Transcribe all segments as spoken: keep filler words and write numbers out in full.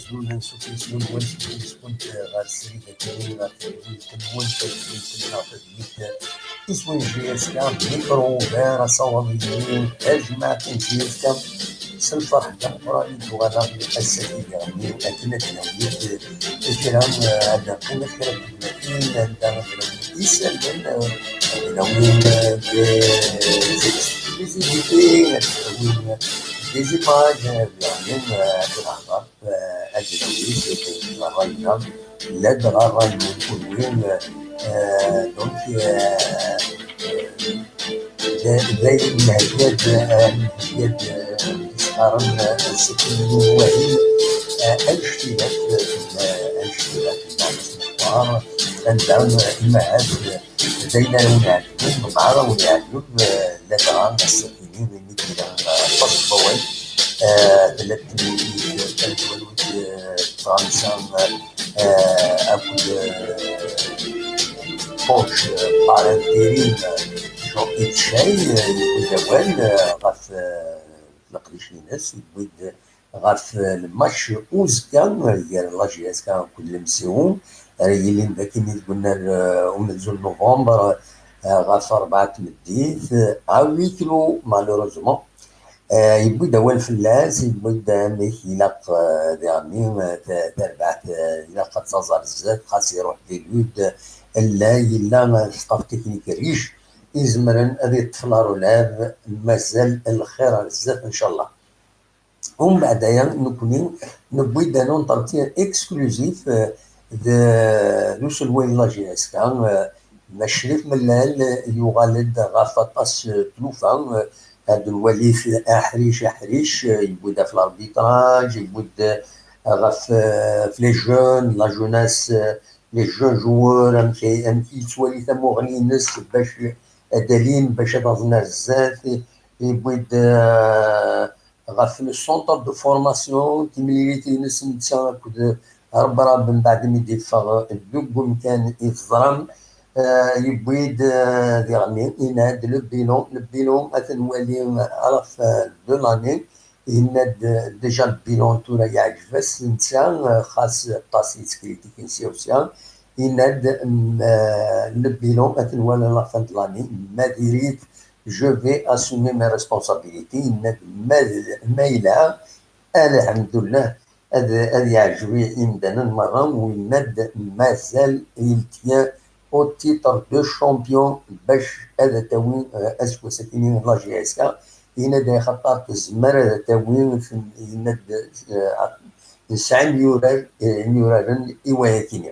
Nessukk isem-nwen, isem-nwent ɣer srid-agi, ɣer tedwilt-nwent, tadwilt-nneɣ, tadwilt iswi n J S K, Micro Ouvert, asawaḍ-inu, tajmaɛt n J S K, s lferḥ d ameqqran i d-uɣaleɣ ass-agi diɣenni akken ad d-nawi kra, ad d-nawi kra n tegnatin, anda ad d-nawi isallen, ad d-nawi des exclusivités, ad d-nawi des images, ad d-nawi, ad nehḍer eh, ad d-nawi ṛṛay-nneɣ, llan ɣer ṛṛay-nwen kunwi, eh, donc, eh, d-, dayen nheyya-d, eh, nheyya-d, eh, isqaren, eh, asekkin n wahil, eh, anect-ilat, eh, anect-ilat, meɛna s meqqar, anda, eh, imahat, eh, d ayen ara wen-iɛeǧben, dɣa ara wen-iɛeǧben, eh, ladɣa ass-agi-nni, imi d-yella, eh, aṭas n wawal, eh, tella temlilit, eh, tamezwarut, eh, Fransa, eh, akked, eh, coach, eh, par intérim, eh, Jean-Yves Chay, eh, yewwi-d awal, eh, ɣef, eh, leqdic-ines, yewwi-d ɣef lmatch uzekka gar la J S K akked l'M C O, ara yilin d akken deg unnar, eh, umenzu n novembre, eh, ɣef rebɛa n tmeddit, eh, à huis clos, malheureusement. Eh, yewwi-d awal fell-as, yewwi-d amek ilaq, eh, diɣenni, eh, ta-, tarbaɛt, eh, ilaq ad taẓ ar zdat, xas iruḥ di lud, illa, yella, eh, staff technique riche, izemren ad yeṭṭef la relève, mazal lxir ar zdat, ncallah. Umbeɛd aya, nekkni newwi-d un entretien exclusif, eh, d, d uselway n la J S K, eh, Mac Crif Mellal, eh, yuɣal-d ɣef aṭas, eh, tlufa, eh, ad nwali-t aḥric, aḥric, eh, yewwi-d ɣef l'arbitrage, yewwi-d, eh, ɣef, eh, ɣef les jeunes, la jeunesse, eh, les jeunes joueurs, amek ay, amek yettwali tamuɣli-ines bac ad alin, bac ad aẓen ar zdat, yewwi-d, eh, ɣef le centre de formation, timlilit-ines netta akked Rebrab mbeɛd mi d-iffeɣ deg umkan i teẓram, eh, yewwi-d, eh, diɣenni, yenna-d le bilan, le bilan ad t-nwali à la fin de l'année, yenna-d, eh, déjà le bilan tura yeɛǧeb-as netta, eh, xas aṭas yettkritik si u sya, yenna-d, mm, eh, le bilan ad t-nwali à la fin de l'année, ma diri-t, je vais assumer mes responsabilités, yenna-d ma d, ma yelha, alḥemdullah, ad, ad yeɛjeb i yimdanen merra, u yenna-d mazal il tient au titre de champion bac ad tawi, eh, aseggas-agi la J S K, yenna-d axaṭer tezmer ad tawi, yenna-d, eh, nesɛa imyurar, eh, imyuraren i wayakini.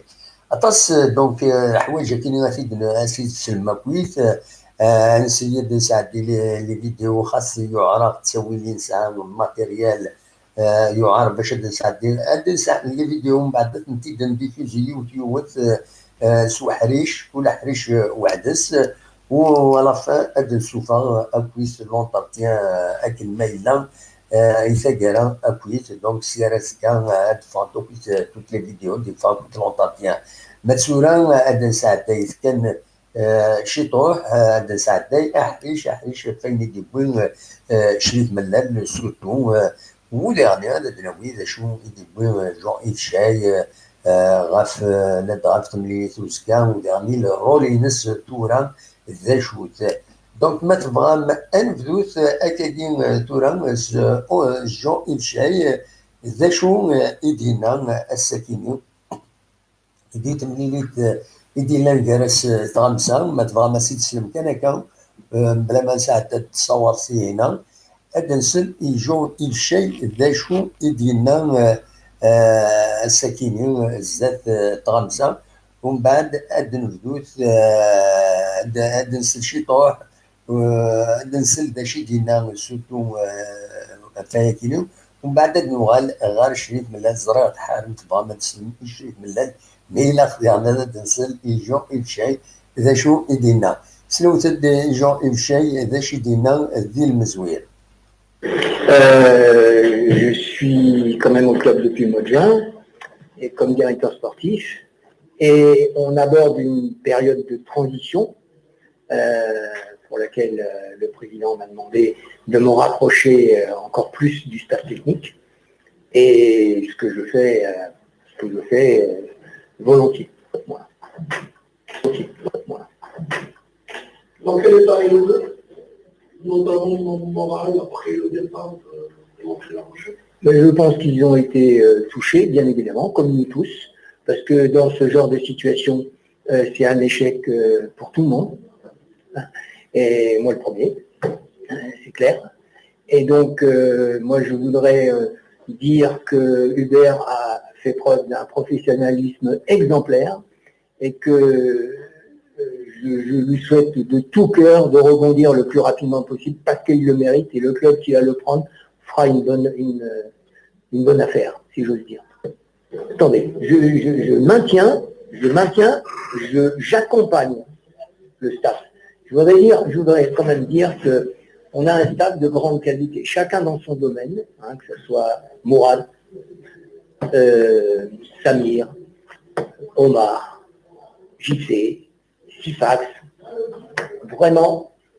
Aṭas, eh, donc, eh, leḥwayeǧ akini ad t-id-, ad t-id-teslem akkit, eh, ad nseyyi ad nesɛeddi les, les vidéos, xas yuɛer-aɣ ttawil i nesɛa matériel, eh, yuɛer bac ad nesɛeddi, ad nesɛeddi les vidéos, mbeɛd ad tent-id-ndiffuzi yiwet yiwet, eh, eh, s uḥric, kul aḥric, eh, weḥd-s, eh, u à la fin ad d-nsufeɣ akkit l'entretien, eh, akken ma yella, eh, i taggara akkit, donc si ar azekka, eh, ad d-ffɣent akkit, eh, toutes les vidéos, ad d-iffeɣ akkit l'entretien. Ma d tura, eh, ad nesɛedday kan, eh, ciṭuḥ, eh, ad nesɛedday aḥric, aḥric ɣef wayen i d-yewwi, eh, Crif Mellal, surtout, eh, u diɣenni ad d-nawi d acu i d-yewwi, eh, Jean-Yves Chay, eh, eh, ɣef, eh, ladɣa ɣef temlilit uzekka, u diɣenni le rôle-ines tura d acu-t. Donc, ma tebɣam, ad nebdut, eh, akkagi, eh, tura, eh, s, eh, Jean-Yves Chay, eh, d acu, eh, i d-yenna, eh, ass-akini? Di temlilit, eh, i d-yellan gar-as, eh, tɣamsa, ma tebɣam ad s-id-teslem kan akka, eh, mebla ma nesɛedda-d ṣṣawar sihina, ad nsel i Jean-Yves Chay d acu i d-yenna, eh, eh, ass-akini, eh, zdat, eh, tɣamsa, umbeɛd ad nebdut, eh, ad, ad nsel ciṭuḥ, eh, ad nsel d acu i d-yenna surtout, eh, ɣef wayakini. Umbeɛd ad nuɣal ɣer Crif Mellal, ẓriɣ tḥarem tebɣam ad teslem i Crif Mellal, ma ilaq diɣen ad d-nsel i Jean-Yves Chay d acu i d-yenna. Slewt-d i Jean-Yves Chay d acu i d-yenna di lmezwir. Euh, je suis quand même au club depuis le mois de juin, et comme directeur sportif, et on aborde une période de transition, euh, pour laquelle, euh, le président m'a demandé de me rapprocher, euh, encore plus du staff technique. Et ce que je fais, euh, ce que je fais euh, volontiers. Voilà. Volontiers. Voilà. Dans quel état est le jeu ? Notamment moral après le départ de, de Montréal. Mais je pense qu'ils ont été euh, touchés, bien évidemment, comme nous tous, parce que dans ce genre de situation, euh, c'est un échec euh, pour tout le monde. Et moi le premier, c'est clair. Et donc, euh, moi je voudrais euh, dire que Hubert a fait preuve d'un professionnalisme exemplaire et que euh, je, je, lui souhaite de tout cœur de rebondir le plus rapidement possible parce qu'il le mérite et le club qui va le prendre fera une bonne, une, une bonne affaire, si j'ose dire. Attendez, je, je, je maintiens, je maintiens, je- j'accompagne le staff. Je voudrais dire, je voudrais quand même dire que on a un staff de grande qualité, chacun dans son domaine, hein, que ce soit Mourad, euh, Samir, Omar, J C, Sifax. Vraiment,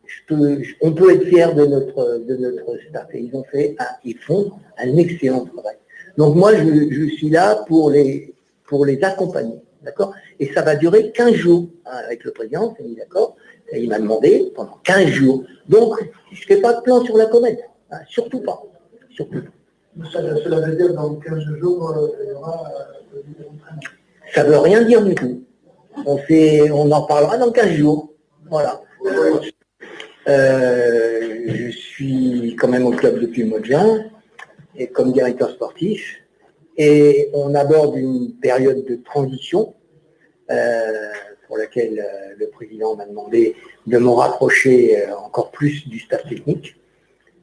je peux- je- on peut être fier de notre, de notre staff. Et ils ont fait, un- ils font un excellent travail. Donc moi, je, je suis là pour les, pour les accompagner, d'accord ? Et ça va durer quinze jours, hein, avec le président, on s'est mis d'accord. Et il m'a demandé pendant quinze jours. Donc, je fais pas de plan sur la comète, hein, surtout pas, surtout pas. Ça, cela veut dire dans quinze jours, euh, il y aura euh, le entraînement. Ça veut rien dire du tout. On fait, on en parlera dans quinze jours. Voilà. Euh, je suis quand même au club depuis le mois de juin, et comme directeur sportif, et on aborde une période de transition euh, pour laquelle euh, le président m'a demandé de me rapprocher euh, encore plus du staff technique.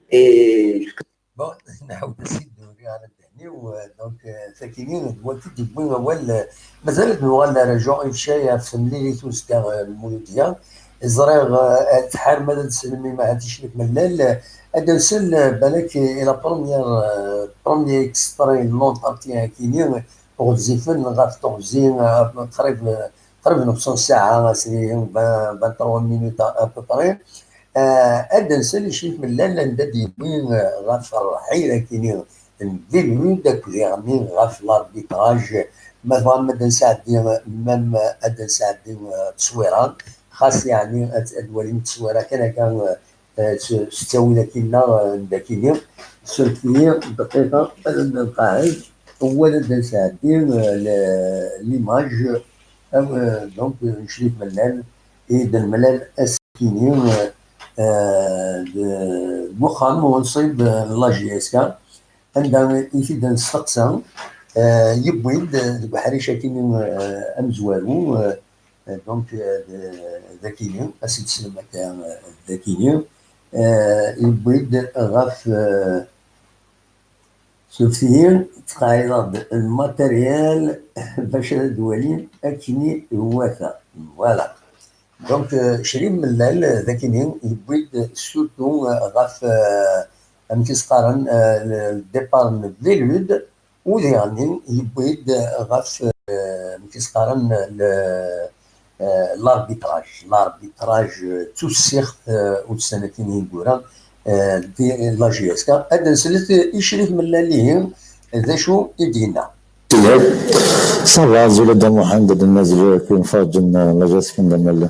Et ce que Bon, نعاود نسيد نوري على الدهني و donc sakini d wati d-yewwi awal. Mazal ad nuɣal naraǧu ifcay ɣef temlilit uzekka n Muludya. Ẓriɣ tḥar ma ad nselmi ma ad icrik mellal. Ad nsel balak i la première premier extrait n l'entretien akini ɣezzifen ɣef teɣzi qrib qrib nefṣ ssaɛa, vingt-trois minutes à peu près. Ad nsel icrik mellal anda d-yewwi ɣef rrḥil akini n Belud akked iɣmi ɣef l'arbitrage. Ma tebɣam ad d-nesɛeddi, même ad d-nesɛeddi tteswira, xas yeɛni ad walim tteswira kan akka s ttawil akkin-nneɣ n dakini. Suref-iyi dqiqa ad nqeɛɛed, wala ad d-nesɛeddi l'image, donc n Crif Mellal i d-nemlal ass-agi deg uxxam unṣib n la J S K, anda i t-id-nesteqsa, yewwi-d deg uḥric akini amezwaru, donc d akini, ad s-id-teslem akka d akini, yewwi-d ɣef Suref-iyi, ttqeɛɛideɣ-d lmateryal bac ad d-walim akken iwata. Voilà. Donc, Crif Mellal d akini yewwi-d surtout ɣef, amek i s-qqaren, le départ n Belud, u diɣen yewwi-d ɣef, amek i s-qqaren, l'arbitrage. L'arbitrage d tussiɣt ussan akken yeggura di la J S K. Ad nslet i Crif Mellal ihi d acu i d-yenna. Ça va, azul a Dda Muḥend, ad d-nazzel akken ferǧen la J S K n Dda Mellal.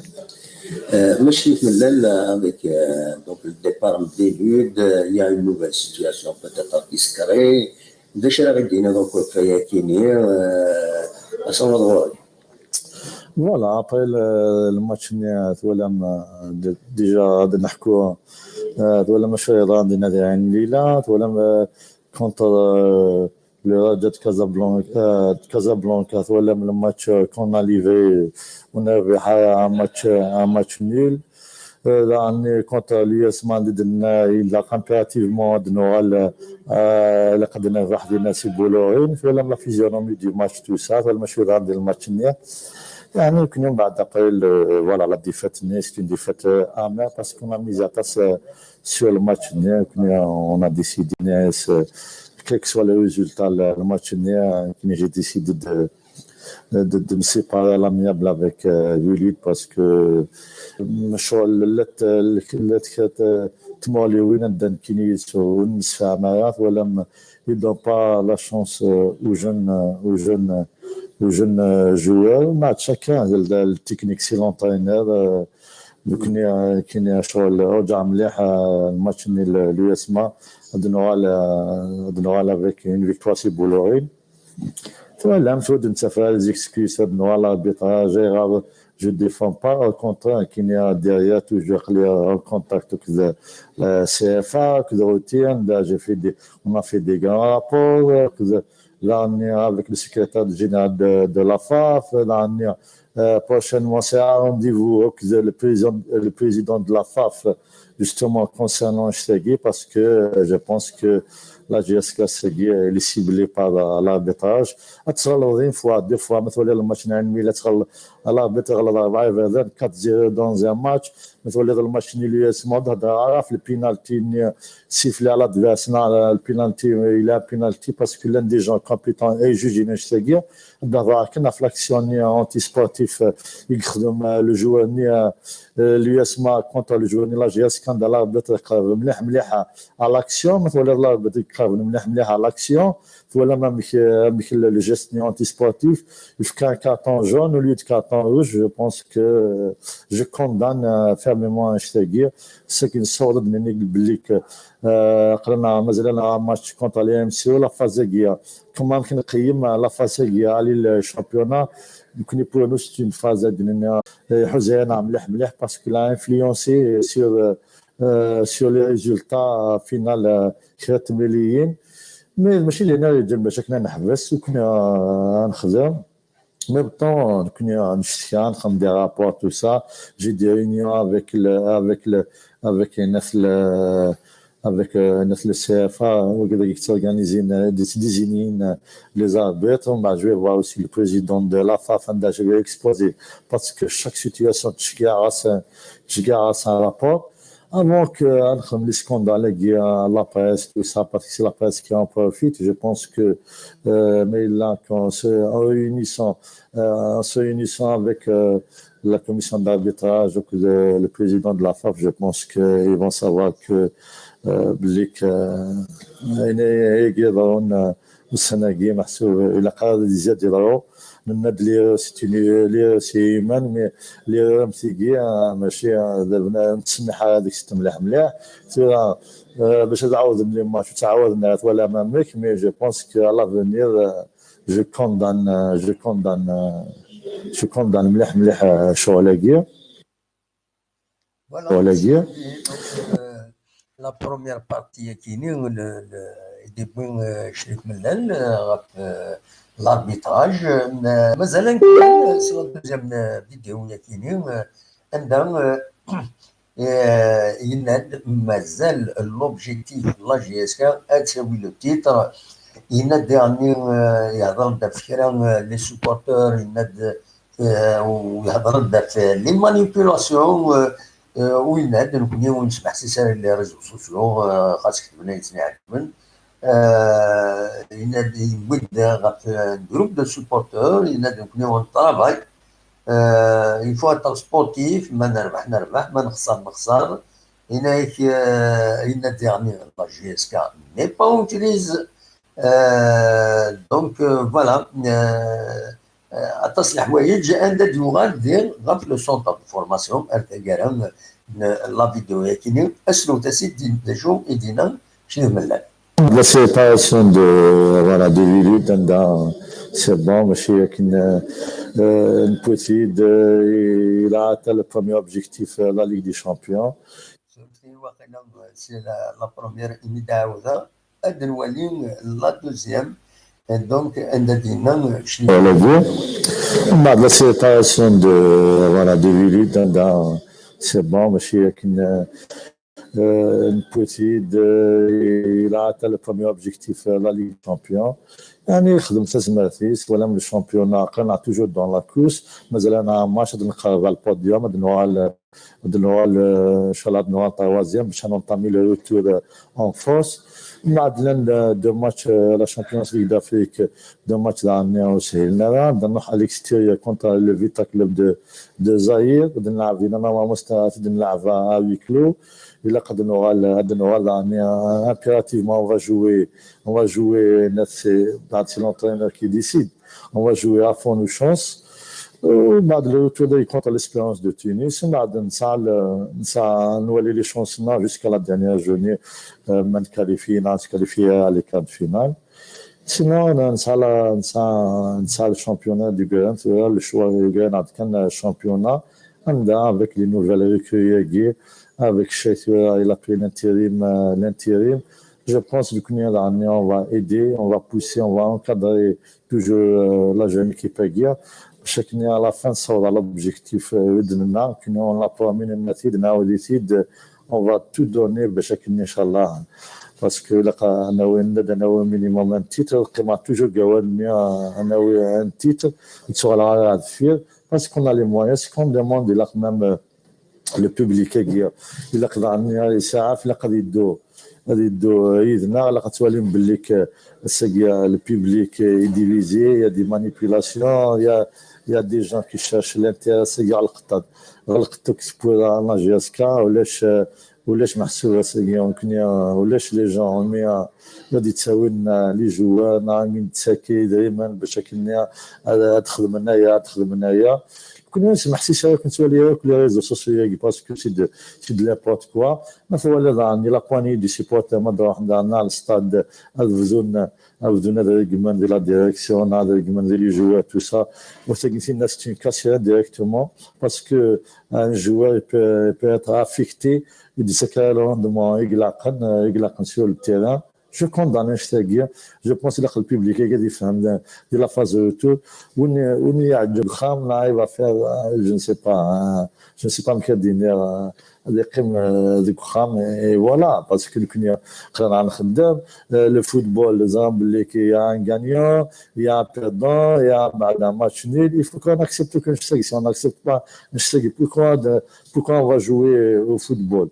Maci Crif Mellal, avec euh, donc le départ de Belud, euh, il y a une nouvelle situation peut-être qui se crée. D acu ara ɣ-d-yini donc ɣef waya-kini, euh, asawaḍ ɣur-k. Voilà, après le, le match-nni, twalam, déjà ad neḥku, twalam acu yeḍran di Nadi Ɛin Lila, twalam contre le Raja de Casablanca, de Casablanca, twalam le match qu'on a livré, on a un match, un match nul. Daɣen contre l'U S Madrid, ilaq impérativement ad nuɣal, ilaq ad nerbeḥ dinna si Boulogne. Twalam la physionomie du match, tout ça, twalam acu yeḍran di lmatch-nni. Yeɛni, nekkni mbeɛd après, voilà, la défaite-nni, c'est une défaite amère parce qu'on a misé aṭas sur le match-nni, nekkni on a décidé, quel que soit le résultat, le match-nni, nekkni j'ai décidé de de, de me séparer à l'amiable avec euh, Belud parce que lecɣal llant tmuɣliwin anda nekkini ur nemsefham ara, twalam il donne pas la chance, euh, aux jeunes, euh, aux jeunes, euh, aux jeunes, euh, joueurs. Mais chacun, le, le technique, c'est l'entraîneur. Euh, donc, il y a, il y a شغل رجع مليح, euh, الماتش ني ال-, l'U S M A, de Noël, euh, de Noël avec une victoire sur Bolloré. Voilà, je donne ça fait les excuses de Noël, l'arbitrage, je défends pas, au contraire, qu'il y a derrière toujours en contact avec le, le C F A, avec le routine, là, j'ai fait des, on a fait des grands rapports, euh, que là, on est avec le secrétaire général de, de la faf, là, on est, euh, prochainement, c'est un rendez-vous avec le président, le président de la faf, justement, concernant Shtagui, parce que, euh, je pense que la J S K Shtagui, elle est ciblée par la-, l'arbitrage. Une fois, deux fois, مثلا الماتش نهائي، l'arbitre غلط أربعة إبادات، quatre zéro dans un match. مثلا الماتش نهائي l'U S M A, هذا عرف le penalty, sifflé à l'adversaire, le penalty, il a un penalty parce que l'un des gens compétents est jugé, Shtagui. D'abord, كنا في l'action anti-sportif, euh, يخدم, euh, le joueur ني, euh, euh, l'U S M A contre le joueur ني la J S K, l'arbitre قرب مليح مليح à l'action, مثلا l'arbitre قرب مليح مليح à l'action, voilà même que, même que le, le geste ني anti-sportif, il fait un carton jaune au lieu de carton rouge, je pense que, euh, je condamne, euh, fermement Shtagui, c'est une sorte de ني بليك, euh, قلنا مازال un match contre l'A M C O, la phase كما يمكن نقيم la phase على le championnat, donc pour nous c'est une phase, euh, يحوز علينا مليح مليح parce qu'il a influencé sur, euh, euh, sur les résultats, euh, final, euh, كثرة مليين. Mais ماشي لينا اللي جا باش كنا نحبس وكنا نخدم. Mais pourtant, كنا نشتكي, نخدم des rapports, tout ça. J'ai des réunions avec le, avec le, avec الناس ال-, avec, euh, الناس ال C F A, وكذا organiser, euh, des, désigner, euh, les arbitres. Bah, je vais voir aussi le président de la faf, je vais exposer parce que chaque situation, تشجع راس, تشجع راس un rapport. Avant que, euh, نخدم les scandales, la presse, tout ça, parce que c'est la presse qui en profite. Je pense que, euh, mais là, qu'en se, en réunissant, euh, en se réunissant avec, euh, la commission d'arbitrage, donc le, le président de la faf, je pense qu'ils vont savoir que, euh, بليك, euh, يقدرون, euh, السنة هي محسوب إلى قرار زياد يضرو. نناد لي سيتي لي سي يمان, مي لي رام تيجي, آه، ماشي, آه، دابا نتسمح هذيك الست مليح مليح. سي, آه، باش تعاود لي ماتش وتعاود ولا امامك, mais je pense que à l'avenir, euh, je condamne, euh, je condamne, euh, je condamne مليح مليح, آه، شغل هاكي. Voilà, شغل هاكي. Donc, euh, la première partie كيني, le, le, depuis, euh, شريف ملال, euh, غف, euh, l'arbitrage, euh, مازال كاين sur la deuxième, euh, vidéo يا كيني, euh, عندها, euh, آه، يناد مازال l'objectif la J S K ad tawi le titre. يناد يعني, آه، يهضر بدا في كرا, آه، les supporters, يناد, آه، ويهضر بدا في les manipulations, آه، آه، ويناد نكوني ونسمح سي ساري les réseaux sociaux, آه، خاص كتبنا يتني عجبن. آه، يناد يود غف groupe de supporters, يناد نكوني ونطرافاي. آه، il faut être sportif, ما نربح نربح, ما نخسر نخسر. هناك, آه، هنا ديرني la J S K n'est pas en crise. آه، donc, آه، voilà. آه، آه، أتصل حوايج عند ديوغان دير غف le centre de formation, أرتقارا, ن-، la vidéo يكيني، أسلو تسيد دين دجو إدينا شنو ملان. La séparation de, voilà, de Lille, Danda, c'est bon, ماشي كن, euh, une petite, euh, il a atteint le premier objectif, euh, la Ligue des Champions. C'est la, la première, إني داودا, أدن ولي la deuxième. Et donc, عند دينا شنو. Voilà, bien. La séparation de, voilà, de Lille, Danda, c'est bon, ماشي كن, euh, une petite, euh, il a atteint le premier objectif, euh, la Ligue des Champions. يعني خدم تزمرتيس ولا من le championnat, كان toujours dans la course, مازال أنا ماتش نقرب على le podium, نوال Ad nuɣal, euh, inchallah, ad nuɣal troisième, bac ad nentamer le retour, euh, en force. Mbeɛd llan, euh, deux matchs, euh, la Champions League d'Afrique, deux matchs daɣen ur shilen ara. Ad nruḥ à l'extérieur contre le Vita Club de, de Zaïre. Ad nlɛeb dinna, normalement, c'est, ad nlɛeb à, à huis clos. Ilaq ad nuɣal, ad nuɣal daɣen, euh, impérativement, on va jouer, on va jouer, c'est, c'est l'entraîneur qui décide. On va jouer à fond nos chances. Euh, mbeɛd le retour contre l'Espérance de Tunis, mbeɛd nesɛa, nesɛa, nwali les chances-nneɣ jusqu'à la dernière journée, euh, ma nqualifie, ma nqualifie à les quarts de finale. Sinon, nesɛa la, nesɛa, nesɛa le championnat du Grand, le choix du Grand, kan championnat, anda avec les nouvelles recrues, avec Cheikh, il a pris l'intérim, euh, l'intérim. Je pense que nous, on va aider, on va pousser, on va encadrer toujours, euh, la jeune équipe-agi. Bac akken à la fin, ça aura l'objectif, euh, de nous, qu'on a promis, on a dit, on va tout donner, bac akken, inchallah. Parce que là, on a un, on a un minimum un titre, qu'on a toujours gagné, on a eu un titre, on sera là à faire, parce qu'on a les moyens, ce qu'on demande, là, quand même, euh, le public-agi, ilaq daɣen ad isaɛef, ilaq ad yeddu, ad yeddu yid-neɣ, ilaq ad twalim belli que, ass-agi, le public est divisé, il y a des manipulations, il y a, il y a des gens qui cherchent l'intérêt, ass-agi ɣelqent, ɣelqent akk tewwura en Algérie, ulac, ulac meḥsub ass-agi, nekkni, ulac les gens, mi, ad d-ittawin, euh, les joueurs, neɣ mi d-ttakk idrimen bac akken ad, ad xedmen aya, ad xedmen aya. Nekkni ur nesmeḥsis ara, ur nettwali ara akk les réseaux sociaux-agi, parce que c'est de, c'est de n'importe quoi. Ma twaliḍ daɣen, la poignée de supporters, ma d-ruḥen daɣen ar le stade, ad bdun, ad bdun ad reggmen di la direction, ad reggmen di les joueurs, tout ça. Ur tagin tin-a, c'est une cassure directement, parce que un joueur, il peut, il peut être affecté, il dit ça, le rendement, il a, il a sur le terrain. Je condamne annect-agi. Je pense que le public est différent de, de la phase de retour. On est, on est à Djoukham, là, il va faire, euh, je ne sais pas, hein, je ne sais pas, mais dire, euh, des crimes, euh, de Djoukham, et voilà, parce que nous, euh, le football, les hommes, il y a un gagnant, il y a un perdant, il y a un match nul. Il faut qu'on accepte que si on n'accepte pas, pourquoi de, pourquoi on va jouer au football ?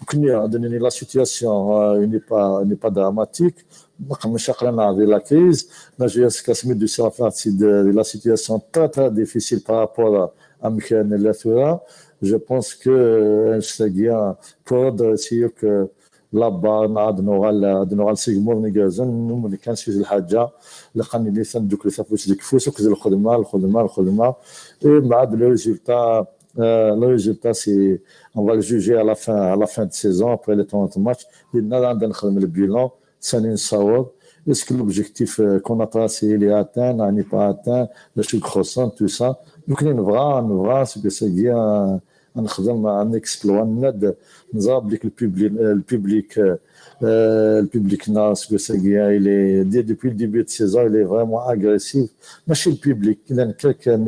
Donc, il y a, la situation, euh, n'est pas, n'est pas dramatique. Donc, on est dans la crise. Là, je suis cassé de ça, c'est de, de la situation très, très difficile par rapport à, à Michael Latura. Je pense que, euh, c'est bien pour redresser que la barre, de Noral, de Noral Sigmund Nigazen, nous, on est quand sur le Hadja, le Khanili, ça, donc, le Safou, c'est le Kfou, c'est le Khodma, le Khodma, le Khodma. Et, bah, le résultat, euh, le résultat, c'est, on va le juger à la fin, à la fin de saison, après les trente matchs. Il y a le bilan, ça nous sort. Est-ce que l'objectif, euh, qu'on a tracé, il est atteint, n'est pas atteint, le sucre croissant, tout ça. Donc, il y a une vraie, une vraie, c'est que c'est bien, on a un exploit, on a de, nous avons le public, euh, le public, euh, euh, le public, non, ce que c'est bien, il est, dès, depuis le début de saison, il est vraiment agressif. Mais chez le public, il y a quelqu'un,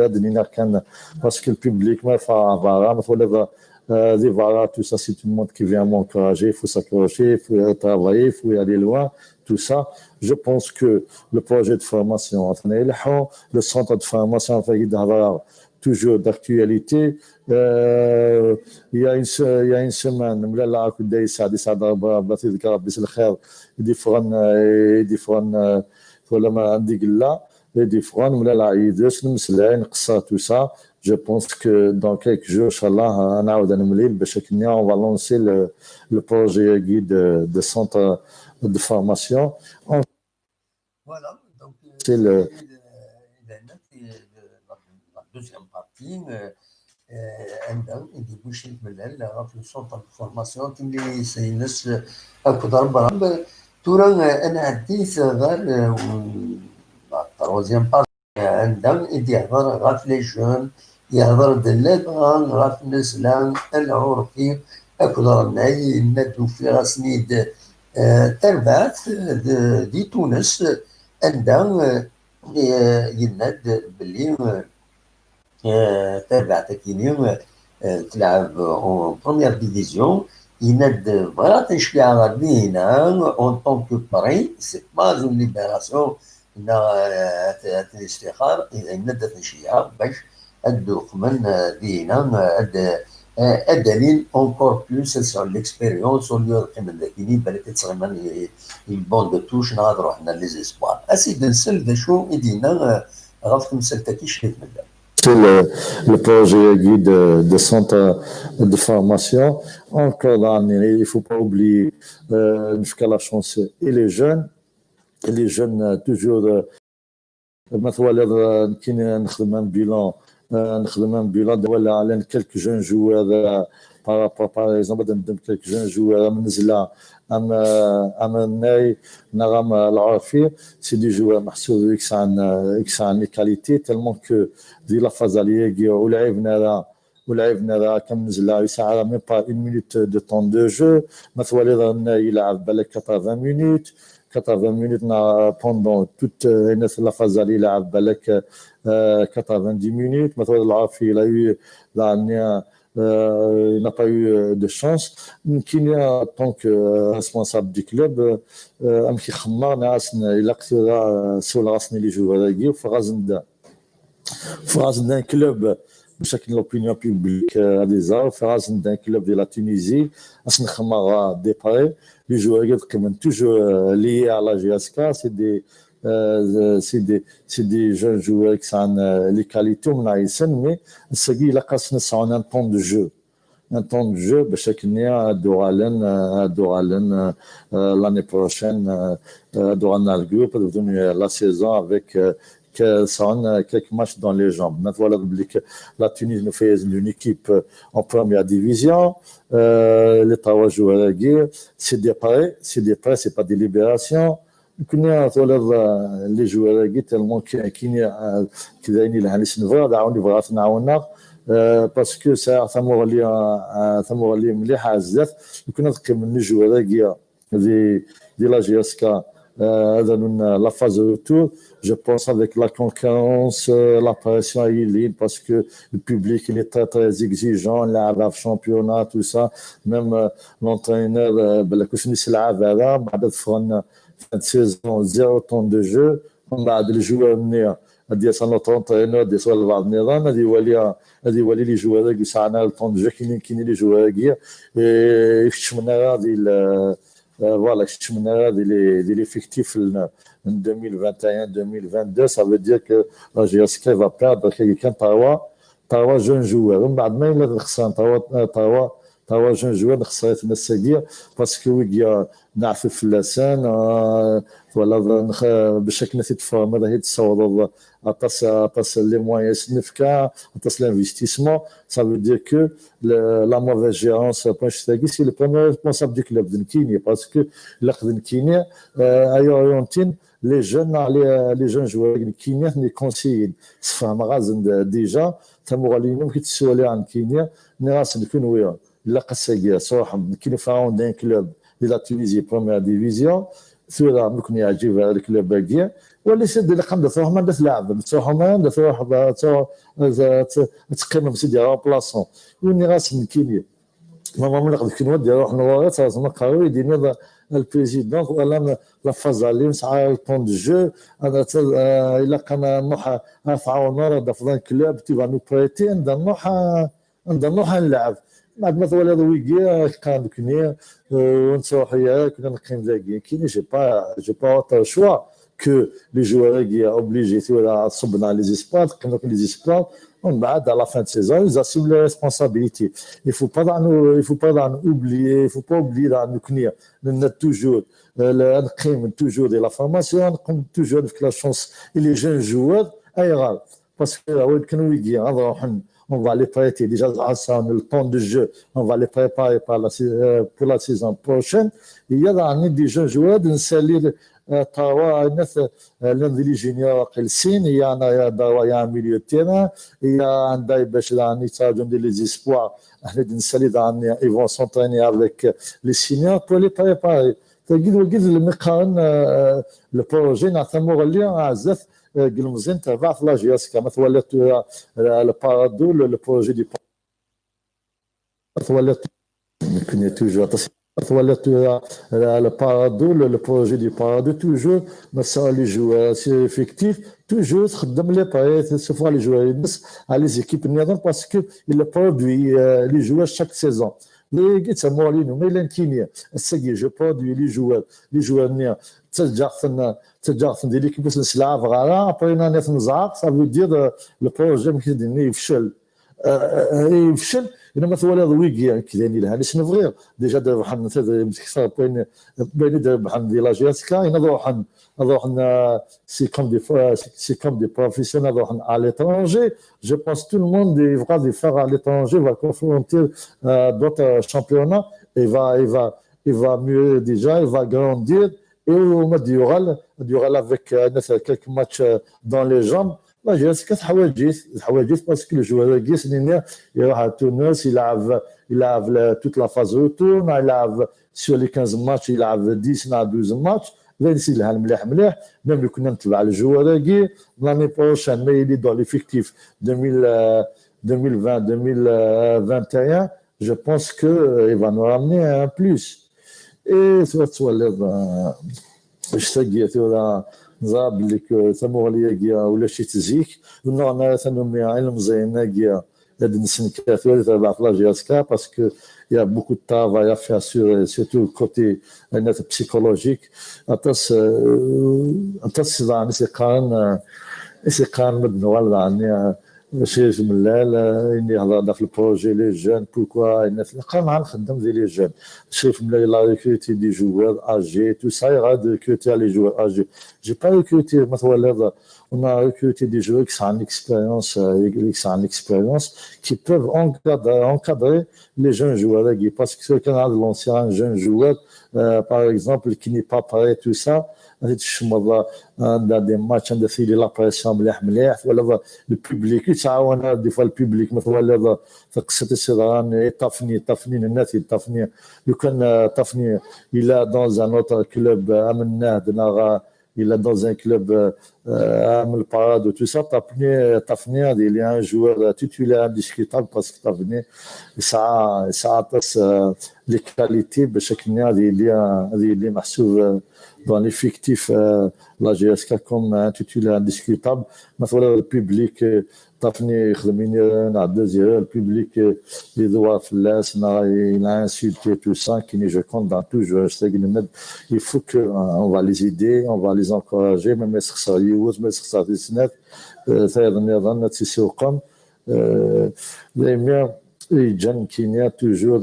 parce que le public, mais, enfin, voilà, mais faut le, euh, des, voilà, tout ça, c'est tout le monde qui vient m'encourager, il faut s'accrocher, il faut travailler, il faut y aller loin, tout ça. Je pense que le projet de formation, le centre de formation, il y a toujours d'actualité. Euh, il y a une se-, il y a une semaine, ملال عاكو دايس هادي سعد ربي، ربي يذكر ربي الخير، يدي فرن، يدي فرن، ولا ما عندي قلا، يدي فرن، ملال عيدس، نمسلعين، قصة، tout ça. Je pense que dans quelques jours, Inch'Allah, نعاود نمليل باش هكا on va lancer le, le projet guide de, de centre de formation. Voilà, donc, euh, c'est le, la, la deuxième partie, euh, euh, عندها يدي بوشي ملال ɣef le centre de formation كيما سينس أكو ضرب ضرب. تورا، آه، أنا عديت غير، آه، la troisième partie. عندها يدي يهضر غير في les jeunes، يهضر د ladra، غير في النسلة، العرفي، أكو ضرب ناي، الندو في غاسنيد، آه، تربعت، آه، د-، دي تونس، عندها، آه، آه، يناد بلي، آه، آه، تابع تاكيني، آه، تلعب en première division، يناد بغا تنشبيع غادينا en tant que prêt، c'est pas une libération، إن، آه، ت-، تنشتيخار، إذا يناد تنشيع باش أدوخ من، آه، دينا، آه، أد-، ad alin encore plus ad sɛun l'expérience, au lieu ad qqimen dagini, balak ad ttɣiman i, i banc de touche neɣ ad ruḥen ar les espoirs. Ad s-id-nsel d acu i d-yenna ɣef temsalt-agi Crif Mella. C'est le, le projet-agi de, de centre de formation. Encore, il ne faut pas oublier, euh, la chance et les jeunes. Les jeunes, euh, toujours, euh, ma twaliḍ, euh, nekkini nexdem un bilan, euh, nexdem un bilan, d wala llan quelques jeunes joueurs, euh, par rapport, par exemple, ad neddem quelques jeunes joueurs am Nezla, am, euh, am Nay, neɣ am, euh, Lɛurfi, c'est des joueurs meḥsub i yesɛan, euh, i yesɛan les qualités, tellement que di la phase aller-agi ur lɛiben ara, ur lɛiben ara, am Nezla ur yesɛi ara même pas une minute de temps de jeu. Ma twaliḍ Nay yelɛeb balak quatre-vingts minutes, quatre-vingts minutes neɣ pendant toute, euh, la phase aller yelɛeb balak, euh, quatre-vingt-dix minutes. Ma twaliḍ Lɛurfi, il a eu, daɣenni, euh, il n'a pas eu, euh, de chance. Nekkini, en tant que, euh, responsable du club, euh, amek i xemmeɣ, nniɣ-asen, ilaq tura, euh, siwleɣ-asen i les joueurs-agi, ffɣeɣ-asen-d, ffɣeɣ-asen-d un club, bac akken l'opinion publique, euh, ad iẓer, ffɣeɣ-asen-d un club de la Tunisie, ad sen-xemmeɣ, euh, des prêts, les joueurs-agi ad qqimen toujours, euh, liés à la J S K, c'est des, euh, c'est des, c'est des jeunes joueurs qui sont, euh, les qualités, on a, mais ass-agi ilaq-asen ad sɛun un temps de jeu. Un temps de jeu, bac akken ad uɣalen, euh, ad uɣalen, euh, euh, l'année prochaine, euh, euh, ad uɣalen ar le groupe, ad bdun, euh, la saison avec, euh, que, sɛun, euh, quelques matchs dans les jambes. Ma twaliḍ belli que la Tunisie nous fait une équipe, euh, en première division, euh, les trois joueurs-agi, c'est des prêts, c'est des prêts, c'est pas des libérations. Nekkni twaliḍ, euh, les joueurs-agi tellement que, kini, euh, kdayen ilhan i s-nebɣa, ad awen-, nebɣa ad ten-ɛawneɣ, euh, parce que sɛiɣ tamuɣli, euh, tamuɣli mliḥ ar zdat. Nekkni ad qqimen les joueurs-agi di, di la J S K, euh, ad rnun, euh, la phase retour. Je pense avec la concurrence, euh, la pression ay yellin, parce que le public il est très, très exigeant, nlɛab ɣef championnat, tout ça. Même, euh, l'entraîneur, euh, balak ur sen-iselɛab ara, mbeɛd ad ffɣen fin de saison, zéro temps de jeu. Mbeɛd les joueurs-nni, ad d-yas un autre entraîneur, ad d-yas walbeɛḍ nniḍen, ad iwali, ad iwali les joueurs-agi ur sɛan ara le temps de jeu, kini, kini les joueurs-agi, eh, ur keččmen ara di le, euh, voilà, ur keččmen ara di le, di l'effectif n, n deux mille vingt et un, deux mille vingt-deux, ça veut dire que la J S K va perdre quelqu'un, trois, trois jeunes joueurs. Mbeɛd ma yella nexser trois, euh, trois, trois jeunes joueurs, nexser-iten ass-agi, parce que wigi, euh, neɛfif fell-asen, euh, twalaḍ, nex-, bac akken ad t-id-tfermeḍ, ad t-id-tessawḍeḍ, aṭas, aṭas les moyens i s-nefka, aṭas l'investissement. Ça veut dire que le, la mauvaise gérance, annect-agi, c'est le premier responsable du club, d nekkini, parce que ilaq d nekkini, euh, ay orientin les jeunes, les, les jeunes joueurs, nekkini, les conseillers, sfehmeɣ-asen d-, déjà, tamuɣli-inu, amek i tt-sswaliɣ nekkini, nniɣ-asen, kenwi, ilaq ass-agi ad truḥem, nekkini ffɣeɣ-awen-d un club di la Tunisie, première division, tura, ma ken-yeɛǧib ara le club-agi, wali s-, ilaq anda truḥem, anda tleɛbem, ad truḥem, anda truḥem, ad tru-, ad, ad, ad teqqimem, c'est des remplaçants. Ur nniɣ-asen nekkini, normalement, ilaq d kenwi ad d-iruḥen ɣur-i, ad terẓem aqerru, i d-tiniḍ, le président, wala la phase aller, nesɛa le temps de jeu, ad, ad, euh, ilaq ad nruḥ, ad tɛawneḍ, ad d-tafeḍ un club, tu vas nous prêter, anda nruḥ, euh, anda nruḥ ad nleɛb. Mbeɛd ma twaliḍ wigi, ad k-qqaren nekkni, euh, ur nettruḥu ara, kunwi ad neqqim dagi. Nekkini, j'ai pas, j'ai pas autre choix que les joueurs-agi obligés tura ad ṣubben ɣer les espoirs, ad qqimen akk les espoirs, mbeɛd à la fin de saison, ils assument les responsabilités. Il faut pas daɣen, il faut pas daɣen oublier, il faut pas oublier daɣen nekkni, nenna toujours, euh, ad neqqim toujours di la formation, ad neqqim toujours avec la chance et les jeunes joueurs, ayɣer? Parce que, euh, wid kan wigi, ad ruḥen, on va les prêter. Déjà, ça, ça, le temps de jeu, on va les préparer par la, sa-, euh, pour la saison prochaine. Il y a daɣen des jeunes joueurs, d nsali, euh, trois, euh, llan di les juniors, aql sin, il y a, il y a, il y a un milieu de terrain, il y a un Daibesh, daɣen, yettṛaǧun di les espoirs, aḥna d nsali daɣen, ils vont s'entraîner avec, euh, les seniors pour les préparer. Tagi d wagi d lmi qqaren, euh, le projet neɣ tamuɣli ar zdat, euh, deg ilemẓi n terbaɛt la J S K. Ma twaliḍ tura, euh, le Paradou, le, le projet du Paradou. Ma twaliḍ, nekkni toujours aṭas. Voilà, tu as le Paradou, le, le projet du Paradou, toujours, mais ça, les joueurs, c'est effectif, toujours, تخدم les prêts, c'est souvent les joueurs, à les équipes, parce que il produit euh, les joueurs chaque saison. Les équipes, c'est moi, les noms, mais l'inquiété, c'est que je produis les joueurs, les joueurs, c'est déjà تجاغتن ديال l'équipe نسلعب غارة، après ناس نزعق، ça veut dire euh, le projet يمكن يديني يفشل. يفشل. الا ما تواليض ويكي كذاني لها علاش نبغي ديجا دربحن متكثر بين بين دربحن دي لا جي اس كا انا روحن روحن c'est comme des c'est comme des professionnels روحن à l'étranger. Je pense tout le monde يبغى يفرغ à l'étranger, va confronter d'autres championnats, il va il va il va mieux déjà, il va grandir. Et au moins, il y aura, il y aura avec euh, quelques matchs euh, dans les jambes. Là, je sais que ça va être juste, parce que le joueur de Guis, il est à Tunis, il a, il a toute la phase retour, il a sur les quinze matchs, il a dix à douze matchs. Même si le joueur de Guis, l'année prochaine, mais il est dans l'effectif deux mille, euh, deux mille vingt, deux mille vingt et un, je pense qu'il euh, va nous ramener un plus. Et tu vois, tu vois, là, ben, je sais que tu vois, نزعب لك تمغلية جيا ولا شي تزيك ونغنى تنمي علم زينا جيا هاد نسن كثير تبع la J S K parce que il y a beaucoup de travail à faire sur surtout le côté psychologique. Atas atas زعما سي قارن سي قارن مدنوال زعما شي ملال اللي هضر في le projet les jeunes, pourquoi قال مع نخدم في les jeunes. شي ملال il a recruté des joueurs âgés, tout ça, il a recruté les joueurs âgés. J'ai pas recruté, مثلا, on a recruté des joueurs qui sont en expérience, euh, qui sont en expérience, qui peuvent encadrer, encadrer les jeunes joueurs, parce que quelqu'un a de l'ancien, un jeune joueur, euh, par exemple, qui n'est pas prêt, tout ça, غادي تشمض عندها des matchs عندها في la pression مليح مليح ولا le public يتعاون des fois le public مثلا في قصه السيدران يطفني يطفني الناس يطفني لو كان طفني il a dans un autre club امناه دنا il a dans un club من الباراد و tout ça طفني طفني هذه il est un joueur titulaire indiscutable parce que طفني يسعى يسعى les qualités بشكل هذه اللي هذه اللي محسوب dans l'effectif la J S K comme un titulaire indiscutable. مثلا le public طافني يخدم نعدز le public يدور في الناس il a insulté tout ça كيني je condamne toujours. Il faut que on va les aider, on va les encourager, même يسخسر يوز ما يسخسر في سنات ثايض نظام تسيسوقم دايما يجن كينيا toujours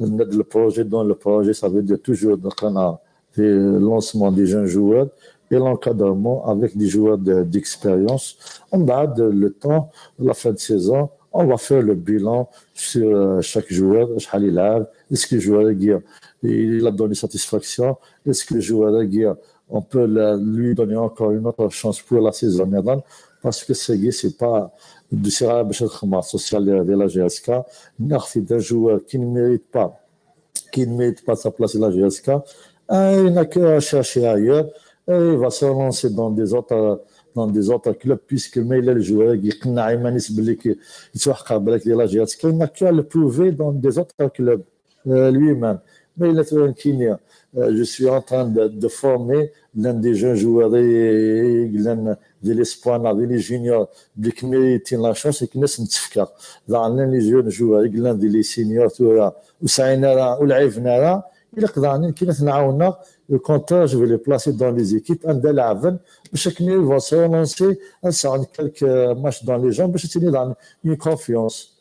le projet dans le projet, ça veut dire toujours نقرنا في le lancement des jeunes joueurs et l'encadrement avec des joueurs d'expérience. On a le temps, la fin de saison, on va faire le bilan sur chaque joueur. Est-ce que le joueur il a donné satisfaction? Est-ce que le joueur on peut lui donner encore une autre chance pour la saison? Parce que c'est pas du sera social de la J S K. ناخذ un joueur qui ne mérite pas qui ne mérite pas sa place à la J S K, il n'a qu'à chercher ailleurs. Et il va se relancer dans des autres, dans des autres clubs, puisque mais il est le joueur qui la J S K, il n'a qu'à le prouver dans des autres clubs euh, lui-même. Mais il est un Kenya. Euh, je suis en train de, de former l'un des jeunes joueurs et, et l'un de l'espoir, de les juniors, qui mérite la chance et qui ne s'en تفكر. Dans les jeunes joueurs, l'un des seniors, tout ça, وسعينا راه ولعبنا راه الا قدرنا كي نتعاوننا. Au contraire, je vais les placer dans les équipes عند لاعبين باش كنا ils vont se relancer, نسعى quelques matchs dans les jambes باش تولي une confiance.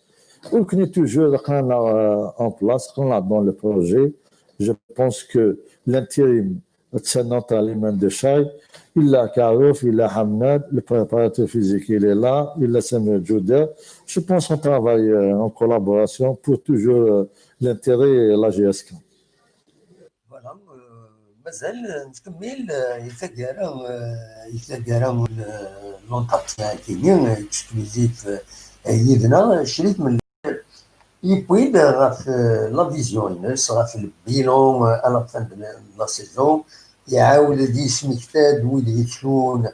وكنا toujours قلنا en place, قلنا dans le projet. Je pense que l'intérim تسنى تعليم ديشاي الا كاروف الا حماد, le préparateur physique il est là, الا سمير جودة. Je pense on travaille en collaboration pour toujours l'intérêt la J S K. Voilà, مازال نتكمل يتقرا يتقرا l'entretien كيني تشكيزيت يدنا شريك من يبويد غاف la vision ينس غاف le bilan à la fin de la saison. يعاود يسمكتاد ويد يتشون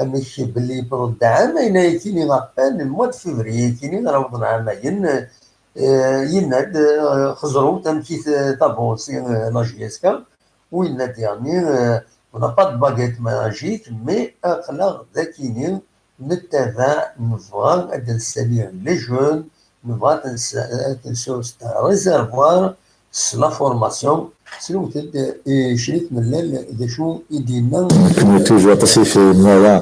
امك باللي برد عام اين يكيني غابان le mois de février كيني غرامض عامين. Yenna-d, xeẓrut amek i tavancé la J S K, u yenna-d yeɛni, on n'a pas de baguette magique, mais aql-aɣ dagi nettabaɛ, nebɣa ad d-nessali les jeunes, nebɣa ad nessers un réservoir s la formation. Slimt-d i Crif Mellal d acu i d-yenna. Nekkni toujours aṭas i fehmna ara,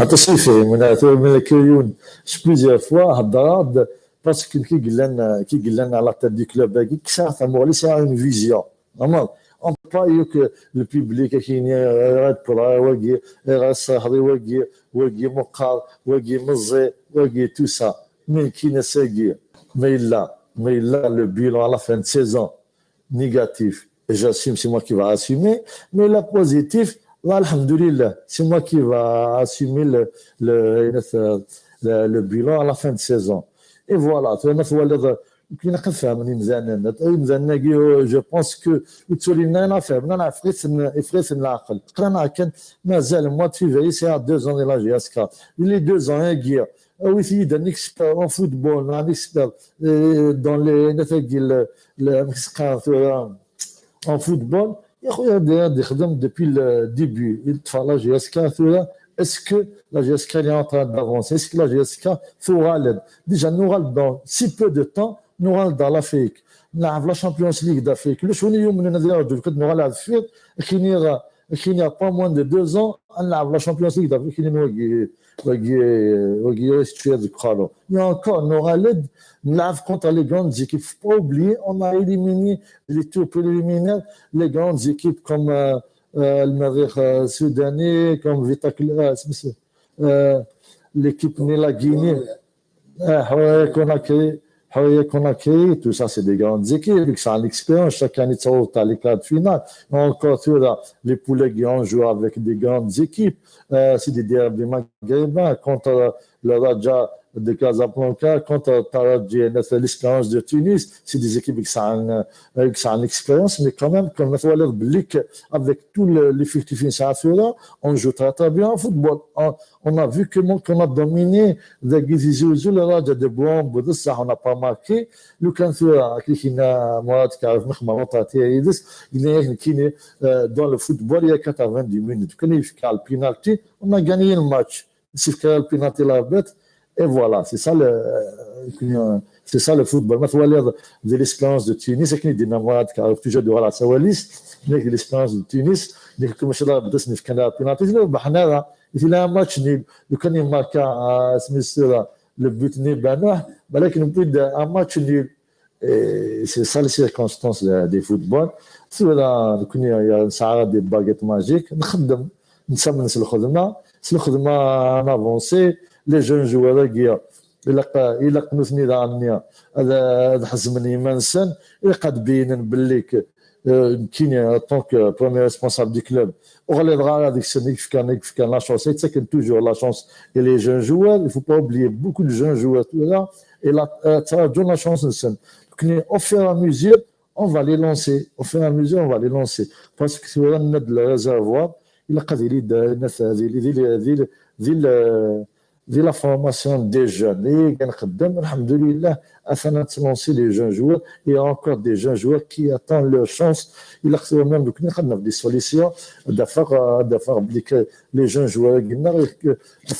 aṭas i fehmna ara, tura mi akka yiwen s plusieurs fois heddreɣ-d, parce que nekk i yellan, nekk i yellan à la tête du club-agi, kkseɣ tamuɣli, sɛiɣ une vision. Vraiment, on peut pas ياك le public ak-yini, ayɣer ad d-qqleɣ i wagi, ayɣer ad sserḥeḍ i wagi, wagi meqqer, wagi meẓẓi, wagi tout ça. Mais nekkini ass-agi, ma yella, ma yella le bilan à la fin de saison négatif, j'assume, c'est moi qui va assumer, mais la positif, là, alhamdoulilah, c'est moi qui va assumer le, le, le, le bilan à la fin de saison. Et voilà, tu vois, كاين قد فهمني مزيان. يمدان ناقي، je pense que وتولينا انا فهمنا انا عفريت، عفريت العقل. قرانا كان مازال mois de février, c'est à deux ans de la J S K. Les deux ans هاكي، ويثيد un expert en football, un expert, euh, dans les نتاقي ال- ال- en football. يا خويا، هذا يخدم depuis le début. Il te la J S K ثورة. Est-ce que la J S K est en train d'avancer? Est-ce que la J S K ثورة؟ Déjà نوغال dans si peu de temps نوغال dans l'Afrique, نلعب la Champions League d'Afrique. لو شوني يوم من هذا الرجل كنت نوغال على الفير كيني كيني pas moins de deux ans نلعب la Champions League d'Afrique. كيني نواقي واقي واقي ريستشي هذاك خالو. يا encore نوغال نلعب contre les grandes équipes. Faut pas oublier, on a éliminé les tours préliminaires, les grandes équipes comme euh, euh, المريخ euh, السوداني, comme Vita Cl- euh, سميتو, euh, l'équipe ني la Guinée, euh, حورية كوناكري, حورية كوناكري, tout ça c'est des grandes équipes, ça a l'expérience, chaque année ça تاع les quarts de finale. Encore ثورة, les poules qui ont joué avec des grandes équipes, euh, c'est des derbies maghrébins contre le Raja de Casablanca, contre Taradji, l'Espérance de Tunis, c'est des équipes qui sont, euh, qui sont en expérience, mais quand même, comme on voit avec tout l'effectif, on joue très, très bien au football. On, on a vu comment qu'on a dominé, le Raja de Boambo, de ça, on n'a pas marqué. Le Kanthura, qui n'a, moi, qui a, il y a, qui est, euh, dans le football, il y a quatre-vingt-dix minutes. Quand il fait le penalty, on a gagné le match. C'est le penalty la bête. Et voilà, c'est ça le, euh, c'est ça le football. ما توالي de l'Espérance de Tunis, c'est que des mémoires qui arrivent toujours de la Sawalis, mais de l'Espérance de Tunis, mais comme je l'ai dit, c'est le penalty, c'est le بحنارة, il a un match nul. Le كان يماركا سميث le but ني بانوح, ولكن plus d'un match nul. Et c'est ça les circonstances de- du football. Tura نكون نسعى des baguettes magiques, نخدم, نسمن سي الخدمة, سي الخدمة نافونسي, les jeunes joueurs هاكيا, إلا ق- إلا قنوتني ذا عني, هذا هذا حزمني ما نسن, إلا قد بينن باللي ك- آه، كيني en tant que premier responsable du club. وغلي دغا هذيك السنة كيف كان كيف كان la chance, يتسكن toujours la chance. Et les jeunes joueurs, il faut pas oublier beaucoup de jeunes joueurs ثورة, et la تراجعون la chance نسن. Donc, au fur et à mesure, on va les lancer. Au fur et à mesure, on va les lancer. Parce que ثورة نمد le réservoir, il a قد يلي د- ناس هذه اللي ذي ذي ذي di la formation des jeunes. Et كنخدم, الحمد لله, أثناء تلونسي les jeunes joueurs, il y a encore des jeunes joueurs qui attendent leur chance. Il a même des solutions. دافع دافع بلي les jeunes joueurs, قلنا,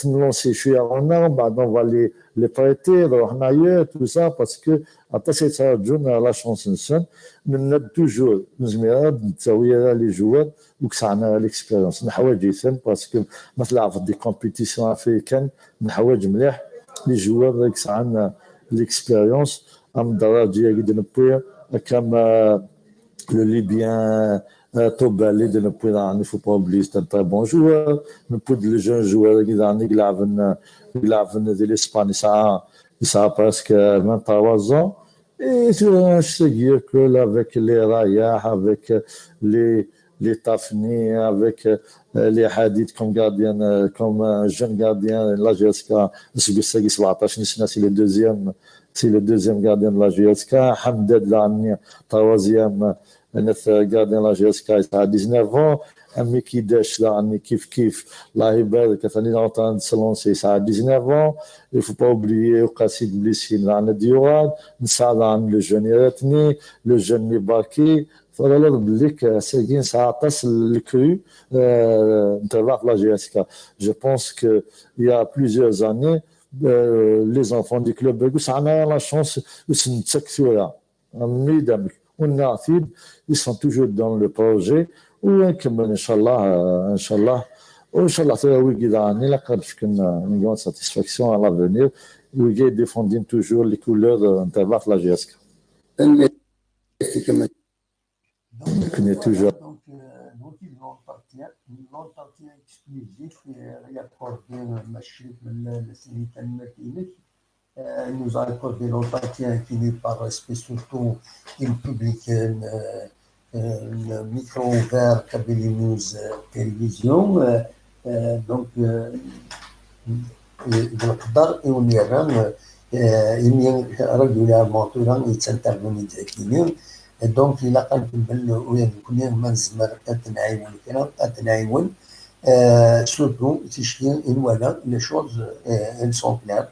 تلونسي شوية عنا, بعد on va les, les prêter, نروح ailleurs, tout ça, parce que après c'est ça, la chance نسن. من toujours, نزميرا, نتاوي les joueurs, وكسعنا l'expérience. نحواجيثن, parce que ما تلعب des compétitions africaines, نحواج مليح les joueurs اللي كسعنا l'expérience. أم دراجي قد نبوي, كما le Libyen, euh, Tobali, de نبوي, يعني, faut pas oublier, c'est un très bon joueur. نبوي les jeunes joueurs, يعني, يلعبن, يلعبن de l'Espagne, ça, ça a presque vingt-trois ans. Et c'est un, c'est que là, avec les Rayah, avec les, les Tafni, avec euh, les Hadid comme gardien, euh, comme un jeune gardien, la J S K, c'est le deuxième, c'est le deuxième gardien de la J S K, Hamdad Lani, troisième, euh, notre gardien de la J S K, il a dix-neuf ans, Amik Idac daɣen kif kif, Allah ibarek, atan il est en train de se lancer, yesɛa dix-neuf ans. Il faut pas oublier Uqasi Blissine daɣen ad d-yuɣal. Nesɛa daɣen le jeune Iratni, le jeune Mibarki. Twalaḍ belli k-, ass-agi nesɛa aṭas n lecrue, euh, n terbaɛt la J S K. Je pense que il y a plusieurs années, euh, les enfants du club Bagus sɛan la chance ur sen-nettak tura. Am wid amek, ur nniɣ-t-id, ils sont toujours dans le projet, u ad nkemmel, inchallah, euh, inchallah. U inchallah, tura wigi daɣen, ilaq ad fken, euh, une grande satisfaction à l'avenir. Wigi défendent toujours les couleurs, euh, n terbaɛt la J S K. Tanemmirt. Donc, voilà, toujours. Donc, euh, donc, l'entretien, l'entretien exclusif, euh, est accordé, euh, à Chérif Mellal, Sidi Tanemmirt-inek. Euh, il nous a accordé l'entretien qui n'est pas respect, surtout il public, euh, euh, le micro ouvert Kabylie News, euh, Télévision. Euh, euh, donc, euh, d leqder i wen-yerra, euh, imi régulièrement tura yettintervenu-d dagi. Et donc, ilaq ad nkemmel, u nekkni ma nezmer ad t-nɛiwen kra, ad t-nɛiwen. Euh, surtout, ticki i nwala, les choses, euh, elles sont claires.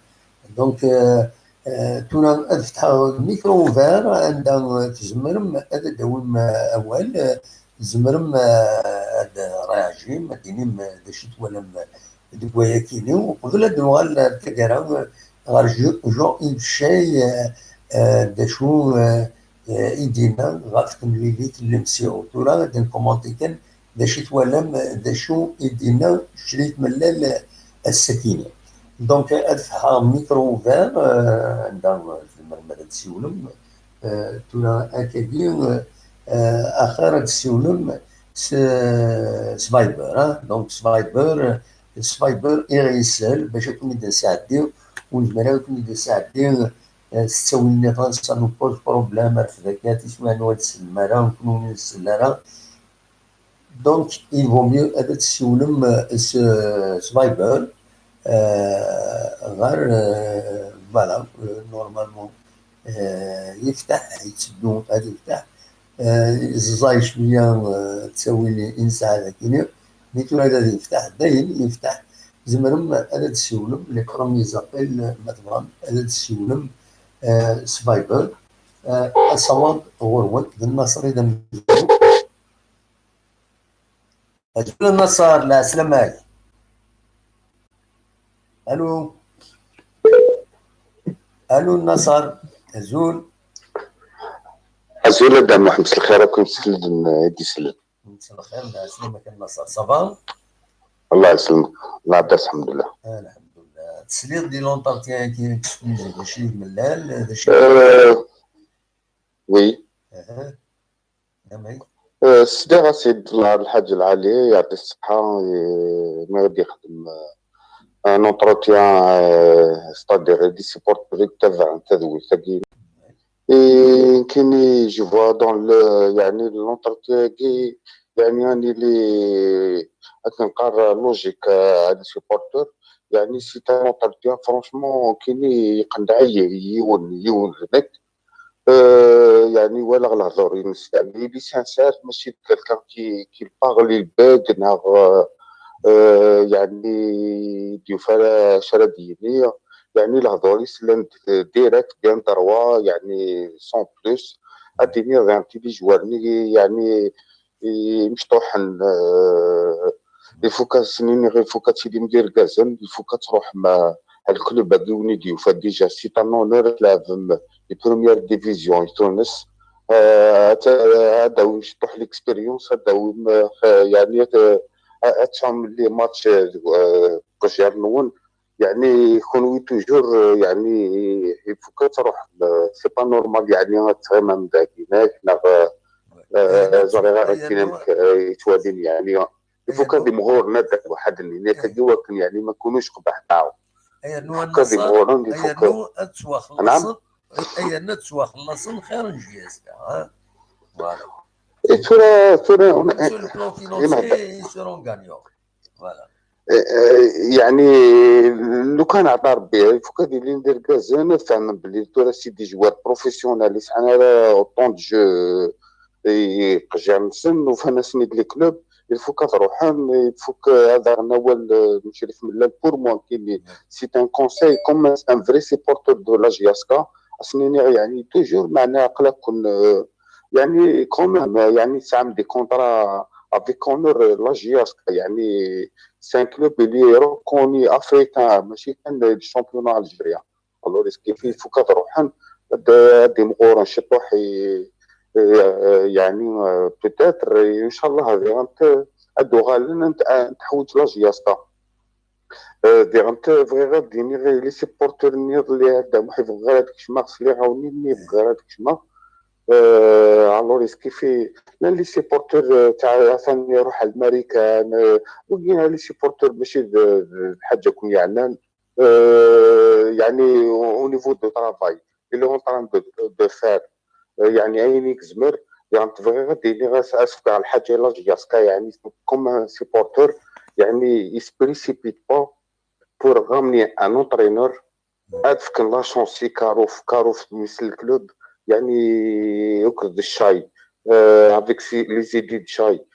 Donc, euh, euh, tura ad fetḥeɣ le micro ouvert, anda, euh, tzemrem ad d-tawim, euh, awal, euh, tzemrem, euh, ad réagim, ad d-tinim, euh, d acu i twalam, euh, deg wayakini, uqbel ad nuɣal ar taggara, euh, ɣer Jean, Jean-Yves Chay, euh, euh, d acu, euh, euh, i d-yenna ɣef temlilit n l'M C O. Tura ad nkumanti kan d acu i twalam, d acu i d-yenna Crit Mellal ass-akini. Donc, ad fetḥeɣ micro ouvert, euh, anda tzemrem ad d-tsiwlem. Euh, tura akkagi, euh, euh, axir ad d-tsiwlem s, s Viber, hein. Donc, s Viber, s Viber i ɣ-isel, bac ad ken-id-nesɛeddi, ur nezmir ara ad ken-id-nesɛeddi, euh, s ttawil nniḍen, ça nous pose problème, ar tbakat, isem-nwen ur t-tsellem ara, kenwi ur tsellem ara. Donc, il vaut mieux ad tessiwlem, euh, s, s Viber, euh, ɣer, euh, voilà, euh, normalement, euh, yefteḥ, yetteddu ad yefteḥ. Euh, ẓẓay cwiya, euh, ttawil i nesɛa dagini, mi tura ad yefteḥ, dayen yefteḥ. Tzemrem ad tessiwlem, les premiers appels, ma tebɣam, ad tessiwlem, euh, s Viber. Euh, asawaḍ ɣur-wen, d Nnaṣer i d amezwaru. Azul a Nnaṣer, lɛeslama-k. Alo. Alo Nnaṣer, azul. Azul a Dda Muḥ, mselxir akk imselden i d-isellen. Mselxir, lɛeslama-k a Nnaṣer. Ça va? Allah yeslemek. Lɛebd, alḥemdulillah. Alḥemdulillah. Tesliḍ di l'entretien-agi exclusif, d acu i d-mellal, d acu i... Euh, oui. Aha. Amek? Euh, sliɣ-as i Lḥaǧ Lɛali, yeɛṭi ṣṣeḥḥa, eh, mi ɣ-d-yexdem, euh, un entretien, euh, c'est-à-dire des supporters i yettabaɛen tadwilt-agi. Et nekkini, je vois dans le, yeɛni, l'entretien-agi, yeɛni, ad nili, akken qqar, logique, euh, à des supporters. Yeɛni, c'est un entretien, franchement, nekkini, iqenneɛ-iyi yiwen, yiwen d nekk. Euh, yeɛni, walaɣ lehdur-ines, yeɛni, il est sincère, mačči d quelqu'un qui, qui parle, il bègue, neɣ, euh, euh, yeɛni, d-yufa ara acu ara d-yini. Yeɛni, lehdur-is llan d-, direct, bien droit, yeɛni, sans plus. Ad d-iniɣ, d un petit joueur-nni, yeɛni, imecṭuḥen, euh, il faut que, s-nini, il faut que tilim d irgazen, il faut que tṛuḥem, euh, ar club-agi win i d-yufa déjà, c'est un honneur ad tleɛbem di première division i Tunes. Euh, ad, ad d-tawim ciṭuḥ l'expérience, ad d-tawim, euh, yeɛni ad, ad tesɛum les matchs, euh, deg, euh, deg uqejjar-nwen. Yeɛni, kunwi toujours, euh, yeɛni, il faut que tṛuḥem, euh, c'est pas normal, yeɛni, ad tɣimem dagi, neɣ, euh, euh, ẓriɣ ara akken amek, euh, yettwalin, yeɛni. Il faut que ad imɣuren ad d-weḥd-nni, nekk agi wakken, yeɛni, ma kunux qbaḥ daɣ. Il faut que ad imɣuren, il faut que... Ayen ad ttwaxellaṣen, ayen ad ttwaxellaṣen xir n J S K, ha? Voilà. Et tura, tura, sur le plan financier, ils seront gagnants. Voilà. Euh, yeɛni, lukan ɛṭa Rebbi, il faut que ad ilin d irgazen, ad fehmen belli tura c'est des joueurs professionnels, ur sɛan ara autant de jeux i iqejjar-nsen, ufan-asen-id les clubs, Il faut ad ruḥen, il faut que هذا غناوال, euh, ماشي اللي في ملال pour moi كاين c'est un conseil comme un vrai supporter de la J S K. أسنيني يعني toujours معنا قلق كن, euh, يعني quand même, يعني سام des contrats avec honneur, euh, la J S K, يعني c'est un club اللي reconnu africain ماشي كان le championnat algérien. Alors est-ce que il faut ad ruḥen ad imɣuren ciṭuḥ, يعني, euh, peut-être إن شاء الله هذه غنت ad uɣalen ad, ad tḥuǧ la J S K. Euh, diɣen bɣiɣ ad d-iniɣ les supporters-nni اللي هذا محب غير هذاك الشماغ سلي عاونيني بغير هذاك الشماغ. Euh, alors est-ce que في لا les supporters, euh, تاع ثاني يروح على الماريكان, euh, وكاين les supporters ماشي ذ-, ذ-, الحاجه كون يعلن, euh, يعني au niveau de travail اللي en train de, de faire, euh, يعني عيني كزمر. يعني تبغي غادي لي غاس اسكع الحاجه لا جياسكا يعني comme un supporter, يعني il se précipite pas pour ramener un entraîneur. هاد فكن la chance كاروف, كاروف مثل الكلوب يعني يكرد الشاي, euh, avec les idées de شاي,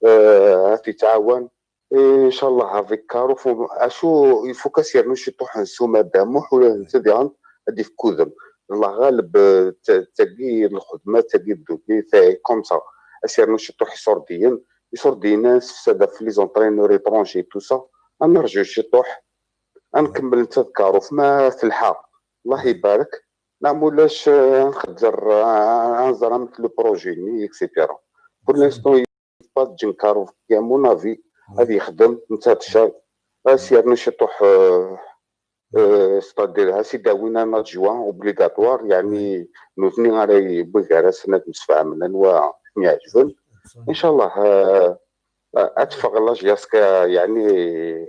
euh, هاتي تعاون. إن شاء الله avec كاروف اشو il faut كاسير نشي طوح نسوم داموح ولا نتديان هادي في كوذم. الله غالب, آه، ت-, تاقي الخدمه تاقي الدوبي تاعي comme ça. اسير نشي طوح يصورديين, يصورديين ناس في سادة في les entraîneurs étrangers tout ça. انا نرجع شي طوح, نكمل نتا كاروف ما في الحار. الله يبارك. لا مولاش, آه، نخدر, آه، نزرع مثل le projet ني et cetera. Pour l'instant با تجنكارو كي mon avis غادي يخدم نتا تشاي. اسير نشي طوح, آه, آه, c'est-à-dire هاسي داوينا نات جوان obligatoire يعني نوثني غادي بغير سنة نسفع من نوا يعجبن. إن شاء الله, آه, آه, اتفق لا جياسكا يعني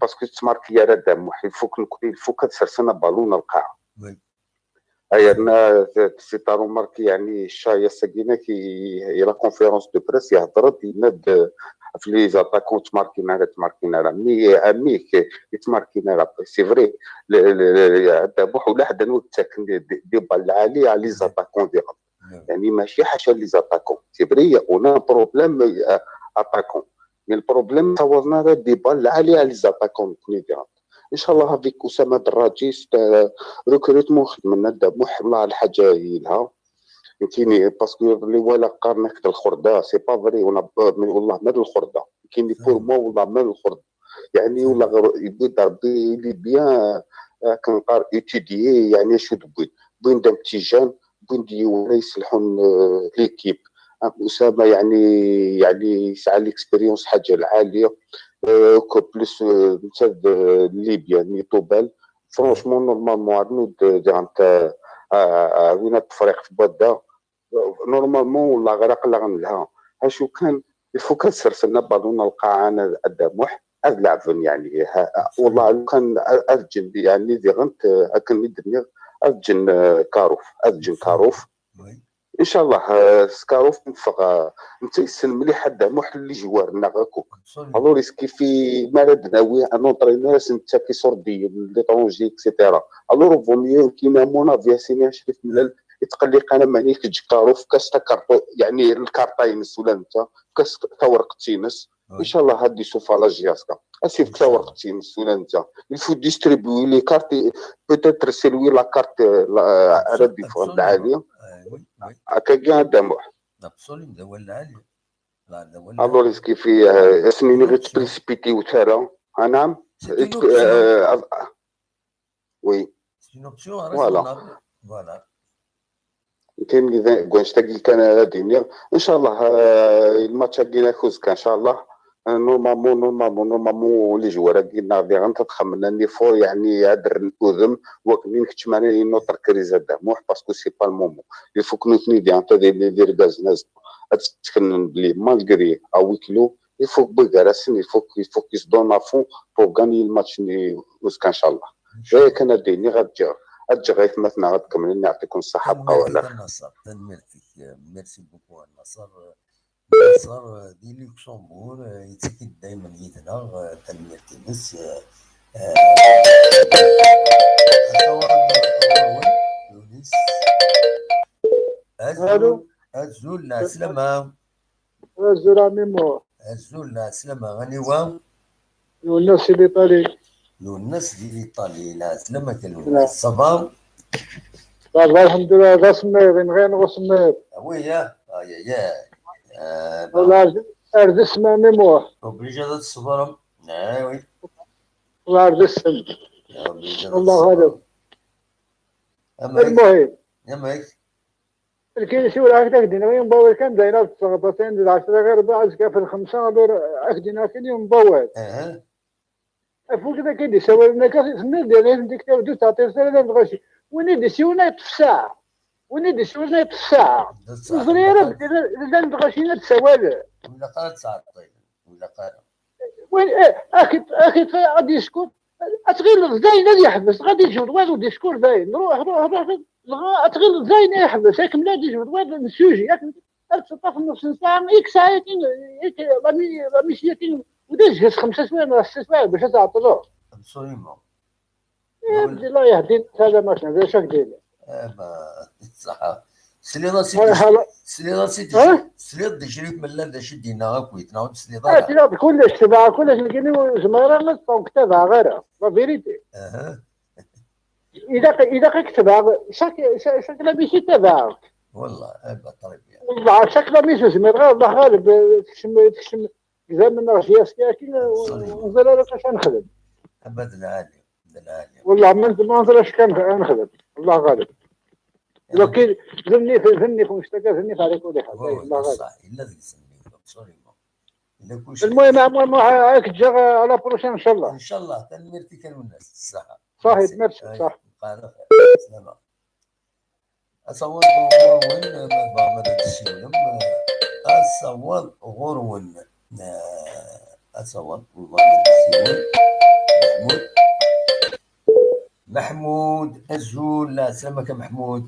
parce que تماركي يا راه دام محي فوك نكون فوك تسرسنا بالون القاعة. ايرنا سي تارو ماركي يعني الشاي السكينه كي la conférence de presse يهضر يناد في les attaquants تماركينا راه تماركينا راه مي اميك يتماركينا راه c'est vrai. دابا ولا حدا نوت تاكن دي بال عالي على les attaquants ديالهم يعني ماشي حاشا les attaquants c'est vrai on a un problème attaquant mais le problème صورنا راه دي بال عالي على les attaquants كوني ديالهم. إن شاء الله avec اسامه دراجي ست ريكروتمون خدمنا دابا محي الله الحاجه يلها. فهمتيني parce que اللي ولا قارنك الخرده c'est pas vrai والله ما الخرده كاين pour moi والله ما الخرده. يعني ولا يبغي ربي لي بيان كنقار étudier يعني شو تبغي بوين دام تيجان بوين دي ولا يصلحون l'équipe. اسامه يعني يعني يسعى l'expérience حاجه العاليه. Plus نتا ليبيا ني طوبال franchement normalement عندنا ديغنت وين التفريق في بدا normalement والله غير قلغن لها. ها شو كان il faut كان سرسلنا بالون القاعه انا الدموح هاد لعبن يعني والله لو كان الجن يعني ديغنت اكن دنيا الجن كاروف الجن كاروف. إن شاء الله سكاروف نفغ انت يسن مليح هذا محل اللي جوارنا غاكوك. الور اسكي في ما دناوي ان اونترينور انت كي صور دي l'étranger et cetera. الور فو ميو كيما mon avis سيني شريف ملال يتقلق انا ماني كتجكارو في كاس كارطو يعني الكارطاينس ولا انت في كاس تورق تينس. إن شاء الله هادي سوف على جياسكا اسيف كتاور قتي مسؤول انت il faut distribuer les cartes peut-être c'est lui la carte la la différente العاليه. هكا كاع دموع. الور اسكي في اسميني غير تبريسبيتي وتارا نعم. Oui. Voilà. كاين كونش تاكي كان هذا دينيا ان شاء الله. الماتش كاين كوزكا ان شاء الله. Normalement normalement normalement les joueurs كاين دي غنت تخمن نيفو يعني هاد الكوزم وكنين كتشماني نوتر كريز هذا موح parce que c'est pas le moment. Il faut que nous tenir des انت دي دي ريغاز ناس تسكن بلي malgré à huis clos il faut que بوغاراسين il faut que il faut qu'ils se donnent à fond pour gagner le match ني كوزكا ان شاء الله. جاي كان ديني غتجي غتجي غير ثماتنا غتكملين يعطيكم الصحه بقاو على خير. النصر تنميرتك. Merci beaucoup النصر. النصر دي لوكسمبور يتاكد دائما يدنا تنميرتي نس. الو. ازول ازول العسلامه. Azul a Mimo. Azul, lɛeslama, aniwa? Lwennas si l'Italie. Lwennas di l'Italie, lɛeslama-k a Lwennas. Ça va? Ça va, alḥemdulillah, d asemmiḍ, inɣi-aneɣ usemmiḍ. Ah oui, ah, aïe, aïe, aïe. Ah, bah. Ar d ssma a Mimo. Obligé ad tṣebrem. Ah oui. Ar d ssem. Obligé ad tṣebrem. Almuhim. Amek? Lkin siwel ak d ak-d-iniɣ yembawer kan d ayen ad ṭṭseɣ batin d lɛecra ɣir rebɛa azekka f lxemsa ad ur ak-d-iniɣ kan yembawer. Afuk d akken d-isawalen akka tenniḍ d ayen deg tabdut teɛṭiḍ ara d lɣaci. Win i d-isiwlen ay ṭṭef saɛa. Win i d-isiwlen ay ṭṭef saɛa. Ur ẓri ara belli llan lɣaci ad d-sawalen. Ur ilaq ara ad ttɛeṭṭilen. Ur ilaq ara. Win, eh, ak-, ak-, ad yeskur. Ad tɣileḍ dayen ad yeḥbes, dɣa ad iǧewwed wayeḍ udiskur dayen. Ruḥ, ruḥ, ruḥ, dɣa ad tɣileḍ dayen ad yeḥbes, akken ad iǧewwed wayeḍ n sujet, akken ad teṭṭaf nus n ssaɛa, ik ssaɛa-agi, ik la mi-, la mission-agi, u d azekka s xemsa swayeɛ neɣ setta swayeɛ bac ad tɛeṭṭleḍ. Absolument. Eh, Abdi, Allah yehdi-k, ala ma d acu ak-d-yini. Ah, bah, ṣṣeḥ. Tesliḍ-as i tesliḍ-as i tesliḍ-d i Crif Mellal d acu i d-yenna akkit, neɣ ur tesliḍ ara? Tesliḍ-d kullec, tebɛeɣ kullec, nekkini ur zmireɣ ara ad ṭṭfeɣ deg ttabaɛeɣ ara, la vérité. Aha. Ilaq, ilaq ad k-tebɛeɣ, chaque, chaque, chaque la mission ttabaɛeɣ-k. Wallah, eh bah, très bien. Wallah, chaque la mission zmireɣ ara, Allah ɣaleb, tekcem, tekcem, gzam neɣ J S K-agi, ur ẓriɣ ara acu ad nexdem. Abad lɛali. Wallah, ma, ma nẓri acu kan ad nexdem. Allah ɣaleb. Lakin, d nnif, d nnif, ur nectaq, d nnif ɛla kulli ḥal. Allah ɣaleb. Ṣṣeḥ, yella deg-s nnif, absolument. Yella kullec. Lmuhim, a Muḥ, ad k-ǧǧeɣ, à la prochaine, ncallah. Ncallah, tanemmirt-ik a Lwennas, ṣṣeḥ. Ṣaḥit, merci, ṣaḥ. Slama. Asawaḍ ɣur-wen, ma tebɣam ad d-tessiwlem, asawaḍ ɣur-wen. Ah, asawaḍ, tebɣam ad d-tessiwlem. Meḥmud. Meḥmud, azul, lɛeslama-k a Meḥmud.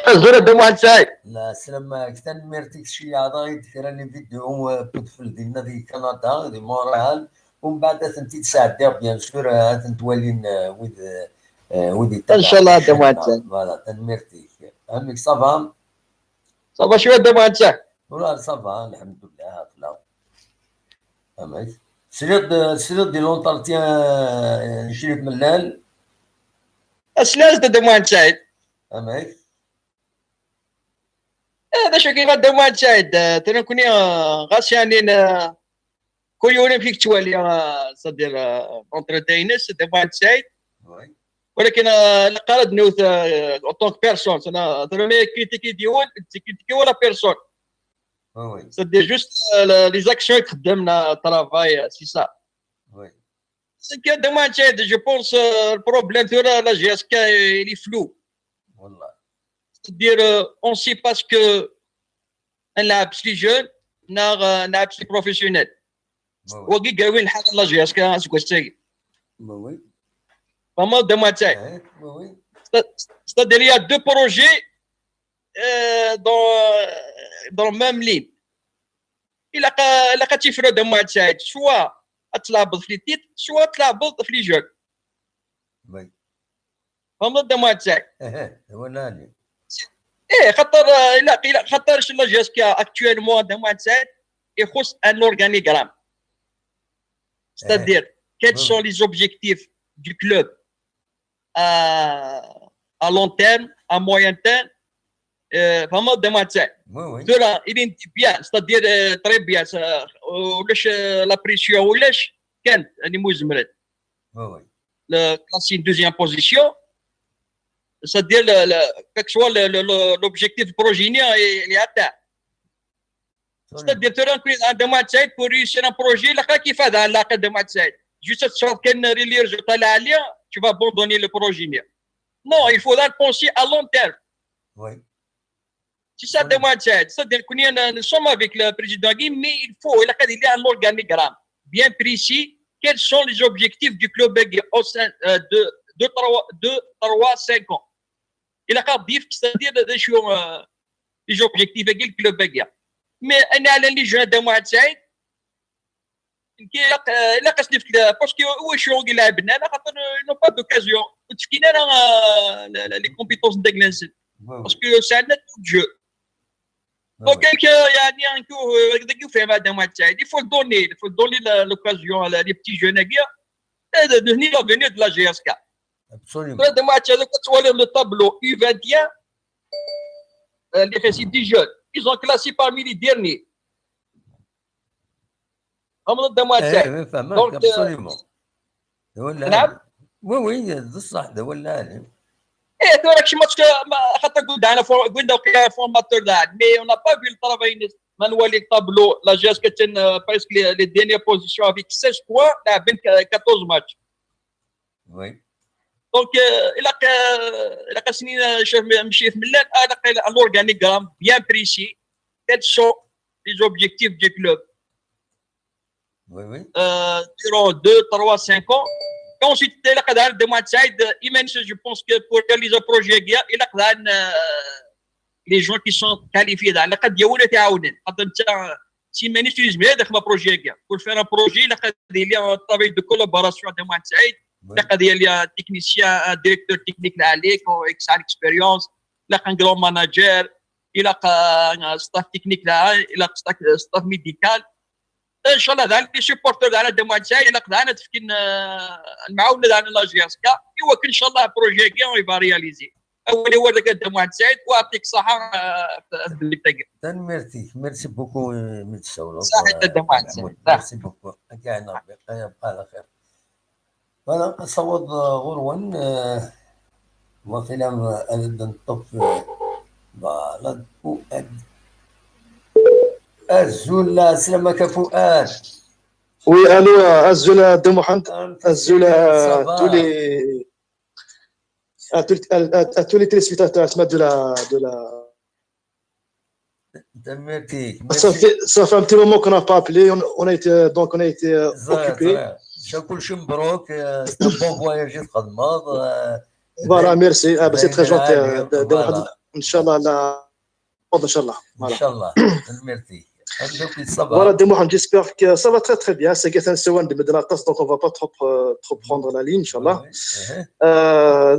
Azul a Dda Muḥend Saɛid. Lɛeslama-k, tanemmirt-ik, tceyɛeḍ-aɣ-id kra n les vidéos, eh, n udfel dinna di Kanada, di Montréal. Umbeɛd ad tent-id-sɛeddiɣ, bien sûr, eh, ad tent-walin, eh, wid, eh, wid yettabaɛen. Inchallah, a Dda Muḥend Saɛid. Voilà, tanemmirt-ik. Amek, ça va? Ça va cwiya a Dda Muḥend Saɛid? Ula ça va, lḥemdullah, aql-aɣ. Amek? Tesliḍ-d, tesliḍ-d i l'entretien, eh, n Crif Mellal? Asla-as-d a Dda Muḥend Saɛid. Amek? Eh, d acu akka a Dda Muḥend Saɛid, eh, tura nekkni, eh, ɣas yeɛni, eh, kul yiwen amek i yettwali, eh, c'est-à-dire, eh, l'entretien-ines, a Dda Muḥend Saɛid. Oui. Walakin, eh, ilaq ara ad nwet, eh, en tant que personne, c'est-à-dire, tura ma critiquer yiwen, critiquer la personne. Oui, oui. C'est-à-dire juste, euh, le, les actions i txeddem, le travail, euh, c'est ça. Oui. C'est que a Dda Muḥend Saɛid, je pense, euh, le problème tura, la J S K, il est flou. Wallah. C'est-à-dire, euh, on sait pas ce que un lab, les jeunes, neɣ, euh, un lab, les professionnels. Oui, oui. Wagi grawin lḥal la J S K aseggas-agi. Oui, oui. Vraiment, a Dda Muḥend Saɛid. Oui, oui. C'est-, c'est-à-dire, il y a deux projets euh, dans, dans la même ligne. Ilaq, ilaq ad tifreḍ a Dda Muḥend Saɛid, soit ad tleɛbeḍ f les titres, soit ad tleɛbeḍ f les jeunes. Oui. Tfehmeḍ a Dda Muḥend Saɛid? Aha, d awal ɛali. Eh, xaṭer, eh, ilaq, ilaq, xaṭer la J S K actuellement a Dda Muḥend Saɛid, ixuṣṣ un organigramme. C'est-à-dire, quels sont les objectifs du club à, à long terme, à moyen terme, euh, vraiment, a Dda Muḥend Saɛid. Oui, oui. Tura, il est bien, c'est-à-dire, euh, très bien, ça, ulac, euh, la pression, ulac, kan, ani mu zemren. Oui, oui. Le, classé en deuxième position, c'est-à-dire, le, le, quel que soit le, le, le, l'objectif du projet, il est, il est atteint. C'est-à-dire, tura, a Dda Muḥend Saɛid, pour réussir un projet, ilaq ad k-ifad ɛla a Dda Muḥend Saɛid. Juste ad tesɛuḍ kan les résultats lɛali, tu vas abandonner le projet. Non, il faudra penser à long terme. Oui. C'est ça, a Dda Muḥend Saɛid. C'est-à-dire, nekkni, nous sommes avec le président Guy, mais il faut, ilaq ad yili un organigramme bien précis. Quels sont les objectifs du club au sein, euh, de, de trois, de trois, cinq ans? Ilaq ad d-yefk, c'est-à-dire, d acu, euh, les objectifs-agi n le club-agi. Mais ayen ɛlan les jeunes a Dda Muḥend Saɛid, ilaq, euh, ilaq ad s-nefk, parce que iwacu i lɛiben, ala xaṭer, euh, ils n'ont pas d'occasion. Ur d-fkin ara, euh, la, la, les compétences n tagna-nsen. Oui, oui. Parce que c'est un atout de jeu. Donc, euh, يعني, un coup, euh, هكذاك يفهم هذا مع التسعيد. Il faut le donner, il faut le donner la- l'occasion à la- les petits jeunes هكذا. هذا هني l'avenir de la G S K. Absolument. هذا مع التسعيد، كتولي le tableau U vingt et un, euh, اللي فيه c'est dix jeunes. Ils ont classé parmi les derniers. هم ضد مع ايه التسعيد. إيه، فهمك Donc, euh, absolument. هو اللي نعم. عالم. Oui oui، بصح هو اللي عالم. ايه، تو راك شي ماتش، ما- خاطر قلت انا فور- قلنا وقيلا formateur داعد، mais on n'a pas vu le travail. ما نولي tableau la G S K كان presque les dernières positions avec seize points لاعبين quatorze matchs. Oui. Donc, euh, الا ق- الا قاسني شاف مشي في ملال، الا ق- un organigramme bien précis. Quels sont les objectifs du club Oui oui. euh, durant deux, trois, cinq ans. Et ensuite, الا قد عاد دموع سعيد, Imenis, je pense que pour réaliser un projet هكا, الا قد عاد, euh, les gens qui sont qualifiés, الا قد يولي تعاونين. خاطر انت سي مانيش يجمع هذا خدمه projet هكا. Pour faire un projet, الا قد يلي un travail de collaboration دموع سعيد, الا قد يلي un technicien, un directeur technique اللي عليك, ou ex على l'expérience, الا un grand manager, الا staff technique, الا staff médical. ان شاء الله ذا les supporters ديال دموع سعيد الا قد عاد تفكين, آه، المعاونه ديال la G S K. ايوا ان شاء الله projet كي on va réaliser. اول هو ذاك دموع سعيد, ويعطيك الصحه, آه، في البلد تاعك. Merci, merci beaucoup, euh, monsieur Saoulou. صحيح, دموع سعيد. صح. Merci beaucoup. كاع ربي يبقى على خير. Voilà, نصوض غرون, آه، وقيلا نبدا نطب في, voilà, فؤاد. أزول, السلامة فؤاد. Oui, allô, أزول دي محمد, أزول Ça va. Tous les, à tous, à, à tous les téléspectateurs, de la, de la, Merci. Ça fait, ça fait un petit moment qu'on n'a pas appelé. On, on a été, donc, on a été, euh, occupés. شكون شي مبروك, آه, c'est un bon voyage تخدمض, آه, Voilà, merci. Ah, bah, c'est très gentil. Voilà. إن شاء الله, إن شاء الله. Voilà. إن شاء الله. Merci. Voilà, دي محمد, j'espère que ça va très très bien. C'est Gaëtan Sewan de Medina Tass, donc on va pas trop, euh, trop prendre la ligne, إن شاء الله. Euh,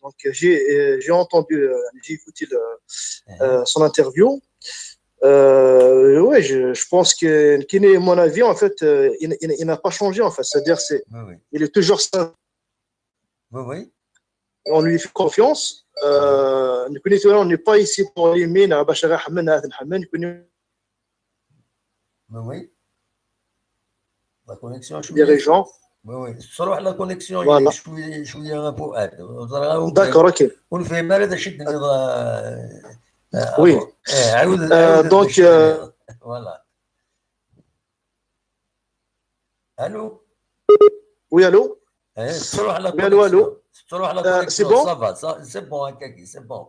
donc, j'ai, euh, j'ai entendu, euh, j'ai écouté le, euh, son interview. Euh, oui, je, je pense que, que mon avis, en fait, euh, il, il, il n'a pas changé, en fait. C'est-à-dire, c'est, il est toujours sincère. Oui, oui. On lui fait confiance. Euh, on n'est pas ici pour les mines, à Bachar Ahmed, à Ahmed, Oui, oui. La connexion, dirigeant. Oui, oui. تروح la connexion, Voilà. شوية, شوية فؤاد. D'accord, ok. ونفهم مالا دا شد Oui. عاود, Euh, donc, euh, voilà. Allô. Oui, allô. Eh, تروح la Oui, allô, allô. تروح la Euh, c'est connexion, bon ? Ça va, ça, c'est bon, هكاكي, c'est bon.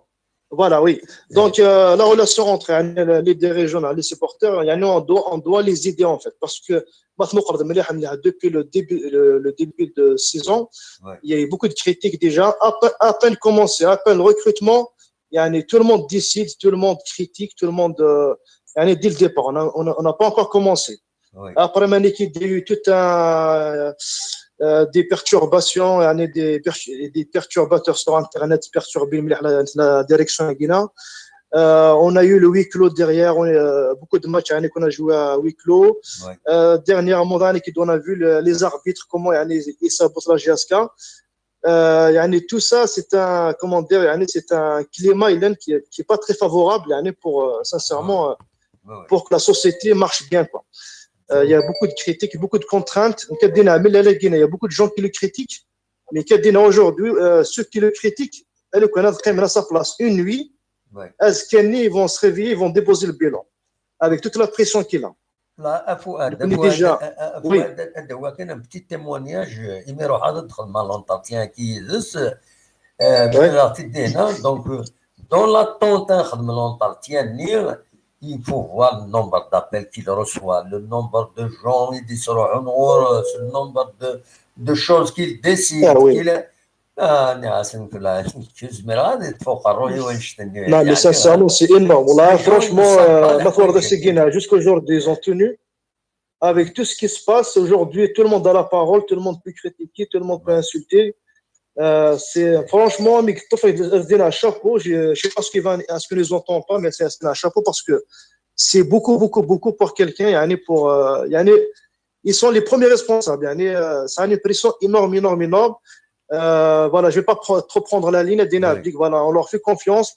Voilà, oui. Donc, euh, la relation entre, euh, les dirigeants et les supporters, يعني, on doit, on doit les aider, en fait, parce que ما تنقرض مليح, مليح, depuis le début, le, le début de saison, Ouais. Il y a eu beaucoup de critiques déjà. À pe-, à peine commencé, à peine le recrutement, يعني, tout le monde décide, tout le monde critique, tout le monde, euh, يعني, dès le départ, on a, on a, on n'a pas encore commencé. Oui. Après, Manicky, il y a eu tout un, euh, des perturbations, يعني, des, per-, des perturbateurs sur Internet, perturbé مليح la, la direction هكينا. Euh, on a eu le huis clos derrière, on, euh, beaucoup de matchs, يعني, qu'on a joué à huis clos. Ouais. Euh, dernièrement, يعني, on a vu le, les arbitres, comment, يعني, ils sabotent la G S K. Euh, يعني, tout ça, c'est un, comment dire, يعني, c'est un climat, Hélène, qui, qui est pas très favorable, يعني, pour, euh, sincèrement, euh, Ouais, ouais. Pour que la société marche bien, quoi. Euh, il y a beaucoup de critiques, beaucoup de contraintes. Il y a beaucoup de gens qui le critiquent, mais aujourd'hui, euh, ceux qui le critiquent, elle connaît quand même sa place. Une nuit, Ouais. Azkani, ils vont se réveiller, ils vont déposer le bilan avec toute la pression qu'il a. لا, أفؤاد, Donc, أفؤاد, déjà, أ-, أ-, oui. أفؤاد, هذا هو كان un petit témoignage, euh, إمي روح هذا دخل مع l'entretien كي يدس, euh, من Ouais. غير تدينا, donc, euh, dans l'attente نخدم l'entretien ني, il faut voir le nombre d'appels qu'il reçoit, le nombre de gens اللي يصيروا نغور, le nombre de, de choses qu'il décide, Ah oui. qu'il a, آه, نعسن كلها, كي زمير غادي تفوق الروح وين شتني. Non, mais sincèrement, c'est énorme. Là, franchement, euh, ما تورد سيكينا, jusqu'aujourd'hui, ils ont tenu. Avec tout ce qui se passe aujourd'hui, tout le monde a la parole, tout le monde peut critiquer, tout le monde peut insulter. Euh, c'est franchement, Miguel Toufik, je dis un chapeau. Je, je sais pas ce qu'il va, est-ce qu'il nous entend pas, mais c'est c'est un chapeau parce que c'est beaucoup, beaucoup, beaucoup pour quelqu'un. يعني, pour, euh, يعني, ils sont les premiers responsables. يعني, euh, ça a une pression énorme, énorme, énorme. Euh, voilà, je vais pas pro- trop prendre la ligne. Dina Ouais. Abdik, voilà, on leur fait confiance.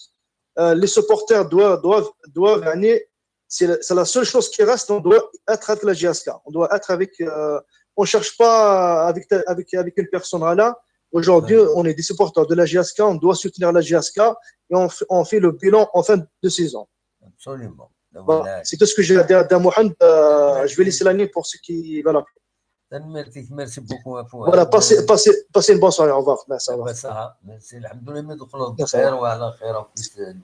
Euh, les supporters doivent, doivent, doivent يعني, c'est la, c'est la seule chose qui reste. On doit être avec la J S K. On doit être avec. Euh, on cherche pas avec, avec, avec une personne là. Aujourd'hui, Ouais. on est des supporters de la J S K. On doit soutenir la J S K et on, fait- on fait le bilan en fin de saison. Absolument. Voilà. C'est tout ce que j'ai à dire, à dire, Mohamed. Euh, je vais laisser la ligne pour ceux qui veulent appeler. Merci beaucoup. Voilà, passez, passez, passez une bonne soirée. Au revoir. Merci. Au revoir. Merci. الحمد لله ما دخلوا Merci. بخير وعلى خير.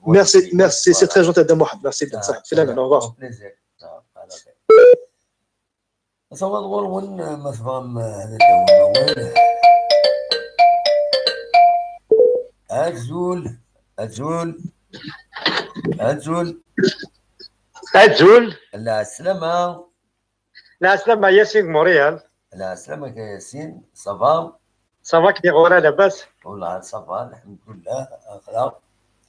Merci, merci. C'est très gentil de Mohamed. Merci bien. صح. سلام. Au revoir. Au plaisir. صح. على خير. تصور غور وين ما تفهم هذا الدواء وين. أزول، أزول، أزول. أزول. العسلامة. العسلامة ياسين موريال. العسلامة ياسين، ça va؟ Ça va كي غورا لاباس؟ والله ça va، الحمد لله. أخرى.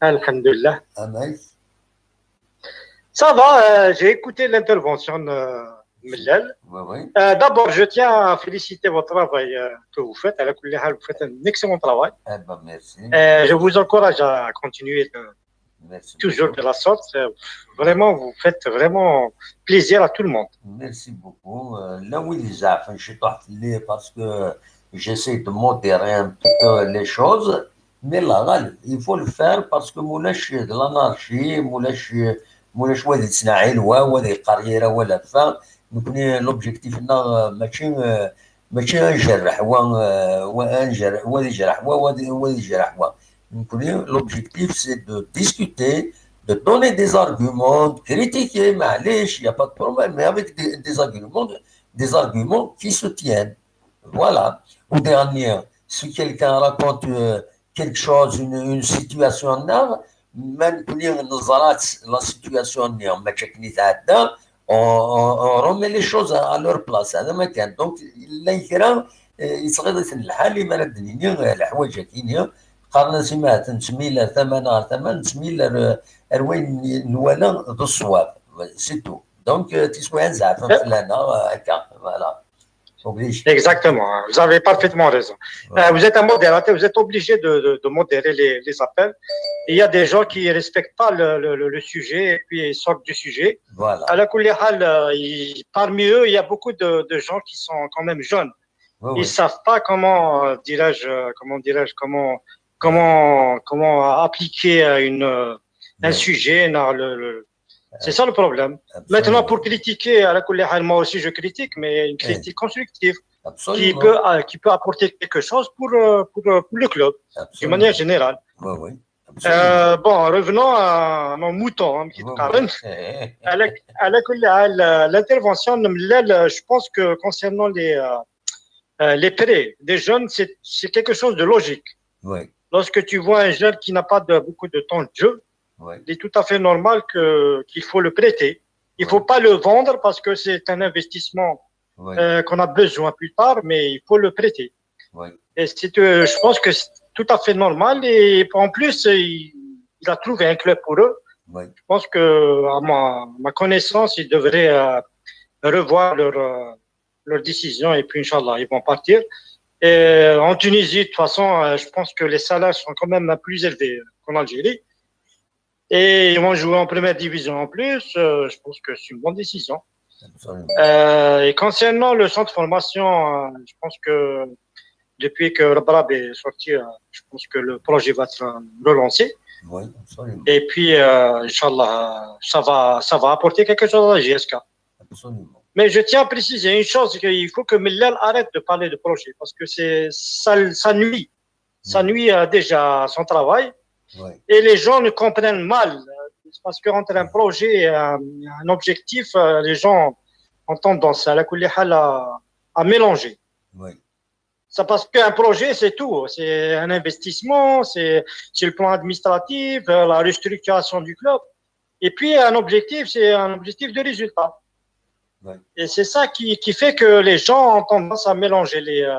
الحمد لله. أمايك. Ça va, euh, j'ai écouté l'intervention euh, Millal. Oui, oui. Euh, D'abord, je tiens à féliciter votre travail euh, que vous faites. على كل حال, vous faites un excellent travail. Eh ben, merci. Euh, je vous encourage à continuer de- Merci toujours beaucoup. De la sorte. Euh, vraiment, vous faites vraiment plaisir à tout le monde. Merci beaucoup. Euh, là, oui, les affaires, je suis parti parce que j'essaie de modérer un petit peu les choses. Mais là, là, il faut le faire parce que مولانش de l'anarchie, مولانش, مولانش واد يتسناعي الوا, واد يقريرا ولا فا. نكوني l'objectif هنا ماشي, ماشي نجرح و, ونجرح, واد يجرح و, واد يجرح و. نكوني l'objectif c'est de discuter, de donner des arguments, de critiquer, معليش, il n'y a pas de problème, mais avec des, des arguments, des arguments qui se tiennent. Voilà. Au dernier, si quelqu'un raconte euh, quelque chose, une, une situation, ما نكوني نزرات la situation, ما تشكني تعدى, on, on, on remet les choses à, à leur place. هذا ما كان. Donc, لا يكرا يتغير الحال ما ندني الحوايج كينيا. قارنا سمعت نسمي لا ثمانة ثمانية نسمي لا روين نوالا بالصواب. C'est tout. Donc, تسويان زعفا فلانا هكا. Voilà. Exactement, vous avez parfaitement raison. Ouais. Euh, vous êtes un modérateur, vous êtes obligé de, de, de modérer les, les, appels. Il y a des gens qui ne respectent pas le, le, le, sujet et puis ils sortent du sujet. Voilà. À la كل حال, euh, parmi eux, il y a beaucoup de, de gens qui sont quand même jeunes. Oui, ils ne oui. savent pas comment, euh, dirais-je, euh, comment dirais-je, comment, comment, comment appliquer une, euh, un oui. sujet dans le, le, C'est ça le problème. Absolument. Maintenant, pour critiquer, على كل حال, moi aussi je critique, mais une critique constructive qui peut, euh, qui peut apporter quelque chose pour, euh, pour, euh, pour le club, d'une manière générale. Oui, oui. Euh, bon, revenons à nos moutons, hein, qui على كل حال, l'intervention, je pense que concernant les, euh, euh, les prêts des jeunes, c'est quelque chose de logique. Oui. Lorsque tu vois un jeune qui n'a pas de, beaucoup de temps de jeu, oui. Il est tout à fait normal que, qu'il faut le prêter. Il ne faut pas le vendre parce que c'est un investissement oui. euh, qu'on a besoin plus tard, mais il faut le prêter. Oui. Et c'est, euh, je pense que c'est tout à fait normal. Et en plus, il, il a trouvé un club pour eux. Oui. Je pense que, à ma, ma connaissance, ils devraient euh, revoir leur, euh, leur décision et puis, Inch'Allah, ils vont partir. Et en Tunisie, de toute façon, euh, je pense que les salaires sont quand même plus élevés qu'en Algérie. Et ils vont jouer en première division en plus. Euh, je pense que c'est une bonne décision. Euh, et concernant le centre de formation, euh, je pense que depuis que Rabrab est sorti, euh, je pense que le projet va être euh, relancé. Oui, absolument. Et puis, euh, Inch'Allah, ça va, ça va apporter quelque chose à la J S K. Absolument. Mais je tiens à préciser une chose, qu'il faut que Millal arrête de parler de projet parce que c'est ça, ça nuit. Ça nuit euh, déjà à son travail. Oui. Et les gens ne comprennent mal. Parce qu'entre un projet et un, un objectif, euh, les gens ont tendance على كل حال à, à mélanger. Oui. C'est parce qu'un projet, c'est tout. C'est un investissement, c'est le plan administratif, euh, la restructuration du club. Et puis, un objectif, c'est un objectif de résultat. Oui. Et c'est ça qui, qui, fait que les gens ont tendance à mélanger les, euh,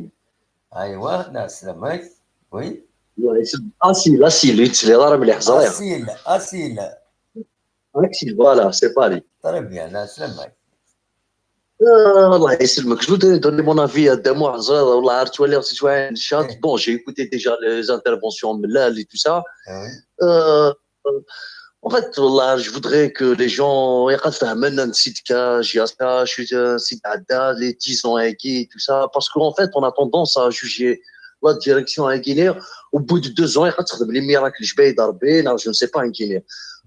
Asil. ايوا، نعسلامك. Oui. Asil, Asil, ur tettiliḍ ara mliḥ, ẓriɣ. Asil, Asil. Asil, voilà, c'est Paris. Très bien, نعسلامك. Euh, Allah يسلمك. Je voudrais donner mon avis à Damour. Wallah, tu vois, c'est une chance. Bon, j'ai écouté déjà les interventions, Melal et tout ça. Oui. Euh, euh, en fait, wallah, je voudrais que les gens يقدروا يفهموا أن سيدك جي اس كا، شو سيد عداد، les dix ans et tout ça. Parce qu'en fait, on a tendance à juger la direction ingénieur au bout de deux ans, يقدر تخدم les miracles, je vais d'arber, là, je ne sais pas, ingénieur.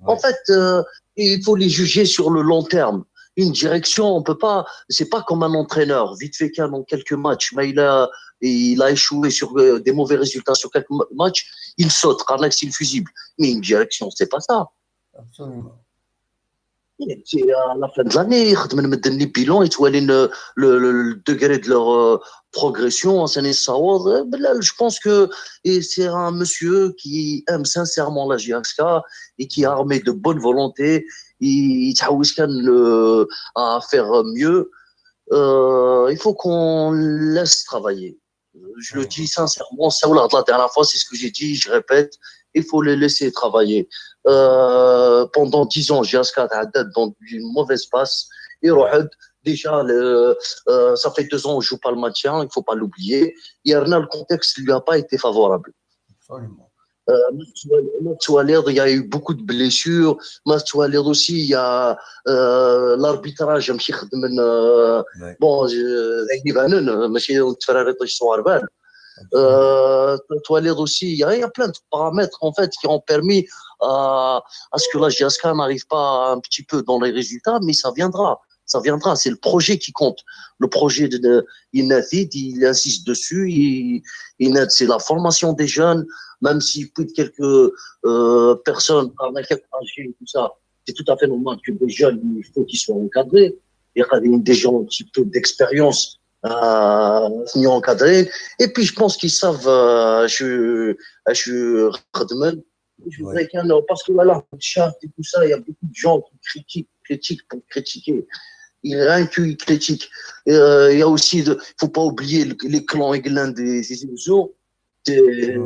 En Oui. fait, euh, Il faut les juger sur le long terme. Une direction, on peut pas, c'est pas comme un entraîneur. Vite fait, qu'en quelques matchs, mais il a, il a échoué sur euh, des mauvais résultats sur quelques ma- matchs, il saute, Karnak, c'est fusible. Mais une direction, c'est pas ça. Absolument. C'est à la fin de l'année, يخدم المدني bilan, il voit le, le, le degré de leur euh, progression, c'est une histoire. Euh, ben là, je pense que et c'est un monsieur qui aime sincèrement la J S K et qui est armé de bonne volonté. Il, il تحوس كان, euh, à faire mieux. Euh, il faut qu'on laisse travailler. Je le dis sincèrement, ça, on l'a dit la dernière fois, c'est ce que j'ai dit, je répète, il faut les laisser travailler. Euh, pendant dix ans, J S K a dans une mauvaise passe. Et Rohed, déjà, le, euh, ça fait deux ans qu'on joue pas le maintien, il faut pas l'oublier. Hier, le contexte lui a pas été favorable. Absolument. Euh, Matsualed, il y a eu beaucoup de blessures. Matsualed aussi, il y a euh, l'arbitrage, ماشي يخدم, euh, Ouais. Bon, euh, ماشي تفراريط شي صواربال. Absolument. Euh, Matsualed aussi, il y, a, il y a plein de paramètres en fait qui ont permis à, à ce que la J S K n'arrive pas un petit peu dans les résultats, mais ça viendra. Ça viendra, c'est le projet qui compte. Le projet de, de Inatid, il insiste dessus, il, il aide, c'est la formation des jeunes, même s'il y a quelques euh, personnes, par quelques âgés, tout ça, c'est tout à fait normal que des jeunes, il faut qu'ils soient encadrés. Il y a des gens un petit peu d'expérience euh, qui sont encadrés. Et puis, je pense qu'ils savent, euh, je, je, je voudrais qu'un, parce que voilà, le chat et tout ça, il y a beaucoup de gens qui critiquent, critiquent pour critiquer. Il y a rien qui critique. Euh, il y a aussi, de, faut pas oublier le- les clans Eglen des, des Izo. C'est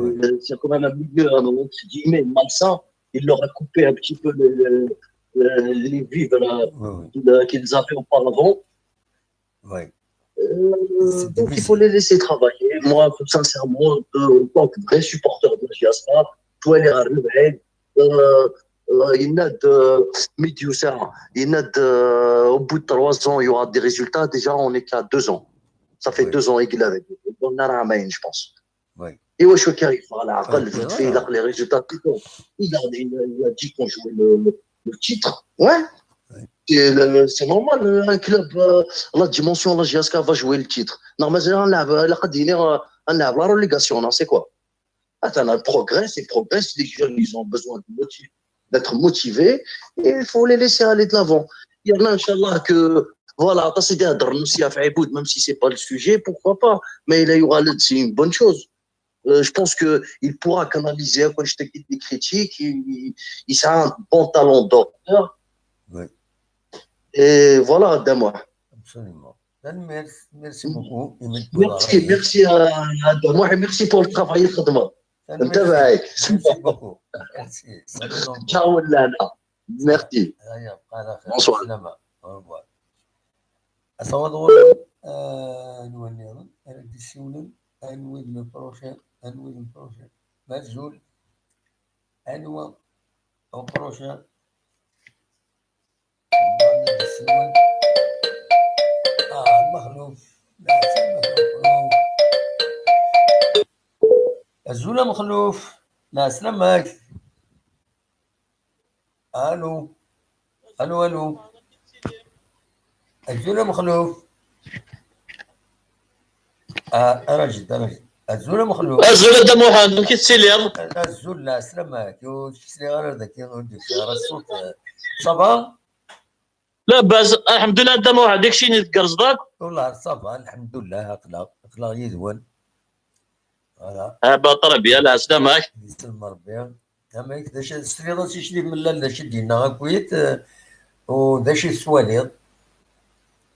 c'est quand même un milieu, hein, entre guillemets, malsain. Il leur a coupé un petit peu le- le- le- les vives là, Oui, oui. qu'ils qu'ils avaient auparavant. Oui. Euh, C'est donc il difficile. faut les laisser travailler. Moi, sincèrement, euh, en tant que vrai supporter de la J S K, tu vois les Arabes, euh, euh, il y en a de Médiusa, il y en a de, au bout de trois ans, il y aura des résultats. Déjà, on n'est qu'à deux ans. Ça fait Oui. deux ans, il est avec. On a la main, je pense. Oui. Et ouais, je suis carré. Voilà, Ah, vite c'est fait, vrai. là, les résultats, c'est bon. Il a, il a, il a dit qu'on jouait le, le titre. Ouais. Ouais. C'est le- c'est normal, un club, euh, la dimension, la J S K va jouer le titre. Non, mais c'est un, un, un, la relégation, non, c'est quoi ? Attends, on progresse, on progresse. Les jeunes, ils ont besoin de motiv- d'être motivés et il faut les laisser aller de l'avant. Il y en a, Inch'Allah, que, voilà, ça, c'est des drônes aussi à faire, même si c'est pas le sujet, pourquoi pas. Mais là, il y aura le- c'est une bonne chose. Euh, je pense qu'il pourra canaliser, quand je te quitte les critiques, il, il, il sera un bon talent d'auteur. Oui. Et voilà, Damour. Absolument. Merci, merci beaucoup. Merci, merci à, à Damour et merci pour le travail, Khadma. Merci. Ntabaïk. Merci beaucoup. Merci. Ça fait longtemps. Ciao, Lana. Merci. Allez, après, à la fin. Bonsoir. Salam. Au revoir. Asawa d ɣur-wen, euh, anwa nniḍen ara d-yessiwlen, anwi d le prochain, anwi d le prochain. Mazul, anwa au prochain. Anwa ara d-yessiwlen. Ah, Mexluf. Azul a Mexluf. Lɛeslama-k. Allô. Allô, allô. Azul a Mexluf. Ah, ara jid, ara jid. Azul a Mexluf. Azul a Dda Muḥend, amek i tettiliḍ? Azul, lɛeslama-k. Ur k-sliɣ ara daki, ur d-ufiɣ ara ṣṣut. Ça va? Labas, lḥemdullah a Dda Muḥend, i keččini tgerrzeḍ akk? Wallah, ça va, lḥemdullah, aql-aɣ, aql-aɣ yid-wen. Voilà. Ah, bah, très bien, lɛeslama-k. Yesselm Rebbi. Amek, d acu, tesliḍ-as i Clif Mellal, d acu i d-yenna akkit, eh, u d acu i tettwaliḍ?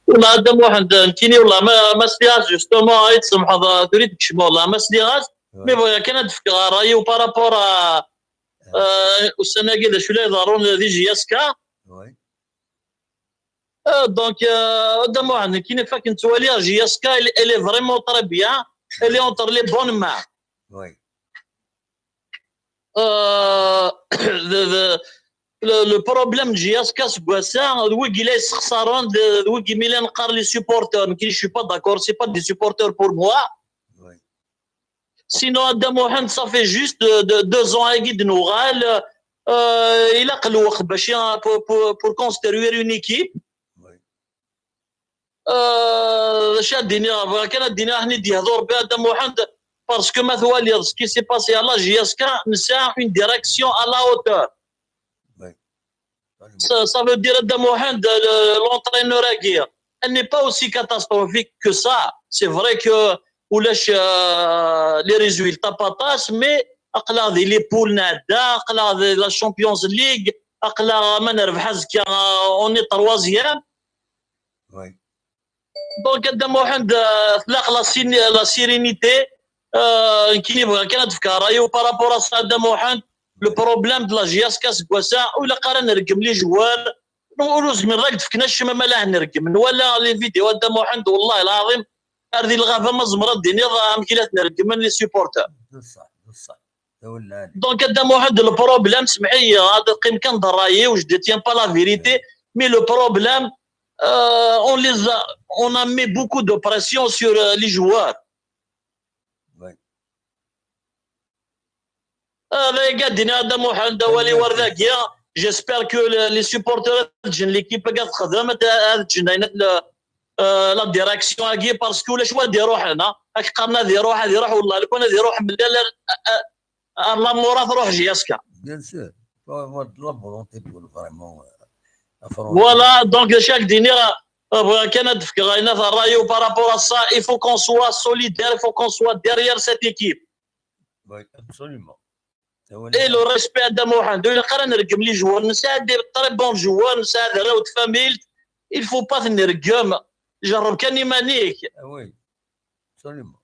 Wallah, a Dda Muḥend, nekkini, wallah, ma, ma sliɣ-as, justement, ay tsemḥeḍ, ah, tura i d-kecmeɣ, wallah, ma sliɣ-as, mais bɣiɣ kan ad d-fkeɣ ṛṛay-iw par rapport à, euh, ussan-agi, d acu la iḍerrun di J S K. Oui. Euh, donc, euh, a Dda Muḥend, nekkini, fakken ttwaliɣ, J S K, elle, elle est vraiment très bien. Elle est entre les bonnes mains. Oui. Euh, the, the, le, le problème de J S K seg wass-a, d wigi la yessexṣaren, d, d wigi mi la neqqar les supporters. Nekkini, je suis pas d'accord, c'est pas des supporters pour moi. Oui. Sinon, a Dda Muḥend, ça fait juste de, de deux ans agi d-nuɣal. Euh, ilaq lweqt bac i- pour, pour, pour construire une équipe. Oui. Euh, d acu ad d-iniɣ, bɣiɣ kan ad d-iniɣ akken i d-yehdu Rebbi a Dda Muḥend, parce que ma twaliḍ ce qui s'est passé à la J S K, nesɛa une direction à la hauteur. Oui. Ça, ça veut dire a Dda Muḥend, le- l'entraîneur-agi, elle n'est pas aussi catastrophique que ça. C'est vrai que ulac euh, les résultats pas tas, mais aql-aɣ di les poules nɛedda, aql-aɣ di la Champions League, aql-aɣ ma nerbeḥ azekka, euh, on est troisième. Oui. Donc a Dda Muḥend, euh, tlaq la, séni- la sérénité. Euh, nekkini bɣiɣ kan ad d-fkeɣ ṛṛay-iw par rapport à ça a Dda Muḥend. Le problème de la J S K seg wass-a, ur ilaq ara nreggem les joueurs. Ur ur zmireɣ ad d-fken acemma ma la nreggem. Nwala les vidéos a Dda Muḥend, والله العظيم, ar di lɣaba ma tzemreḍ ad d-tiniḍ amek i la ten-reggmen les supporters. D ṣṣeḥ, d ṣṣeḥ. Tawella. Donc a Dda Muḥend, le problème, semḥ-iyi, ad qqim kan d ṛṛay-iw, je détiens pas la vérité, mais le problème, euh, on les a, on a mis beaucoup de pression sur euh, les joueurs. Oui. هذا قاعد دينا هذا محمد دوالي تمام. ورداقيا. J'espère que le- les supporters de l'équipe قاعد تخدم هذا جنينة la direction هاكي parce que ولا شو غادي يروح هنا هاك قرنا غادي يروح غادي يروح والله لو كان غادي يروح من لا لا la Mora تروح J S K. Bien sûr. Faut avoir de la volonté pour vraiment euh, affronter. Voilà, donc chaque ديني بغا كان هاد فكرة غينا في الرايو par rapport à ça, il faut qu'on soit solidaire, il faut qu'on soit derrière cette équipe. Oui, absolument. Et le respect à Dda Mohamed, il y a des très bons joueurs, il y a des familles, il faut pas tenir gueule. جرب كان يمانيك. Ah oui, absolument.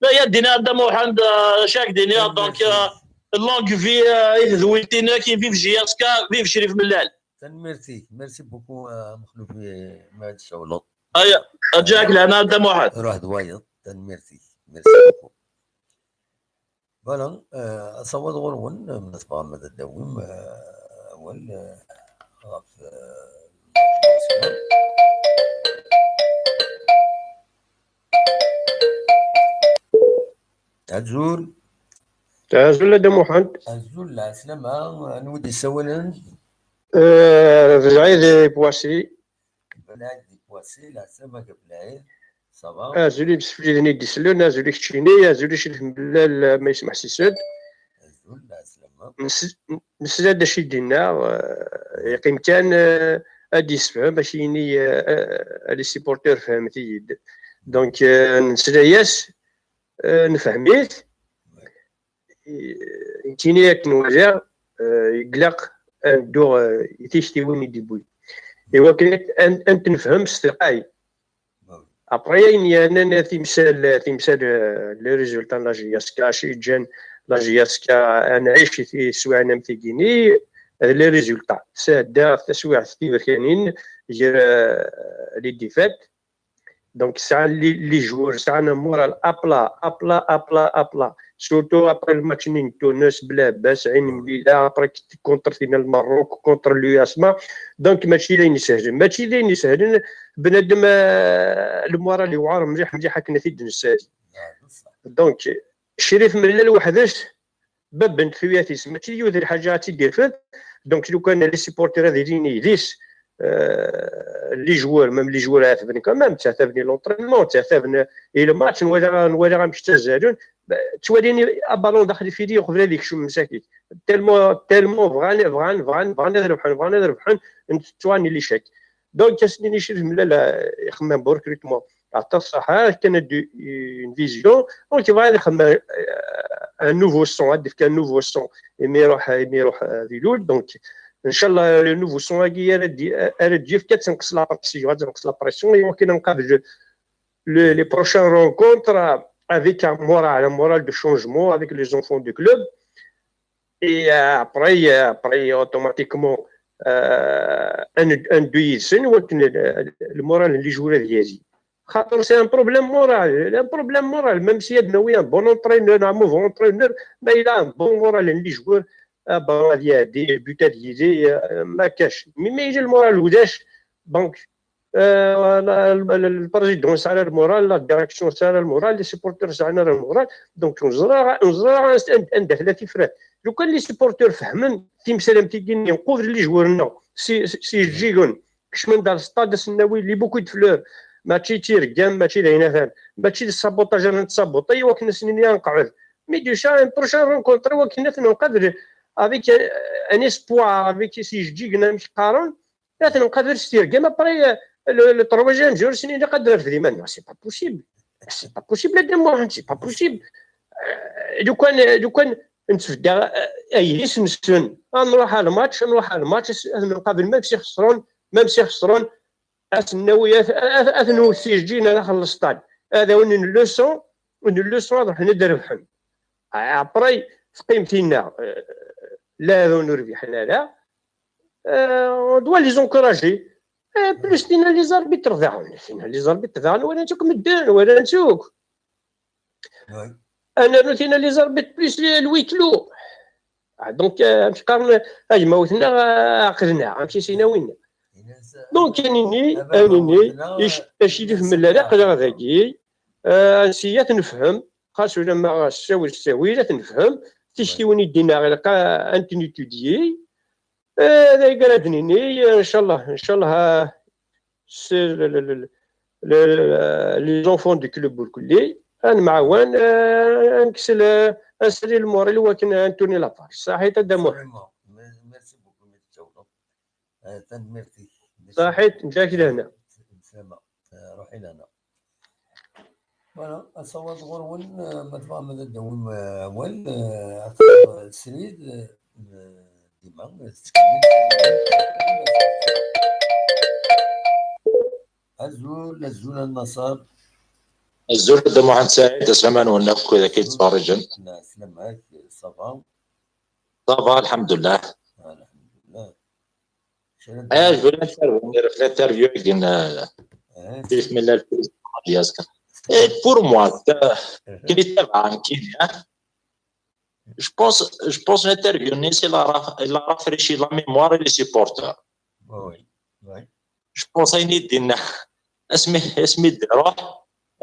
لا يا دينا هذا محمد شاك دينا donc euh, longue vie يهدويتينا كي vive J S K, vive Chérif Mellal. Tanemmirt-ik, merci beaucoup مخلوف ما هاد الشغل. هيا اجاك لهنا هذا محمد. روح دوايض. Tanemmirt-ik, merci beaucoup. Voilà, asawaḍ ɣur-wen ma tebɣam ad d-tawim awal ɣef Azul. Azul a Dda Muḥend. Azul, lɛeslama, anwa i d-yessawalen? Eh, Belɛid di Poissy. Belɛid di Poissy, lɛeslama a Belɛid. Ça va? Azul i yimsefliden i d-isellen, azul i keččini, azul i Cid Mellal ma yesmeḥsis-d. Azul, lɛeslama. Nesla-d acu i d-yenna, eh, yeqqim kan eh, ad d-yessefhem acu yini eh, eh, les supporters fehmet-iyi-d. Donc eh, nesla-yas, eh, nefhem-it. Eh, nekkini akken waliɣ, eh, ilaq ad neddu eh, i tiktiwin i d-yewwi. Iwakken ad, ad, ad t-nefhem s telqay. Après, ayen yernan timsal, timsal, eh, les résultats n la J S K, acu yeǧǧan la J S K ad nɛic i teswiɛin am tigini, d les résultats. Sɛeddaɣ taswiɛt tiberkanin gar eh, les défaites. Donc, sɛan les, les joueurs, sɛan un moral à plat, à plat, à plat, à plat. Surtout après le match n Tunis, Blabas, Ain Melila, après contre le Maroc, contre l'U S M A. Donc, mačči d ayen isehlen. Mačči d ayen isehlen, bnadem, eh, le moral yewɛer mliḥ, mliḥ akken ad t-id-nessali. Donc, Crif Mellal weḥd-s, bab n tuyat-is, mačči d yiwet n lḥaǧa ad tt-id-irfed. Donc, lukan les supporters ad ilin yid-s, eh, les joueurs, même les joueurs ɛetben quand même, ttɛetaben i l'entraînement, ttɛetaben i le match, nwala, nwala amek ttazzalen, ttwalin abalun daxel ifili uqbel ad ikcem msakit. Tellement, tellement bɣan, bɣan, bɣan, bɣan ad rebḥen, bɣan ad rebḥen, ttwalin les échecs. Donc, ass-nni Crif Mellal ixemmem bu recrutement. Ɛṭa ṣṣaḥa, kan une vision. Donc, yebɣa ad ixemmem eh, un nouveau son, ad d-ifk un nouveau son. Imi iruḥ, imi iruḥ eh, di lul. Donc, ncallah, le nouveau son-agi ara d-, ara d-yefk ad tenqes la pression, ad tenqes la pression, et on va nqabel le, les prochaines rencontres avec un moral, un moral de changement avec les enfants du club. Et euh, après, euh, après, automatiquement, euh, un, un deux, c'est le moral, les joueurs, خاطر c'est un problème moral, un problème moral, même si il a un bon entraîneur, un mauvais entraîneur, mais il a un bon moral, les joueurs, ah, bon, il y a des buts, il y a des, euh, ما كاش. Mais, mais il a le moral, donc, euh, le, le, le, le président, ça a le moral, la direction, ça a le moral, les supporters, ça a le moral. Donc, on sera, on sera un, un, un, Lukan les supporters fehmen timesramt-agi-nni, qubel les joueurs-nneɣ s, s, s ijeǧǧigen, kecmen-d ar stade, ad sen-nawi les bouquets de fleurs, mačči d tireggam, mačči d ayen atan, mačči d sabotage ara nettsabuṭi, i wakken ad sen-nini ad nqeɛɛed. Mais déjà, une prochaine rencontre, i wakken ad ten-nqabel avec, euh, un espoir, avec s ijeǧǧigen, amek qqaren, ad ten-nqabel s tireggam, après, euh, le, le troisième jour, ad sen-nini ad d-nerfed iman-nneɣ. C'est pas possible. C'est pas possible, a Dda Muḥend, c'est pas possible. Euh, lukan, lukan nettbedda, euh, ayis-nsen, ad nruḥ ar lmatch, ad nruḥ ar lmatch, ad, ad nqabel, même si xesren, même si xesren, ad ten-nawi, ad, ad, ad ten-nwet s ijeǧǧigen ar daxel n lestad. Ad awin une leçon, une leçon, ad ruḥen ad d-rebḥen. Après, teqqim tinna, euh, la ad ur rbiḥen ara, euh, on doit les encourager. Euh, plus tinna les arbitres daɣen, tinna les arbitres daɣen, walan-tt akk medden, walan-tt akk. Oui. Ad nernu tinna les arbitres plus le, le huis clos. Ah, donc, euh, amek qqaren, a gma wten-aɣ, euh, aql-neɣ, amek i s-yenna winna. Donc, ad nini, ad nini, ic-, acilif mella d aql-aɣ dagi, euh, ansi ad t-nefhem, xas ulamma ssawil ssawil, ad t-nefhem, tiktiwin i d-inna ilaq ad ten-étudier, euh, d ay ara d-nini, euh, inchallah, inchallah, euh, c'est le, le, le, le, le, les enfants du club Burkuli, ad nemɛawan, euh, ad nekkes le, ad nsali lmuṛil i wakken ad nturni la page. Saḥit a Dda Muḥend. Absolument. Merci beaucoup, Maître Tchawlo. Euh, tanemmirt-ik. Saḥit, ǧǧak lehna. Bslama. Euh, ruḥ i lehna. Voilà, asawaḍ ɣur-wen, euh, ma tebɣam ad d-tawim, euh, awal, euh, ad tawim srid, euh, dima, euh, tettkemmil. Azul, azul a Naṣer. Azul a Dda Muḥend Saɛid, aslama-nwen akk wid akka yettfeṛṛiǧen. Aslama-k, ça va? Ça va, alḥemdulillah. Alḥemdulillah. Ah, je veux l'interview, l'interview, euh, Eh, bismillah, le président Aliaska. Et pour moi, euh, eh, qu'il était tranquille, hein. Je pense, je pense l'interview, c'est la, ra- la rafraîchir la mémoire et les supporters. oui, oui, Je pense ayen i d-yenna asmi, asmi d-iruḥ,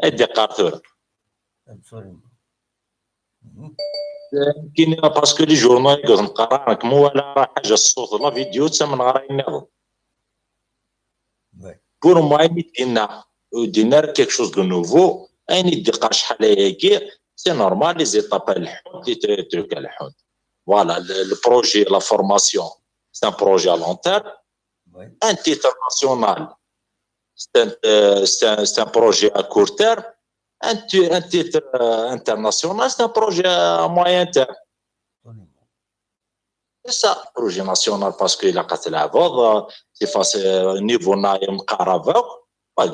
ad d-iqqar tura. absolument. Mhm. Yemkin parce que les journaux i d-nqara, nekk mu wala ara ḥaǧa ṣṣut, la vidéo, ttamneɣ ara ayen nniḍen. Ouais. Pour moi, ayen i d-yenna, ur d-yenna ara quelque chose de nouveau, ayen i d-iqqar acḥal ayagi, c'est normal, les étapes à lḥut, les tru- trucs à lḥut. Voilà, le, le projet, la formation, c'est un projet à long terme. Ouais. Un titre national, c'est un, euh, c'est un, c'est un projet à court terme. Un, ti- un titre euh, international, c'est un projet à moyen terme. Absolument. C'est ça, projet national, parce que la c'est niveau niveau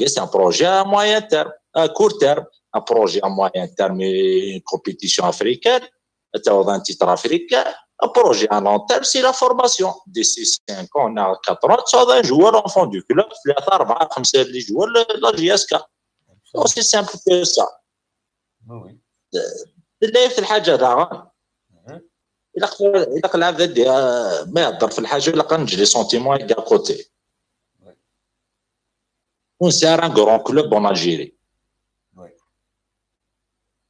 c'est un projet à moyen terme, à court terme, un projet à moyen terme, une compétition africaine, un titre africain, un projet à long terme, c'est la formation. D'ici cinq ans, on a quatre ans, ça va un joueur enfant du club, les joueurs de la J S K. Aussi simple que ça. Oui, oui. Tella في الحاجة داغا. Mhm. إلا ق- إلا قلع ذا دي، آه، ما يهضر في الحاجة، إلا قنج les sentiments يدي à côté. Oui. On sert un grand club en Algérie. Oui.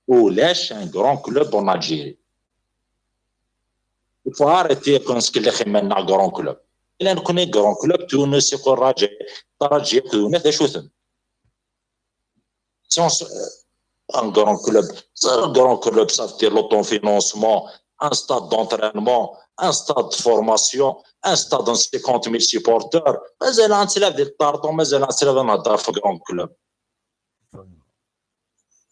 ولاش un grand club en Algérie. Il faut arrêter كون سكلي خيمنا grand club. إلا نكون grand club تونس يكون راجع، ترجي يكون ذا شو ثم. Si on se- un grand club, un grand club, ça veut dire l'autofinancement, un stade d'entraînement, un stade de formation, un stade de cinquante mille supporters. مازال غنتلاف ديال الطارطو، مازال غنتلاف نهضر في grand club.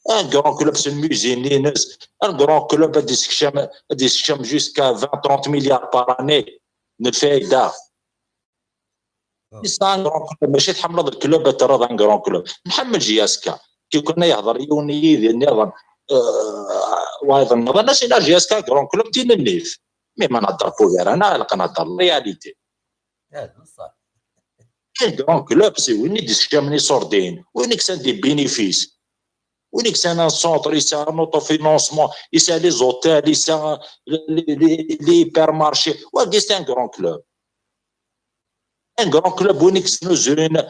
Un grand club, c'est le musée Nines. Un grand club, غادي يسكشم، غادي يسكشم jusqu'à vingt, trente milliards par année. الفايدة. C'est un grand club، ماشي تحملض الكلوب ترى un grand club. نحمل J S K. كي كنا يهضر يوني يدي نظام، آه، وايضا نظام، ناس إلى J S K grand club تين النيف. Mais ما نهضر بوغير، أنا غير كنهضر la réalité. هذا بصح. Un grand club, c'est وين يديسكشامني صوردين، وين يكسن des bénéfices، وين يكسن un centre، يسا un autofinancement، يسا les hôtels، يسا les, les, les hypermarchés. وهادي c'est un grand club. Un grand club وين يكسنو زوين، آه،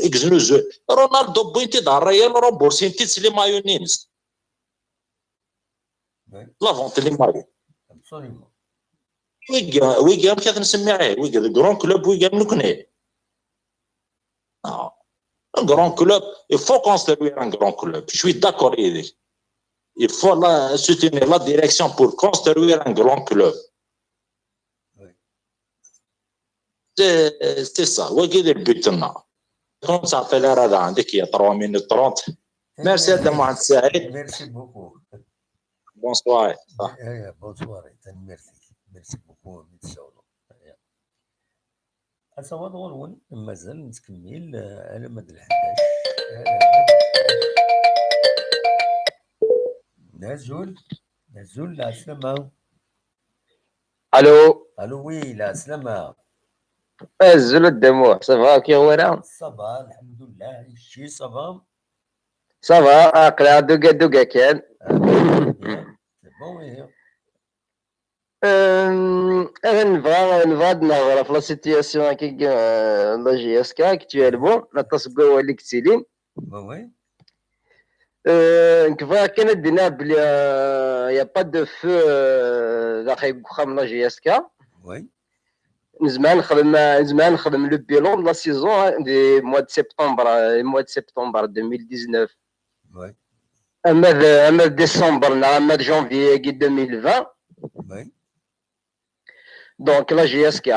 يكسنو زوين. رونالدو بوينتي دار الريال رومبورسي انت تسلي مايونينز. Oui. La vente les maillots. Absolument. Wigi, wigi amek ad nsemmi, eh, wigi d grand club, wigi am nekni. Ah. Un grand club, il faut construire un grand club. Je suis d'accord avec. Il faut la, soutenir la direction pour construire un grand club. Oui. C'est c'est ça. Wagi d le but-nneɣ. Quand ça fait l'heure, il y a trois minutes trente. Merci à Mohamed Saïd. Merci beaucoup. Bonsoir. Eh, eh, bonsoir. Merci. Merci beaucoup. Asawaḍ ɣur-wen, mazal nettkemmil, eh, alamma d lḥdac. Azul, azul, lɛeslama. Allô. Allô, oui, lɛeslama. Azul a Dda Muḥ, ça va, kif iɣwala? Ça va, alḥemdullah, kečči, ça va? Ça va, aql-aɣ duga duga kan. Ah, bien. C'est bon, oui. Euh, ara nebɣa, nebɣa ad nehḍer ɣef la situation-agi, euh, la J S K actuellement, aṭas n wawal i yettilin. Oui, oui. Euh, nekk bɣiɣ kan ad d-iniɣ belli, euh, y a pas de feu, euh, daxel deg uxxam n la J S K. Oui. Nezmer ad nexdem, nezmer ad nexdem le bilan de la saison, hein, du mois de septembre, euh, mois de septembre deux mille dix-neuf. Oui. Ama d, ama d décembre neɣ ama d janvier-agi deux mille vingt. Oui. Donc la J S K,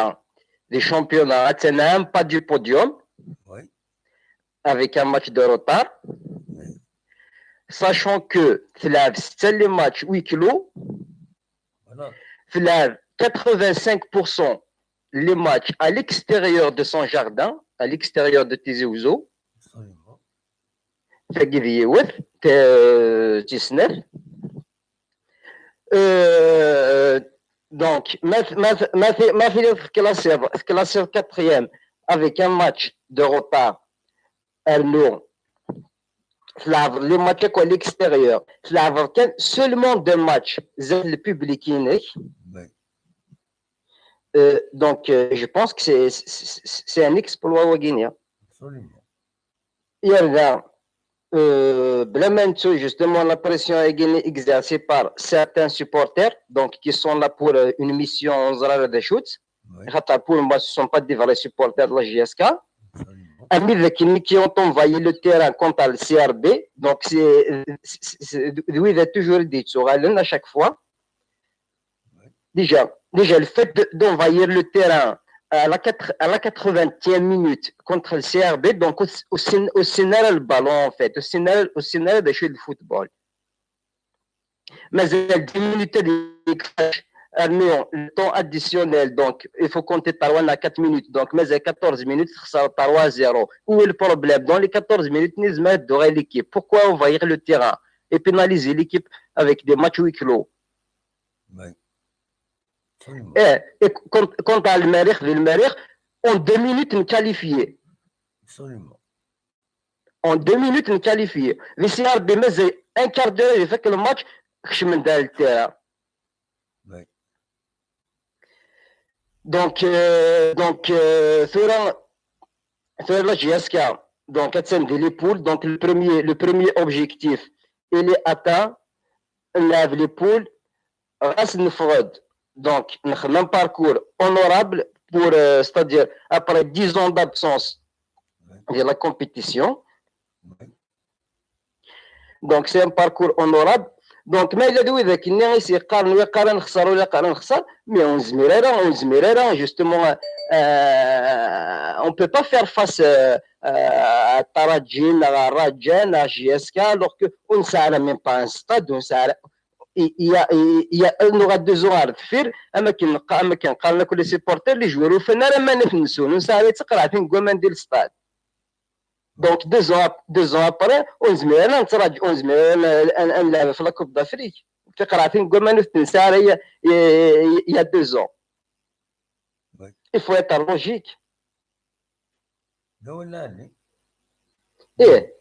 les championnats, attan à un pas du podium, Oui. avec un match de retard. Sachant que tella sept les matchs huis clos, Voilà. tella quatre-vingt-cinq pour cent les matchs à l'extérieur de son jardin, à l'extérieur de Tizi Ouzou. Absolument. Tagi d yiwet, t-, tis snat. Euh, donc, ma, ma, ma, ma tella teclassiḍ, teclassiḍ quatrième avec un match de retard, rnu tleɛbeḍ les matchs akk à l'extérieur, tleɛbeḍ kan seulement deux matchs zdat le public-inek. Oui. Euh, donc, euh, je pense que c'est, c'est, c'est un exploit wagini. Absolument. Yerna, euh, bla ma nettu, justement, la pression est exercée par certains supporters, donc qui sont là pour, euh, une mission, on dirait, de shoot. Oui. Pour moi, ce ne sont pas des vrais supporters de la J S K. Absolument. Amis qui, qui ont envahi le terrain contre le C R B, donc c'est, c'est, c'est, c'est, oui, il a toujours dit, à chaque fois. Déjà, déjà, le fait de, d'envahir le terrain à la quatre, à la quatre-vingtième minute contre le C R B, donc au, au, au scénario le ballon, en fait, au scénario, au scénario de jeu de football. Mais dix minutes de décalage, euh, non, le temps additionnel, donc il faut compter par un à quatre minutes, donc mais à quatorze minutes, ça sera trois zéro. Où est le problème? Dans les quatorze minutes, nous avons l'équipe. Pourquoi envahir le terrain et pénaliser l'équipe avec des matchs huis clos? Oui. Absolument. Eh, et quand, quand à le Merrikh, le Merrikh, en deux minutes, nous qualifiés. Absolument. En deux minutes, nous qualifiés. Le C R B, mais un quart d'heure, il fait que le match, je me donne le terrain. Oui. Donc, euh, donc, euh, sur un, sur la J S K, donc, attendu les poules, donc, le premier, le premier objectif, il est atteint, on lève les poules, ras nefred. Donc, un parcours honorable pour, euh, c'est-à-dire, après dix ans d'absence de la compétition. Oui. Donc, c'est un parcours honorable. Donc, ma yella d widak-nni i s-yeqqaren, wi yeqqaren nexṣer, wi yeqqaren nexṣer, mais ur nezmir ara, ur nezmir ara, justement, euh, on peut pas faire face, euh, euh, à Taraji, neɣ à Raja, neɣ à J S K, alors que on n'a même pas un stade, on n'a, il y a, il y a, on aura deux ans à faire, am akken qqaren akk les supporters, les joueurs, ur ufin ara aman ad ten-swen, ur nesɛi ara taqerɛet n waman di le stade. Donc, deux ans, ap-, deux ans après, ur nezmir ara ad nettraǧu, ur nezmir ara ad, ad, ad nlɛeb ɣef la Coupe d'Afrique. Taqerɛet n waman ur t-nesɛi ara il y a, il y a deux ans. Oui. Il faut être logique. D awal lɛali. Eh.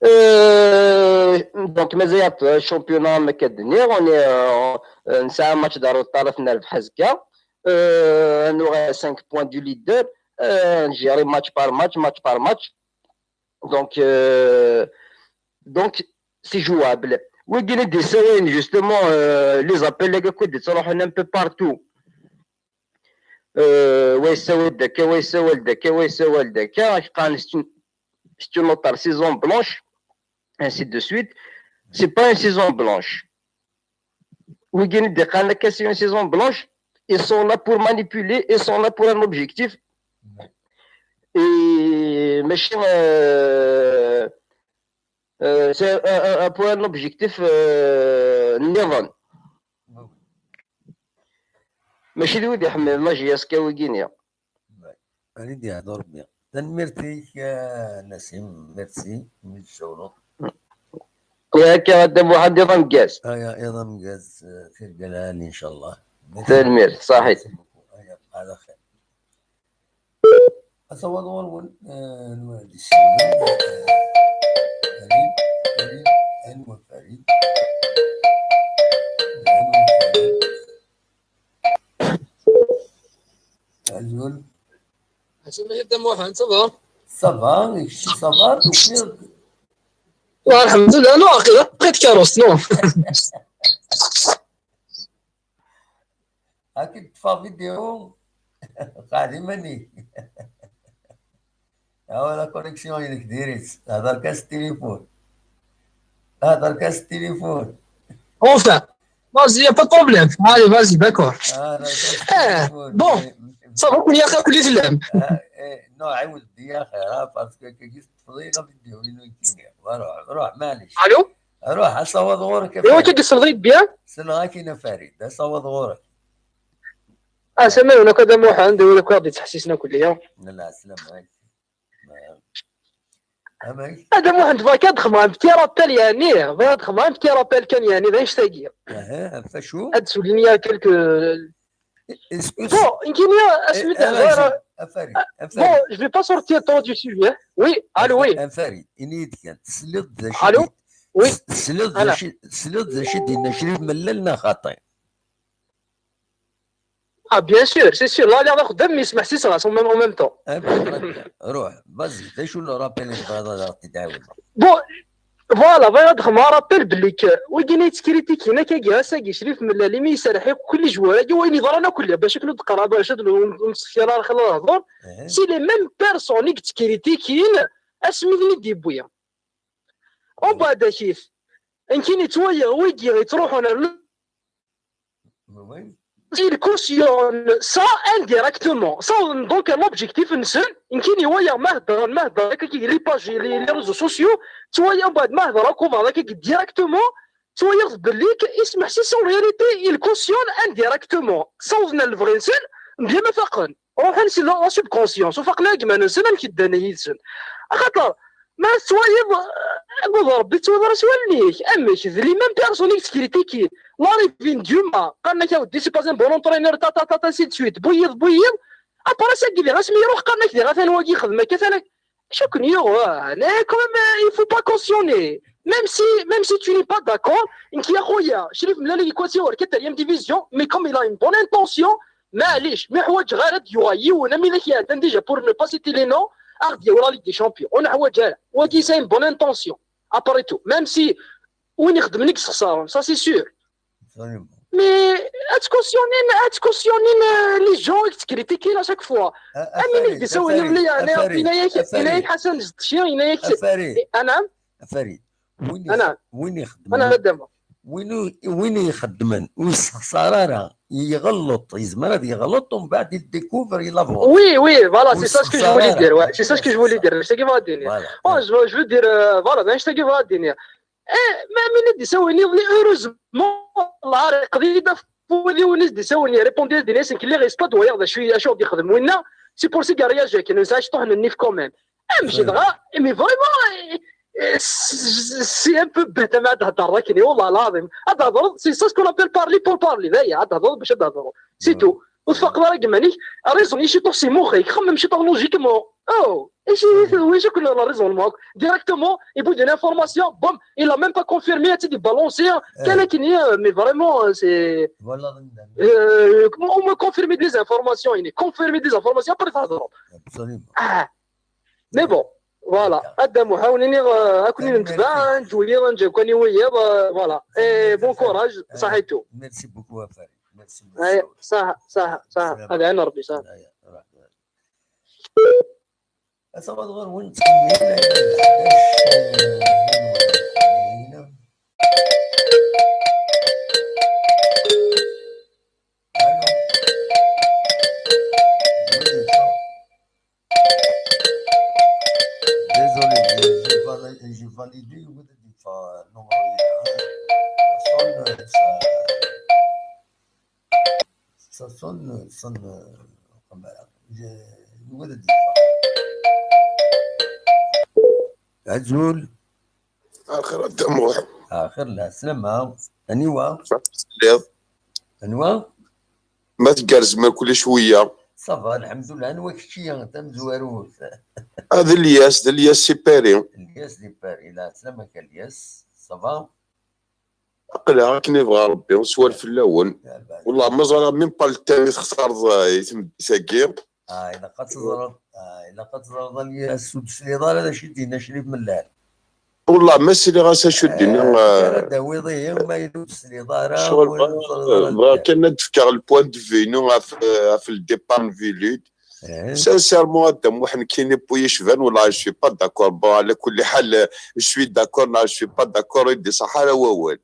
Euh, donc, mazal-aɣ championnat, ma akka d-nniɣ, on est, euh, euh, nesɛa match de retard, ad t-nerbeḥ azekka. Euh, on aura cinq points du leader. Euh, on gère match par match, match par match. Donc, euh, donc, c'est jouable. Wigini d-yessawayen, justement, euh, les appels, les gars, qui sont un peu partout. Euh, wa yessawal-d akka, wa yessawal-d akka, wa yessawal-d akka, qqaren c'est une, c'est une autre saison blanche, ainsi de suite. C'est pas une saison blanche. Wigini d-iqqaren akka, c'est une saison blanche. Ils sont là pour manipuler, ils sont là pour un objectif. Et machin, euh, euh, c'est un, un, un, pour un objectif euh, niḍen. Mačči d wid iḥemmlen ajyaska wigini. Ad yi-d-yehdu Rebbi. Tanemmirt-ik, a Nasim, merci mi d-tsawleḍ. Yak a Dda Muḥend, iḍ ameggaz. Aya, iḍ ameggaz, eh, tirga lɛali, incallah. Merci. Tanemmirt, ṣaḥit. Merci beaucoup. Aya, ala xir. Asawaḍ ɣur-wen, eh, anwa ara d-yessiwlen? Farid, Farid, anwa Farid? Anwa Farid? Azul. Azul, Dda Muḥend, ça va? Ça va, et si ça va, tufiḍ? Wa, alḥemdulillah, non, aql-i, aql-i tkeṛṛust, non. Ad k-id-ṭṭfeɣ vidéo, qɛed iman-ik. Awa, la connexion-inek diri-tt. Hder kan s tilifun. Hder kan s tilifun. Enfin, vas-y, y a pas de problème. Allez, vas-y, d'accord. Ah, la connexion, eh, bon, ça va, كون يا أخي كل فيلم. Ah, eh, non, عاود يا أخي, ah, parce que كي تفضي la vidéo, ino يكيني. روح, روح, معليش. Allô? روح, asawaḍ ɣur-k, a Farid. Iwa كي تفضي bien? Selleɣ-ak-in, a Farid, asawaḍ ɣur-k. Ah, سلام عليكم, هذا محمد, ولا كي غادي تحسسنا كليا. لا, لا, سلام عليك. Amek? Hada Muḥend, bɣiɣ ad xedmeɣ un petit rappel, yeɛni, bɣiɣ ad xedmeɣ un petit rappel kan, yeɛni, d annect-agi. Aha, ɣef wacu? Ad souligner quelques... Bon, nekkini, asmi d-hḍeṛ, a Farid, a Farid. Bon, je vais pas sortir trop du sujet. Oui, allô, oui. A Farid, ini-yi-d kan, tesliḍ d acu... Allô? Oui. Tesliḍ d acu, tesliḍ d acu i d-yenna Crif Mellal neɣ xaṭi? Ah, bien sûr, c'est sûr. Là, lliɣ d axeddam, mais smeḥsiseɣ-as en même, en même temps. Ah, bien, très bien. Ruḥ, vas-y, d acu le rappel i tebɣiḍ ad aɣ-t-id-tɛawdeḍ? Bon, voilà, bɣiɣ ad xedmeɣ rappel belli k-, wigini yettkritikun akkagi, ass-agi, Crif Mellal, imi iserreḥ i kulli joueur-agi, wayen yeḍran akk, bac akken ur d-qqareɣ, bac ad ur, ur nettxeyyiṛ ara xir lehdur, c'est les mêmes personnes i yettkritikun asmi ten-id-yewwi. Umbeɛd akit, nekkini ttwaliɣ wigi yettruḥun ar ils cautionnent ça indirectement. Ça, donc, l'objectif-nsen, nekkini walaɣ ma heddren, ma heddren, akka, les pages, les, les réseaux sociaux, ttwaliɣ umbeɛd ma heddreɣ akk, umbeɛd akka, directement, ttwaliɣ belli k-, ismeḥsis en réalité, ils cautionnent indirectement. Ssawḍen ɣer lebɣi-nsen, mebla ma faqen. Ruḥen si la, la subconscience, ufaqen i gma-nsen, amek ddan yid-sen. Axaṭer, ma tettwaliḍ, eh, d Rebbi tettwaliḍ s wallen-ik. Amek? D les mêmes personnes i yettkritikun. L'arrivée n Duma, qqaren-ak, a weddi, c'est pas un bon entraîneur, ta, ta, ta, ta, ainsi de suite. Bu yiḍ, bu yiḍ. Après, sagi diɣ, asmi iruḥ, qqaren-ak diɣ, atan wagi yexdem akka, atan ak-, acu ken-yuɣen? Eh, quand même, eh, il faut pas cautionner. Même si, même si tu n'es pas d'accord, nekk, ya xuya, Crif Mellal, il est quoi, c'est la quatrième division, mais comme il a une bonne intention, maɛlic, ma ḥwaǧeɣ ara ad d-yuɣal yiwen, am widak iɛeddan déjà, pour ne pas citer les noms, ad ɣ-d-yawi la Ligue des Champions. Ur neḥwaǧ ara. Wagi, c'est une bonne intention. Après tout, même si win ixeddmen i yessexṣaren, ça c'est sûr. Absolument. Mais ad ttkaustionnin, ad ttkaustionnin, euh, les gens i yettkritikun à chaque fois. A, a Farid, a Farid, a Farid, a Farid. Yenna-yak, yenna-yak Ḥasan Zedci, yenna-yak... A Farid. Eh, anam? A Farid. Win ix-, anam? Win ixeddmen, anam, ad d-ameɣ. Win u-, win ixeddmen, ur yessexṣar ara, iɣelleḍ, yezmer ad iɣelleḍ, umbeɛd il découvre, il avance. Oui, oui, voilà, c'est ça ce que je voulais dire, ouais, c'est ça ce que je voulais dire, c'est ça que je voulais dire. Voilà. Oh, je veux, je veux dire, euh, voilà, c'est ça que je voulais dire. Eh, ma min i d-isawin iḍelli, heureusement, Allah ara iqdi-d ɣef wid-iw i s-d-isawin, irrépondi-as-d, yenna-yasen, kelli ɣis pas d wayeɣ d acu, acu ɣ-d-ixdem winna, c'est pour ça i réagir akken, nesɛa ciṭuḥ n nnif quand même. Amek dɣa, mais vraiment, eh, eh, c'est un peu bête, ma ad d-theddreḍ akken, والله العظيم. Ad d-thedreḍ, c'est ça ce qu'on appelle parler pour parler, d aya, ad d-thedreḍ bac ad d-thedreḍ. C'est tout. Ur tfaqeḍ ara deg iman-ik, raisonner ciṭuḥ si mux-ik, xemmem ciṭuḥ logiquement. Oh, acu, acu ken le raisonnement? Directement, il bout une information, boum, il a même pas confirmé, ad tt-id-balancer, kan akken, euh, mais vraiment, euh, c'est, euh, au moins confirmer des informations, il est confirmer des informations, après ça. Absolument. Ah. Mais bon, voilà. D'accord. Ad d-amuḥ, ad wen-iniɣ, euh, ad ken-id-netbeɛ, ad nǧu yiḍ, ad nǧu kan i wiyiḍ, euh, voilà. Et bon courage, صحيتو. Merci beaucoup, a Farid. Ay, saha, saha, saha. Ad ɛin Ṛebbi, saha. Ay, ay, ay. Asawaḍ ɣer-wen ttxemmil. Désolé, j'ai validé, j'ai validé, vous dites pas, non, non, non. Ça sonne, sonne, euh, comme, euh, je, je vous le dis. Azul. Axir a Dda Muḥ. Axir, lɛeslama. Aniwa? Telliḍ? Anwa? Ma tgerrzem akk cwiya. Ça va, lḥemdullah. Anwa kečči, tamezwarut? Ah, d Lyas, d Lyas si Paris. Lyas di Paris, lɛeslama-k a Lyas. Ça va? Aql-aɣ akken yebɣa Ṛebbi, swal fell-awen. Wallah, ma ẓriɣ même pas le thème i textareḍ, eh, i tmeddit-agi. Ah, ilaq ad teẓreḍ, ah, ilaq ad teẓreḍ a Lyas, ur d-tesliḍ ara d acu i d-yenna Crif Mellal. Wallah, ma sliɣ-as acu d-yenna, eh, eh, ara d-tawiḍ ihi, ma yella ur d-tesliḍ ara, ur teẓriḍ ara. Bɣiɣ kan ad d-fkeɣ le point de vue-inu ɣef, eh, ɣef le départ n Vilud. Eh. Sincèrement, a Dda Muḥ, nekkini, bu yecban, wallah, je suis pas d'accord. Bon, ɛla kulli ḥal, je suis d'accord, neɣ je suis pas d'accord, ur d-iṣaḥ ara wawal.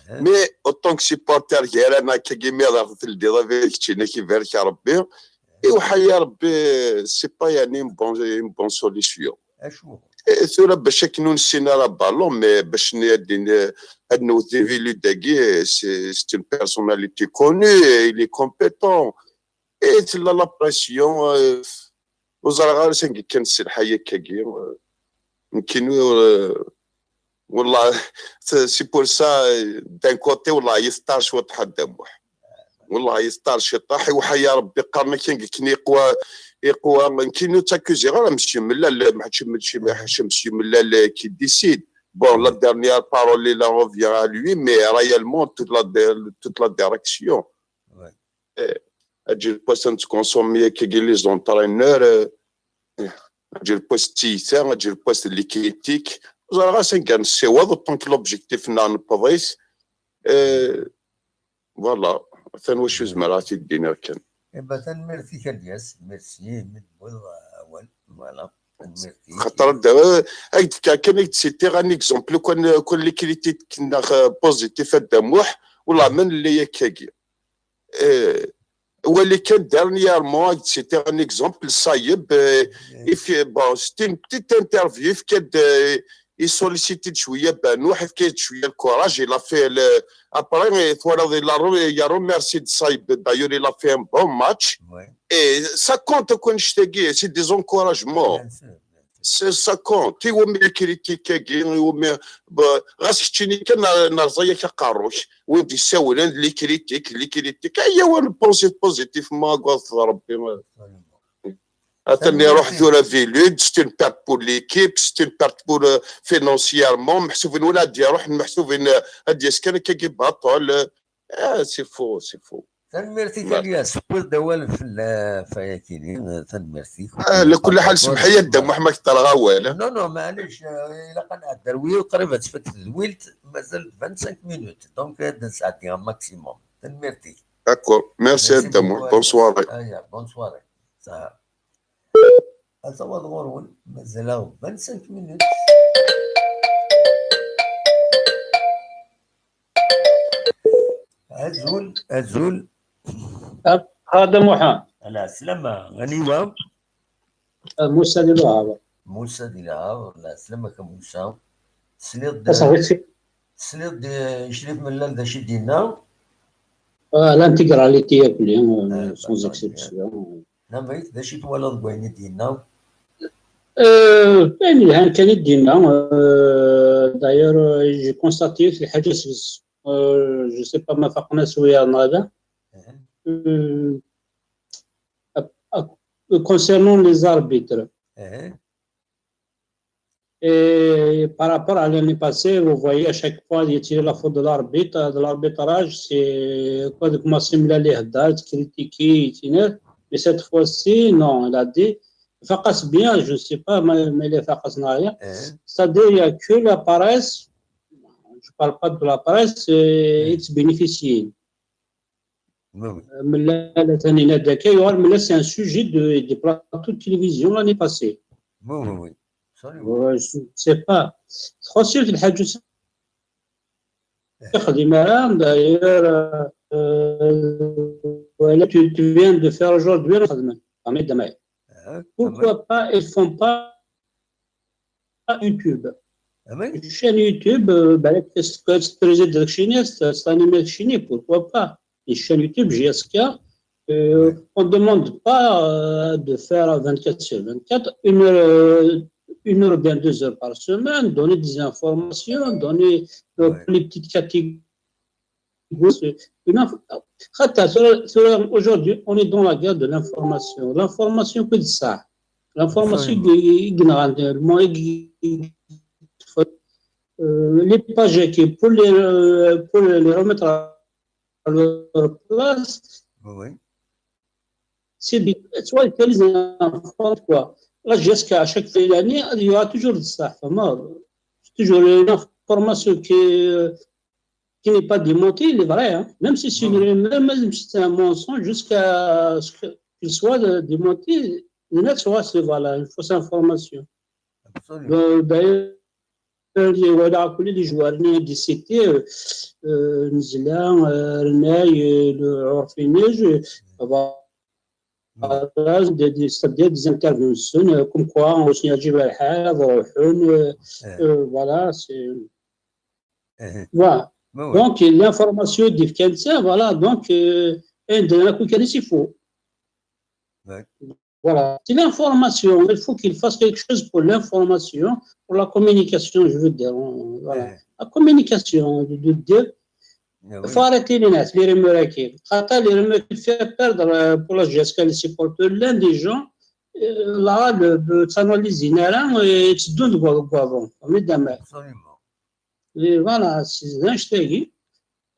Eh. Mais autant que supporter gar-aneɣ akkagi, mi ara teldiḍ abrid keččini, ad k-ibarek Ṛebbi. Iweḥḥa-yi Ṛebbi, c'est pas, yeɛni, une bonne, une bonne solution. Acu? Eh, tura bac akken ur nessin ara ballon, mais bac n-, ad n-, ad newwet di Vilud-agi, c'est, c'est une personnalité connue, il est compétent. Eh, tella la pression, eh, ur ẓriɣ ara sanga kan sselḥay akkagi, eh, nekkini, eh, wallah, c'est, c'est pour ça, eh, d'un côté, wallah, yeṭṭar cwiṭ Ḥa Dda Muḥ. Wallah, yeṭṭar ciṭṭaḥ, iweḥḥa-yi Ṛebbi, qqaren-ak akken yeqwa, yeqwa, nekkini ur ttakuziɣ ara Monsieur Mellal, mačči, mačči, mačči Monsieur Mellal, eh, qui décide. Bon, la dernière parole, il en revient à lui, mais réellement, toute la, toute la direction. Ouais. Eh, aǧil n wass ad nettkonsomi akkagi les entraîneurs, eh, eh, aǧil n wass d tiyita, aǧil n wass d les critiques. Ẓriɣ-as anga nessiweḍ, autant que l'objectif-nneɣ newweḍ-it. Eh, voilà, atan wacu zemreɣ ad t-id-iniɣ kan. Eh ben, tanemmirt-ik a Lyas, merci, mi d-tewwiḍ awal, voilà, tanemmirt-ik. Xaṭer ad, eh, ad k-d-fkeɣ kan, ad k-d-sitiɣ un exemple, kan, kan les critiques-nneɣ, eh, positif a Dda Muḥ, wallah ma nelli akkagi. Eh, wali kan dernièrement, ad k-d-sitiɣ un exemple, Sayeb, eh, il fait, bon, c'est une petite interview, yefka-d, eh, il sollicite-d cwiya Banuḥ, yefka-d cwiya le courage, il a fait le, après, eh, twalaḍ, il a re-, il a remercié de Sayeb, d'ailleurs, il a fait un bon match. Ouais. Et ça compte, quoi, c'est des encouragements. Bien sûr. C'est ça compte. Iwumi la critique-agi, iwumi, ba, ɣas keččini kan ner-, nerẓa-yak aqerru-k. Wid d-issawlen, les critiques, les critiques. Aya, wa, pensez positivement, agad Rebbi. Atan iruḥ tura Vilud, c'est une perte pour l'équipe, c'est une perte pour, euh, financièrement, meḥsuben wala ad iruḥ, meḥsuben, euh, ad d-yas kan akkagi baṭel, euh, Ah, c'est faux, c'est faux. Tanemmirt-ik a Lyas, tewwiḍ-d awal fell-, ɣef wayagi-nni, tanemmirt-ik. Ah, ɛla kulli ḥal, semmeḥ-iyi a Dda Muḥ ma k-ṭṭreɣ awal, eh? Non, non, maɛlic, eh, ilaq ad nɛeddi ar wiyaḍ, qrib ad tfak tedwilt, mazal vingt-cinq minutes, donc ad nesɛeddi un maximum. Tanemmirt-ik. D'accord, merci a Dda Muḥ, bonne soirée. Aya, bonne soirée. Ça. Ad taweḍ ɣur-wen, mazal-aɣ vingt-cinq minutes. Azul, azul. A Dda Muḥ. Ɛla slama, aniwa? Musa di Lɛaber. Musa di Lɛaber, ɛla slama-k a Musa. Tesliḍ-d, tesliḍ-d i Crif Mellal d acu i d-yenna? Ah, l'intégralité yakk-nni, ah, sans exception. Namit, d acu i twalaḍ deg wayen i d-yenna? Euh, ayen yelhan kan i d-yenna, euh, d'ailleurs, euh, j'ai constaté lḥaǧa s-, euh, je sais pas ma faqen-as wiyaḍ neɣ ala. Euh, ap-, ap-, concernant les arbitres. Et par rapport à l'année passée, vous voyez, à chaque fois, il y a la faute de l'arbitre, de l'arbitrage, c'est quoi, de commencer à les critiquer, mais cette fois-ci, non, il a dit, faqas bien, je ne sais pas, mais, mais les faqas n'a rien. C'est-à-dire, il n'y a que la presse, je parle pas de la presse, euh, it's bénéficié. Melal atan yenna-d akka, yuɣal melal c'est un sujet de, de plateau de télévision l'année passée. Oui, oui, oui. Absolument. Je sais pas. Txuṣṣ yiwet n lḥaǧa ur texdim ara, d'ailleurs, euh, voilà, tu, tu viens de faire aujourd'hui, xedmen. Pourquoi pas, ils font pas YouTube. Une chaîne YouTube, euh, ben, c'est ce que c'est président de Chine, c'est un animé de Chine, pourquoi pas. Une chaîne YouTube, J S K, euh, on ne demande pas euh, de faire vingt-quatre sur vingt-quatre, une heure, euh, une heure ou bien deux heures par semaine, donner des informations, donner euh, les petites catégories. Une inf- Xaṭer, sur- sur- Aujourd'hui, on est dans la guerre de l'information. L'information, que ça. L'information, euh, les pages qui, pour les, euh, pour les remettre à leur place, c'est des, soit ils utilisent n'importe quoi. Là, jusqu'à chaque fin d'année, il y aura toujours de ça. C'est toujours une information qui, euh, qui n'est pas démentée, il est vrai. Hein. Même si c'est une rumeur, même si c'est un mensonge, jusqu'à ce que- qu'il soit euh, démenti, il y en a qui c'est voilà, une fausse information. Absolument. Donc, d'ailleurs, il y a voilà, les joueurs, les D C T, euh, euh, Nzla, euh, Renay, euh, le Orphanage, euh, voilà, des, des, c'est-à-dire des interventions, euh, comme quoi on s'y a dit, euh, euh, euh, voilà, c'est. Voilà. Donc, l'information est définie, voilà, donc, euh, et de la c'est faux. Voilà. C'est l'information. Il faut qu'il fasse quelque chose pour l'information, pour la communication, je veux dire. Voilà. La communication, je veux dire. Il faut arrêter les, les rumeurs. Quand les rumeurs qui fait perdre euh, pour la J S K, les supporters, l'un des gens, euh, là, le, le, ça nous les et tu donnes quoi, quoi avant. Absolument. Et voilà, c'est un ch'tagui.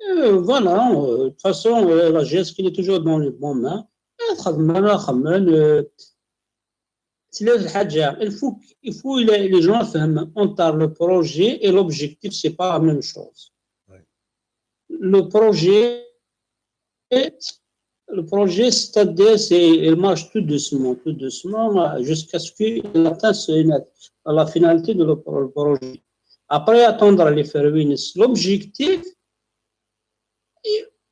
Euh, voilà, euh, de toute façon, euh, la J S K est toujours dans les bonnes mains. Et خدمنا، خدمنا, euh, c'est le حاجة. Il faut, il faut les, les gens فهموا entre le projet et l'objectif, c'est pas la même chose. Le projet, le projet, c'est-à-dire, c'est, il marche tout doucement, tout doucement, euh, jusqu'à ce qu'il atteigne la finalité de le projet. Après, attendre les faire. L'objectif,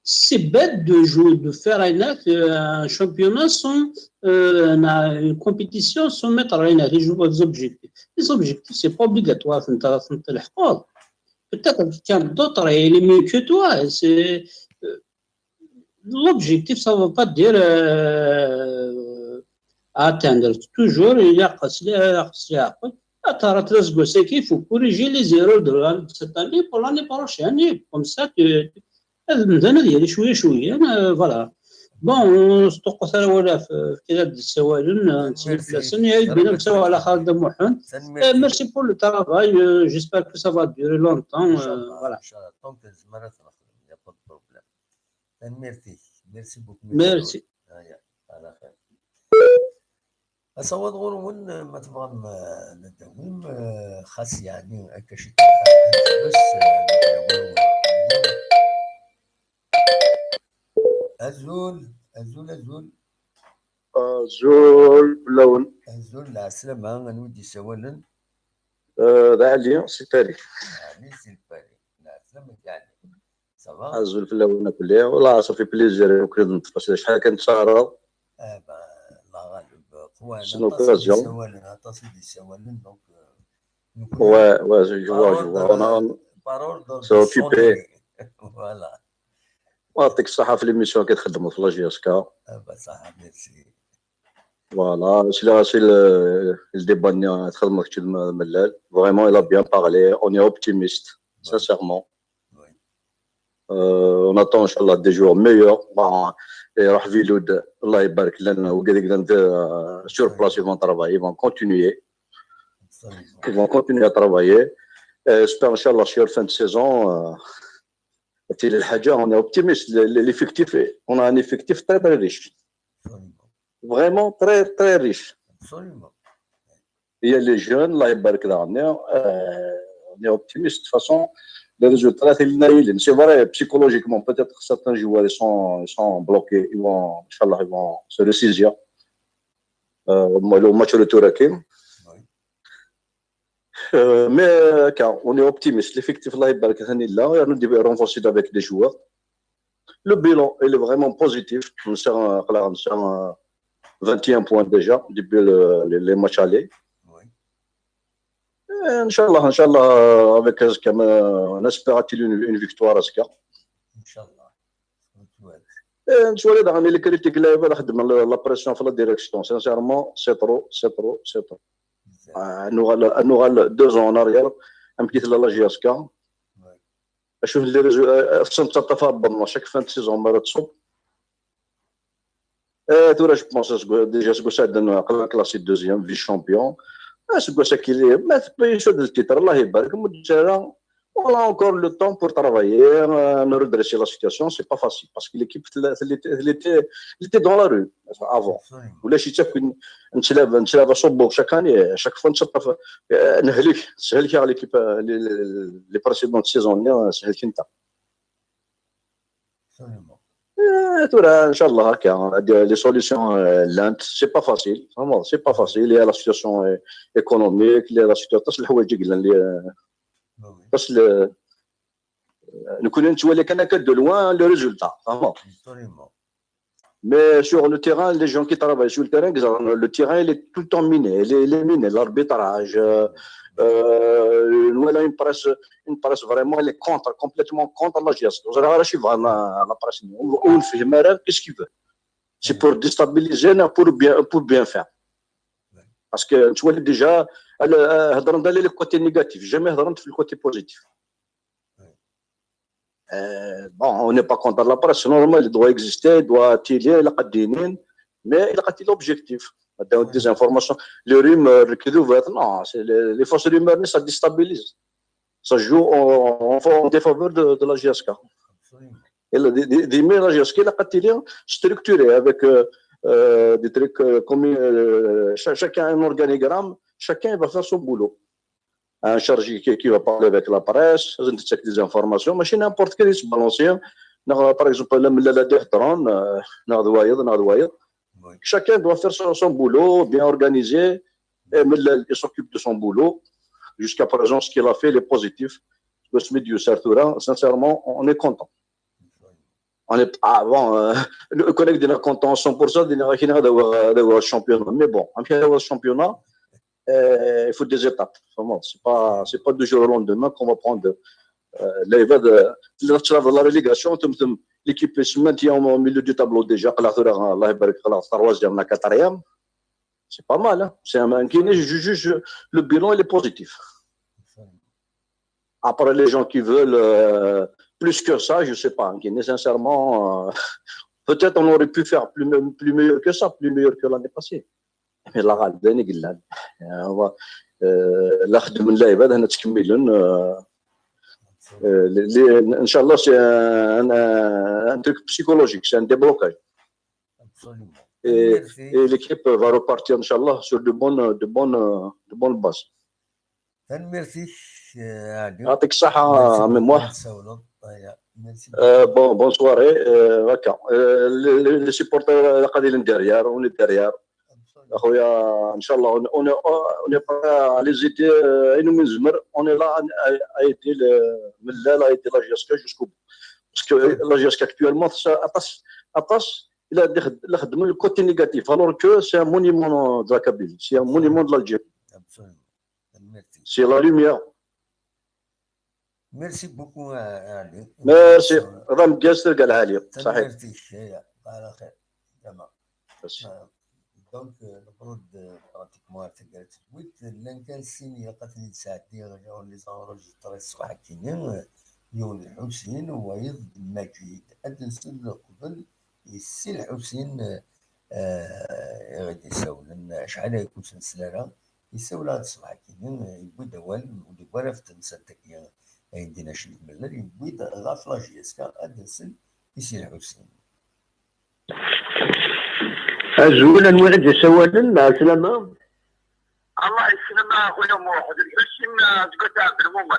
c'est bête de jouer, de faire un, un championnat sans euh, une compétition, sans mettre rien. Les joueurs des objectifs. Les objectifs, c'est pas obligatoire. Peut-être quelqu'un d'autre est mieux que toi. C'est euh, l'objectif, ça ne veut pas dire euh, atteindre. Toujours, il y a il faut corriger les erreurs de cette année pour l'année prochaine. Comme ça, tu, voilà. Bon, on se retrouve à la fin. Merci pour le travail. J'espère que ça va durer longtemps. Voilà. Merci beaucoup. Merci. Asawaḍ ɣur-wen ma tebɣam ad d-tawim xas yeɛni akka ciṭuḥ bes. Azul, azul, azul. Azul fell-awen. Azul, lɛeslama, anwa i d-yessawalen? D Ɛli si Paris. Ɛli si Paris, lɛeslama n Ɛli. Ça va? Azul fell-awen akk. Voilà, ça fait plaisir. Acḥal kan tsaɛreḍ. C'est une occasion. Aṭas i d-yessawalen, donc. Ouais, ouais, je vois, je vois. On a c'est occupé. Voilà. يعطيك الصحة في l'émission كي تخدموا في la J S K. Voilà, c'est le débat تخدموا كتشد ملال. Vraiment, il a bien parlé. On est optimiste, sincèrement. Euh, on attend, Inch'Allah, des joueurs meilleurs. Bon, et Rahviloud, Allah يبارك لنا, sur place, ils vont travailler, ils vont continuer. Ils vont continuer à travailler. Et j'espère, Inch'Allah, sur fin de saison, euh, on est optimiste. L'effectif, on a un effectif très, très riche. Vraiment très, très riche. Il y a les jeunes, là, euh, on est optimiste. De toute façon, les résultats, là, c'est vrai, psychologiquement, peut-être que certains joueurs, ils sont, ils sont bloqués. Ils vont, Inch'Allah, ils vont se ressaisir. Euh, le match retour à Kim. Euh, mais euh, car on est optimiste. L'effectif, là, il est renforcé avec des joueurs. Le bilan, il est vraiment positif. On sera, on sera vingt et un points déjà depuis le, les, les matchs allés. Et Inch'Allah, Inch'Allah, avec Azka, on espère une, une victoire Azka. Inch'Allah. Et نتولى داغني les critiques, la, la, la pression في la direction. Sincèrement, c'est trop, c'est trop, c'est trop. On aura, on aura deux ans en arrière. Un petit la J S K. اشوف les résultats, خصنا نتطفى بالنا chaque fin de saison مره تصب. آه، ثورة، je pense déjà سكو سعد قلنا كلاسي دوزيام في شامبيون. آه، سكو ساكيلي ما تبيش هذا التيتر، الله يبارك. مدة سنة on a encore le temps pour travailler, euh, redresser la situation. C'est pas facile parce que l'équipe elle était, elle était dans la rue avant. ولا شي تاكل نتلعب نتلعب صوبو chaque année, chaque fois نتشطف. آه، نهلك تسهل كاع l'équipe, آه، les, les, les précédentes saisons, سهل كنت. آه، ثورة ان شاء الله هكا هادي les solutions, آه، لانت c'est pas facile, vraiment c'est pas facile. Il y a la situation, آه، économique, il y a la situation, تصل الحوايج قلنا اللي بس ل- نكون نتولى كان هكا de loin le résultat, vraiment. Mais sur le terrain, les gens qui travaillent sur le terrain, le terrain, il est tout le temps miné, il est, il est miné, l'arbitrage, euh, euh, voilà, une presse, une presse vraiment, elle est contre, complètement contre la J S K. Vous avez la presse, on ne fait pas qu'est-ce qu'il veut. C'est pour déstabiliser, non, pour bien, pour bien faire. Parce que tu vois déjà, elle, euh, هضرنا على le côté négatif, jamais هضرنا في le côté positif. Euh, bon, on n'est pas contre la presse, c'est normal, il doit exister, il doit être, il est, il a des, mais il a des objectifs. Des informations, les rumeurs, les, non, c'est les, les fausses rumeurs, ça déstabilise. Ça joue en, en, en défaveur de, de la J S K. Et le, des, des, des, mais la J S K, il a structuré avec, euh, euh, des trucs, euh, comme, euh, cha- chacun un organigramme, chacun va faire son boulot. Un chargé qui, qui va parler avec la presse, des informations, mais c'est n'importe quel, c'est balancé. Par exemple, la, la, la, chacun doit faire son, son boulot, bien organisé. Et il s'occupe de son boulot. Jusqu'à présent, ce qu'il a fait, il est positif. Sincèrement, on est content. On est, ah, bon, euh, le collègue de la content cent pour cent, de la championnat. Mais bon, on fait le championnat, euh, il faut des étapes. Vraiment, c'est pas, c'est pas du jour au lendemain qu'on va prendre, euh, les vagues de, de la relégation, l'équipe se maintient au milieu du tableau déjà, الله يبارك, troisième, quatrième. C'est pas mal, hein. C'est un, qui je juge, le bilan, il est positif. Après, les gens qui veulent, euh, plus que ça, je sais pas. Sincèrement, euh, peut-être on aurait pu faire plus, plus meilleur que ça, plus meilleur que l'année passée. Mais la غالب داين يقلان. هو لا خدم اللعيبه هنا تكملن. ان شاء الله c'est un, un truc psychologique, c'est un déblocage. Et l'équipe va repartir ان شاء الله sur de bonnes, de bonnes, de bonnes bases. Tanemmirt-ik, يعطيك الصحة عمي موح. Bonne soirée. هكا les supporters قاعدين derrière, on est derrière. اخويا ان شاء الله on est prêt à les aider, اين ما نزمر, on est là à aider من لا à aider la J S K jusqu'au bout. Parce que la J S K actuellement عطاس عطاس الا خدم le côté négatif, alors que c'est un monument de la Kabylie, c'est un monument de l'Algérie. C'est la lumière. Merci beaucoup, Ali. Merci. راه مقاس تلقى العالي. صحيح. Merci. على خير. تمام. Donc, المفروض pratiquement تقرا تجويد. لان كان السيني قتلي تساعدني غير لي زونروجيستري الصباح كيني. يولي الحسين ويض مجيد. أدنسل قبل يسي الحسين. آه، غادي يساولن شحال هيكون سنسلالة. يساول هاد الصباح كيني يبوي دوال ودوال في تنسى تاكيا. يدينا شي ملل يبوي غاف لا جي اس كا أدنسل يسي الحسين. أزول أنواع السوالن مع السلامة. الله يسلم اخويا محمد الحسين، آه، تقول عبد المؤمن.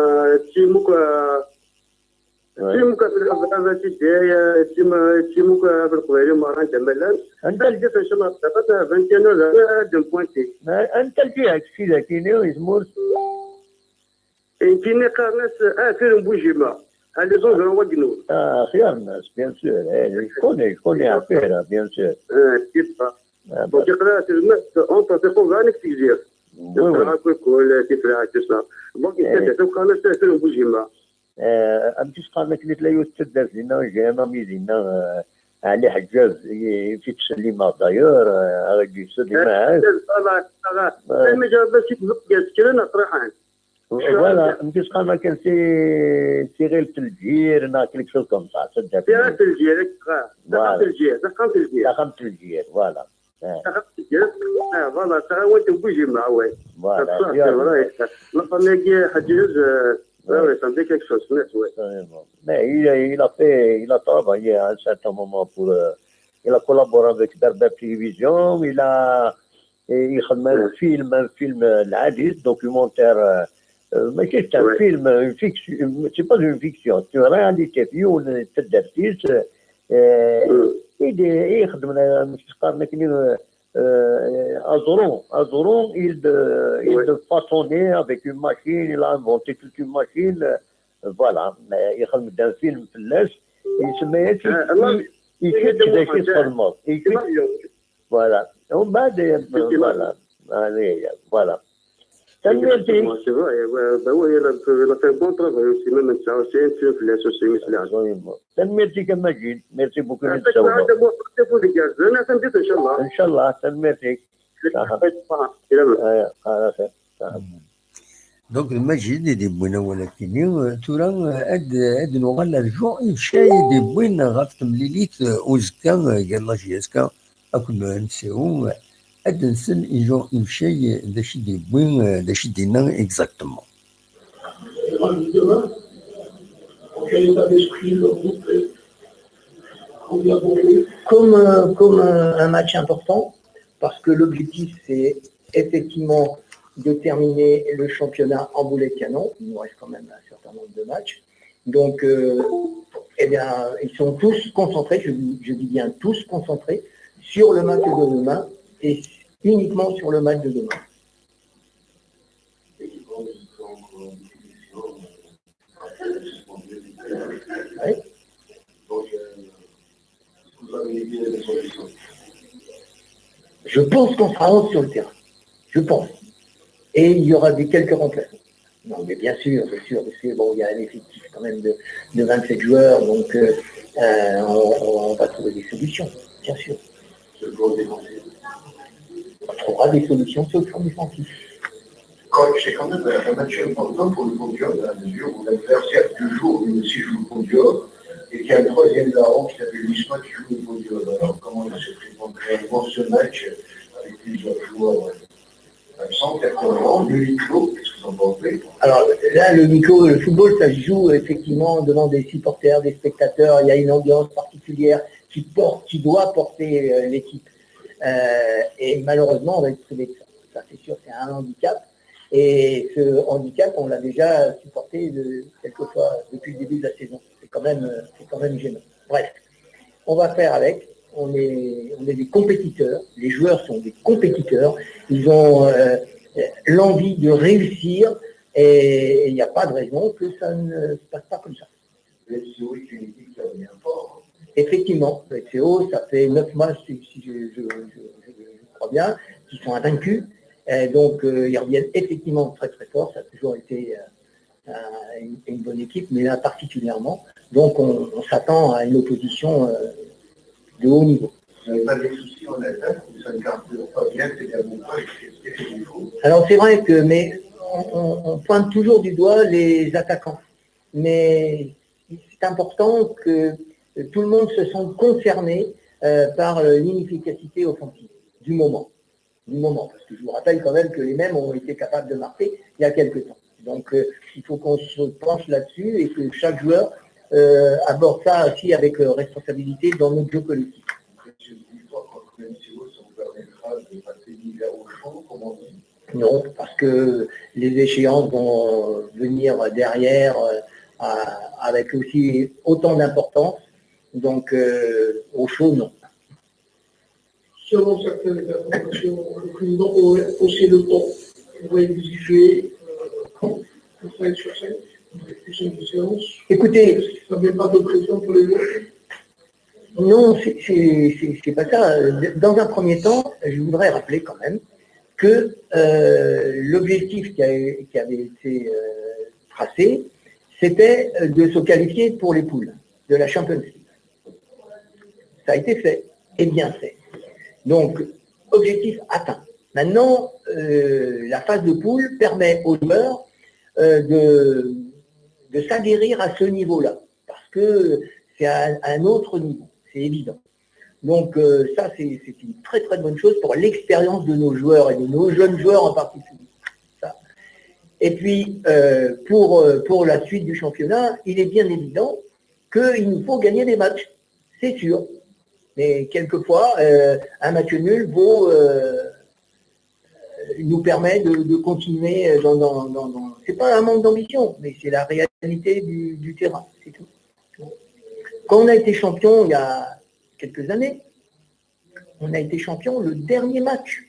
euh, Timuk, euh, Tim kan fi lḥeḍra, a Sidi, tim, tim kan fi leqbayel merra anda ma llan. Anta tameddit, inchallah, tameddit, vingt et un heures, ad d-npwanti. Anta lǧiha kečč i d akini, i tmurt? Nekkini qqaren-as Ɛfir n Bujima. Ah, les environs Wagnoul. Ah, Xyarnas, bien sûr. Eh, je connais, je connais Ɛfir, bien sûr. Ah, c'est ça. Donc, iqra tezmert entre Tiqubban d Tegzirt. Oui, oui. Tifraɛt, tout ça. Donc, qqaren-as Ɛfir n Bujima. Eh, amek i s-qqaren akken i tella yiwet n taddart dinna, j'ai un ami dinna, eh, Ɛli Ḥeǧǧaj, i, i t-ttsellimeɣ d'ailleurs, eh, ara d-yessellim ahat. Voilà, voilà. Eh. Almi ǧerrbeɣ si tezmert gar kra neɣ ṭriḥan. Voilà, amek i s-qqaren akken si, si Tiɣilt n Lǧir, neɣ quelque chose comme ça, taddart. Tiɣilt n Lǧir, voilà. Taxxamt n Lǧir, taxxamt n Lǧir. Taxxamt n Lǧir, voilà. Ah. Ah, voilà, ça, ouais, t'es obligé, mais ouais. Voilà, ça, c'est vrai. La famille Hadjuz, euh, ouais, ouais, ça me dit quelque chose, net, ouais. Absolument. Mais il a, il a fait, il a travaillé à un certain moment pour, euh, il a collaboré avec Berbère Télévision, il a, et il a fait un film, un film, euh, العزيز, documentaire, euh, euh, mais c'est un film, une fiction, c'est pas une fiction, c'est une réalité, في يوم تدرسيس, euh, il est, il est, euh, aẓru, aẓru, il de, il de façonner avec une machine, il a inventé toute une machine, euh, voilà, mais il a fait un film في اللاش, il se met, il, il, il, voilà. ومن بعد, voilà. Allez, voilà. Tanemmirt-ik. C'est vrai, ouais, bah ouais, il a, il a fait un bon travail aussi, même en ça, c'est un film, c'est un film. Absolument. Tanemmirt-ik a Majid, merci beaucoup. Inchallah. Inchallah, tanemmirt-ik. Saha. Saha. Donc, d Majid i d-yewwin awal akkenni. Tura, ad, ad nuɣal ar Jean Yves Chay i d-yewwin ɣef temlilit, eh, uzekka, eh, gar la J S K akked N C O. Ad d-nsel i Jean Yves Chay, eh, d acu i d-yewwi, eh, d acu i d-yenna exactement. Comme, euh, comme un, un match important, parce que l'objectif, c'est effectivement de terminer le championnat en boulet de canon. Il nous reste quand même un certain nombre de matchs. Donc, euh, eh bien, ils sont tous concentrés, je, je dis bien tous concentrés, sur le match de demain et uniquement sur le match de demain. Oui. Je pense qu'on sera onze sur le terrain. Je pense. Et il y aura des quelques remplacements. Non, mais bien sûr, bien sûr, parce que bon, il y a un effectif quand même de, de vingt-sept joueurs, donc, euh, euh, on, on va trouver des solutions, bien sûr. On trouvera des solutions sur le plan défensif. Coach, c'est quand même un, un match important pour le podium, dans la mesure où l'adversaire du jour, lui aussi, joue le podium, et qu'il y a un troisième larron qui s'appelle Wisma qui joue le podium. Alors, comment il se prépare réellement ce match avec plusieurs joueurs, euh, absents, performants, le huis clos, qu'est-ce que vous en pensez ? Alors là, le huis clos, le football, ça se joue effectivement devant des supporters, des spectateurs. Il y a une ambiance particulière qui porte, qui doit porter, euh, l'équipe. Euh, et malheureusement, on va être privé de ça. Ça, c'est sûr, c'est un handicap. Et ce handicap, on l'a déjà supporté de, quelquefois depuis le début de la saison. C'est quand même, euh, c'est quand même gênant. Bref, on va faire avec. On est, on est des compétiteurs. Les joueurs sont des compétiteurs. Ils ont, euh, l'envie de réussir. Et il n'y a pas de raison que ça ne se passe pas comme ça. Effectivement, L C O, ça fait neuf matchs, si, si je, je- je- je- je crois bien, qu'ils sont invaincus. Et donc, euh, ils reviennent effectivement très, très forts. Ça a toujours été, euh, un- une, une bonne équipe, mais là particulièrement. Donc, on, on s'attend à une opposition, euh, de haut niveau. Vous n'avez pas des soucis en attaque, vous ne carbure pas bien, c'est bien bon, qu'est-ce qui fait défaut ? Alors, c'est vrai que, mais on, on- on pointe toujours du doigt les attaquants. Mais c'est important que tout le monde se sente concerné, euh, par, euh, l'inefficacité offensive du moment. Du moment. Parce que je vous rappelle quand même que les mêmes ont été capables de marquer il y a quelque temps. Donc, euh, il faut qu'on se penche là-dessus et que chaque joueur, euh, aborde ça aussi avec, euh, responsabilité dans notre jeu collectif. Non, parce que les échéances vont, euh, venir derrière, euh, à- avec aussi autant d'importance. Donc, euh, au chaud, non. Selon certaines informations, le président aurait haussé le ton, pourrait exiger euh, un cinq sur cinq, une séance. Écoutez, Est-ce que ça ne met pas de pression pour les autres? Non, c'est- c'est c'est- c'est pas ça. Dans un premier temps, je voudrais rappeler quand même que euh, l'objectif qui, a- qui avait été euh, tracé, c'était de se qualifier pour les poules de la Champions League. Ça a été fait, et bien fait. Donc, objectif atteint. Maintenant, euh, la phase de poule permet aux joueurs euh, de, de s'aguerrir à ce niveau-là, parce que c'est un, un autre niveau, c'est évident. Donc euh, ça, c'est c'est une très très bonne chose pour l'expérience de nos joueurs et de nos jeunes joueurs en particulier. Ça. Et puis, euh, pour, euh, pour la suite du championnat, il est bien évident qu'il nous faut gagner des matchs, c'est sûr. Mais quelquefois, euh, un match nul vaut, euh, nous permet de, de continuer dans, dans, dans, dans- C'est pas un manque d'ambition, mais c'est la réalité du, du terrain, c'est tout. Quand on a été champion il y a quelques années, on a été champion le dernier match.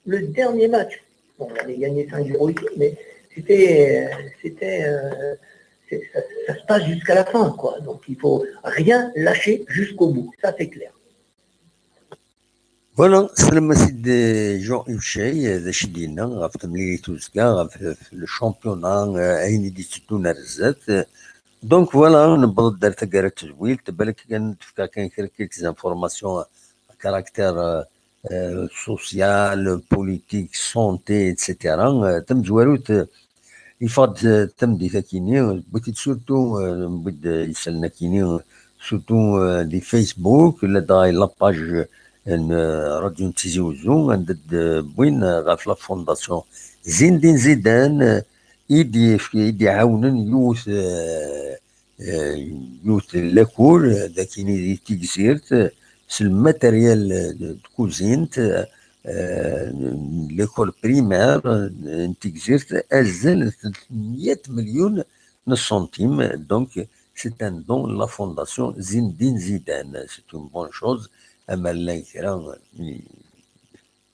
Le dernier match. Bon, on avait gagné cinq zéro ici, mais c'était, euh, c'était, euh, c'est- ça, ça se passe jusqu'à la fin, quoi. Donc il faut rien lâcher jusqu'au bout. Ça, c'est clair. Voilà, slam a Sidi Jean Huchay, d acu i d-yenna ɣef temlilit uzekka, ɣef le championnat, euh, ayen i d-itteddun ar zdat. Donc voilà, newweḍ-d ar taggara n tedwilt, balak kan tefka kan kra quelques informations à caractère euh, euh, social, politique, santé, et cetera. Euh, tamezwarut, euh, yeffeɣ-d euh, tameddit akini, wwin-t-id surtout, euh, wwin-t-id euh, isallen akini, surtout euh, di Facebook, ladɣa la page euh, n euh, Radio n Tizi Uzzu, anda d-wwin euh, ɣef la fondation Zindin Zidane, euh, i d-yefk- i d-iɛawnen yiwet euh, euh, yiwet n lakul, euh, d akini di Tigzirt, euh, s le matériel euh, de, de cousine, euh, l'école primaire euh, n Tigzirt, azal n tlata miyya melyun n centimes. Donc, c'est un don de la fondation Zindin Zidane. C'est une bonne chose. Ama llan kra euh, n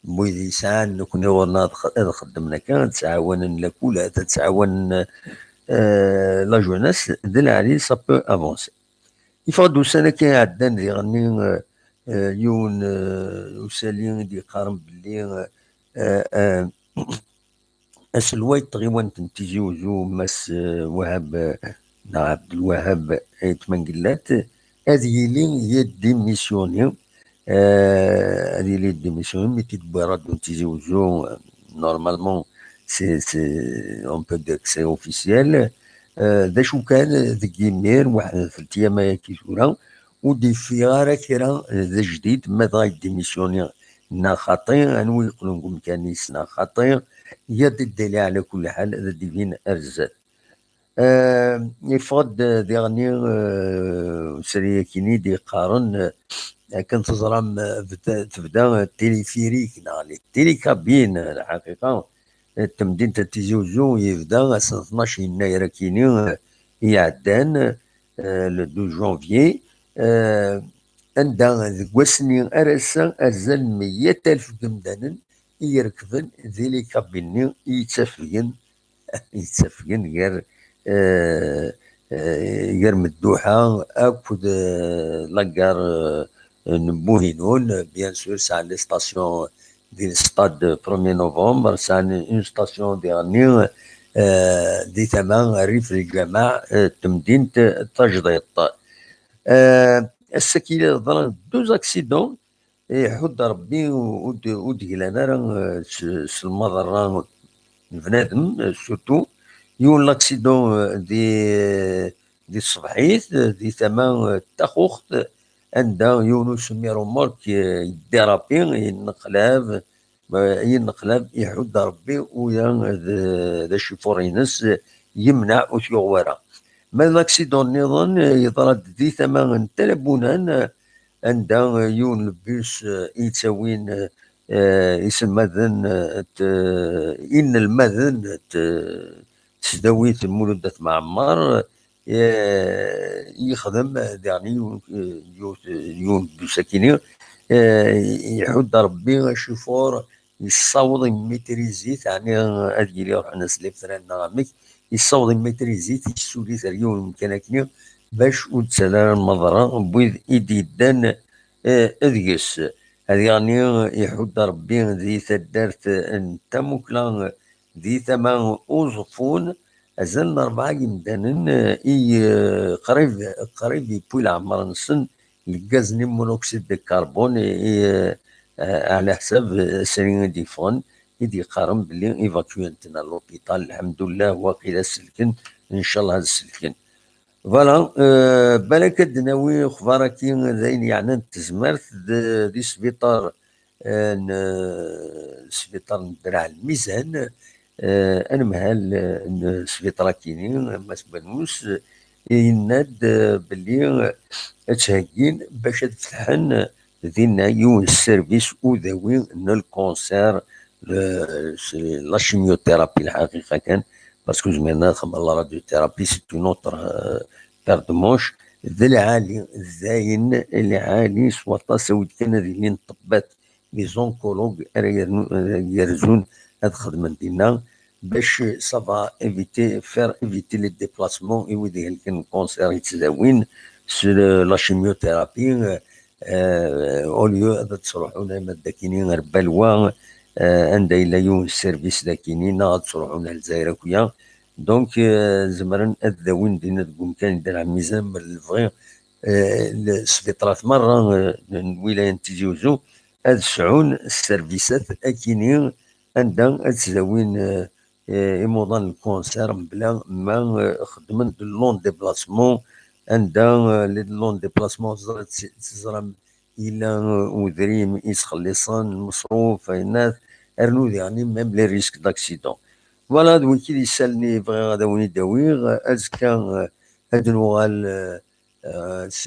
wid yesɛan, nekni ɣur-neɣ ad x- ad xeddmen akka, ad ttɛawanen lakul, ad ttɛawanen euh, la jeunesse, d lɛali, ça peut avancer. Yeffeɣ-d ussan akka iɛeddan diɣenni euh, euh, yiwen euh, usali i d-yeqqaren belli euh, euh, aselway n tɣiwant n Tizi Uzzu, Mass euh, Wahab euh, neɣ Abdelwahab Ayt Mengellat, ad yili yeddimissyuni, euh, ad yili yeddimissyuni, mi t-id-tewwi Radio n Tizi Uzzu, euh, normalement, c'est, c'est, on peut dire que c'est officiel. Euh, d acu kan, deg yimir, waḥed n telt yyam ayagi tura, ur d-yeffiɣ ara kra d ajdid, ma dɣa yeddimissyuni neɣ xaṭi, anwa yeqqlen deg umkan-is neɣ xaṭi, yya-d ddali ɛla kulli ḥal ad d-ibin ar zdat. Euh, yeffeɣ-d diɣenni euh, usali-akini d-yeqqaren euh, akken teẓram euh, bda- tebda téléphérique neɣ les télécabines, lḥaqiqa euh, temdint n Tizi Uzzu yebda ass n tnac yennayer akini euh, iɛeddan euh, le douze janvier euh, anda deg wass-nni ar ass-a azal n meyya alef n yimdanen i irekben di les cabines-nni i yettafgen yettafgen gar euh, euh, gar Medduḥa akked euh, la gare euh, n Buhinun. Bien sûr, sɛan les stations di le stade premier novembre, sɛan une station diɣenni euh, di tama rrif lǧameɛ euh, temdint tajdiṭ. Euh, ass-agi ḍran deux accidents, iḥudd Rebbi ur d- ur d-glan ara euh, s s lmaḍerra n bnadem, euh, surtout yiwen l'accident euh, di di tṣebḥit euh, di tama euh, n Taxuxt, anda yiwen usemmi remorque euh, yedirapi, yenneqlab, euh, yenneqlab, iḥudd Rebbi uya d d acifuṛ-ines euh, yemneɛ ur t-yuɣ wara. Ma d l'accident nniḍen euh, yeḍra-d di tama n Talabunan, euh, anda euh, yiwen n bus euh, i yettawin euh, euh, iselmaden euh, t- inelmaden t- tesdawit n Mulud At Mɛemmer, eh, yexdem, eh, daɣen yiwen, eh, yiwet, eh, yiwen n bus akini, eh, iḥudd Ṛebbi acifuṛ, yessaweḍ immitrizi-t, ɛni ad yili iruḥen-as les freins neɣ amek, yessaweḍ immitrizi-t, yessuli-t ar yiwen umkan akini, bac ur d-ttali ara lmeḍra n wid i d-yeddan, eh, deg-s. Ad yaɣni iḥudd Ṛebbi di taddart n Tamukla, di tama Uẓeffun, azal n rebɛa yimdanen, eh, i, eh, qrib, qrib yewwi leɛmer-nsen lgaz-nni monoksid de carbone, i, eh, ɛla ḥsab, eh, srin i d-yeffɣen, i d-yeqqaren belli évacuent-ten à l'hôpital. Lḥemdullah, waqila selken, ncallah ad selken. Voilà, euh, balak ad d-nawi lexbar-agi d ayen yeɛnan tezmert d, di sbiṭar, euh, n, sbiṭar n Draɛ Lmizan, euh, anemhal, euh, n sbiṭar-agi-nni, Mass Banous, euh, yenna-d, euh, belli, euh, ad ttheggin bac ad fetḥen, euh, dinna yiwen n service udawi n lkanser, le, c'est la chimiothérapie, lḥaqiqa kan, parce que ur zmiren ad xedmen la radiothérapie, c'est une autre, euh, paire de manches. D lɛali, d ayen lɛali s waṭas, awi-d kan ad ilin ṭṭebbat, les oncologues ara yernu-, ara yerzun ad xedmen dinna, bac ça va éviter, faire éviter les déplacements i wid ihelken lkanser yettdawin s la chimiothérapie, euh, au lieu ad ttruḥun arma d akini ar Balwa, euh, anda yella yiwen n service d akini, neɣ ad ttruḥun ar Lezzayer akya. Donc, euh, zemren ad dawin dinna deg umkan i Draɛ Lmizan, ma d lebɣi, euh, le-, sbiṭarat merra, euh, n lwilaya n Tizi Uzzu ad sɛun sservisat akini anda ad ttdawin, euh, eh, imuḍan n lkanser, mebla ma, eh, xeddmen de long déplacement, anda, eh, le long déplacement, teẓra-, teẓram, yella, eh, udrim i sxelliṣen, lmeṣruf, ayennat, rnu diɣen même les risques d'accident. Voilà, d wiki d isalen i bɣiɣ ad awen-id-awiɣ. Azekka, eh, ad nuɣal, eh, eh, s,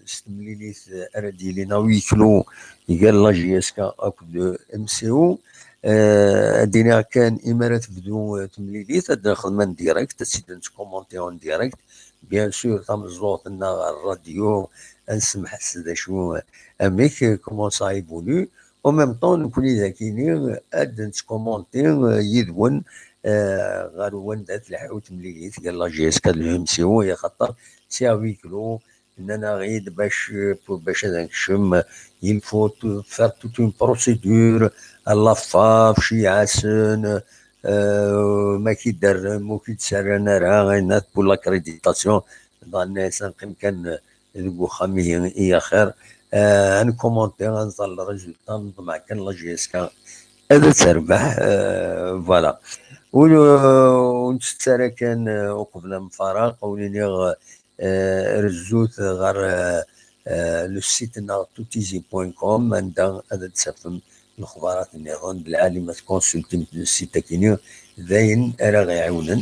s temlilit, eh, ara d-yilin à huis clos gar la J S K akked M C O. Eh, ad d-iniɣ kan, imi ara tebdu, eh, temlilit, ad nexdem en direct, ad tt-id-nettkumanti en direct. Bien sûr, tameẓẓuɣt-nneɣ ɣer rradyu, ad nsemḥes d acu, eh, amek, eh, comment ça évolue. En même temps, nekkni d akini, eh, ad nettkumanti, eh, yid-wen, eh, ɣer wanda tleḥḥu temlilit gar la J S K d le M C O, axaṭer c'est à huis clos, nnan-aɣ-id bac, pour, bac ad nekcem, il faut tout, faire toute une procédure, à la FAF, ciɛasen, euh, ma k-id-rren, ma k-id-serran ara, ayennat pour l'accréditation, dɣa nnan-as ad neqqim kan deg uxxam-ihi i axir, euh, ad nkumanti, ad nẓer le résultat, neḍmeɛ kan la J S K ad terbeḥ, euh, voilà. Ur, ur nettett ara kan, euh, uqbel ad nfaraq, ur iniɣ, eh, rezzut ɣer, eh, eh, le site-nneɣ tutizi point com, anda ad d-tafem lexbarat nniḍen. D lɛali ma tkonsultim le site-agi-nni, d ayen ara ɣ-iɛiwnen.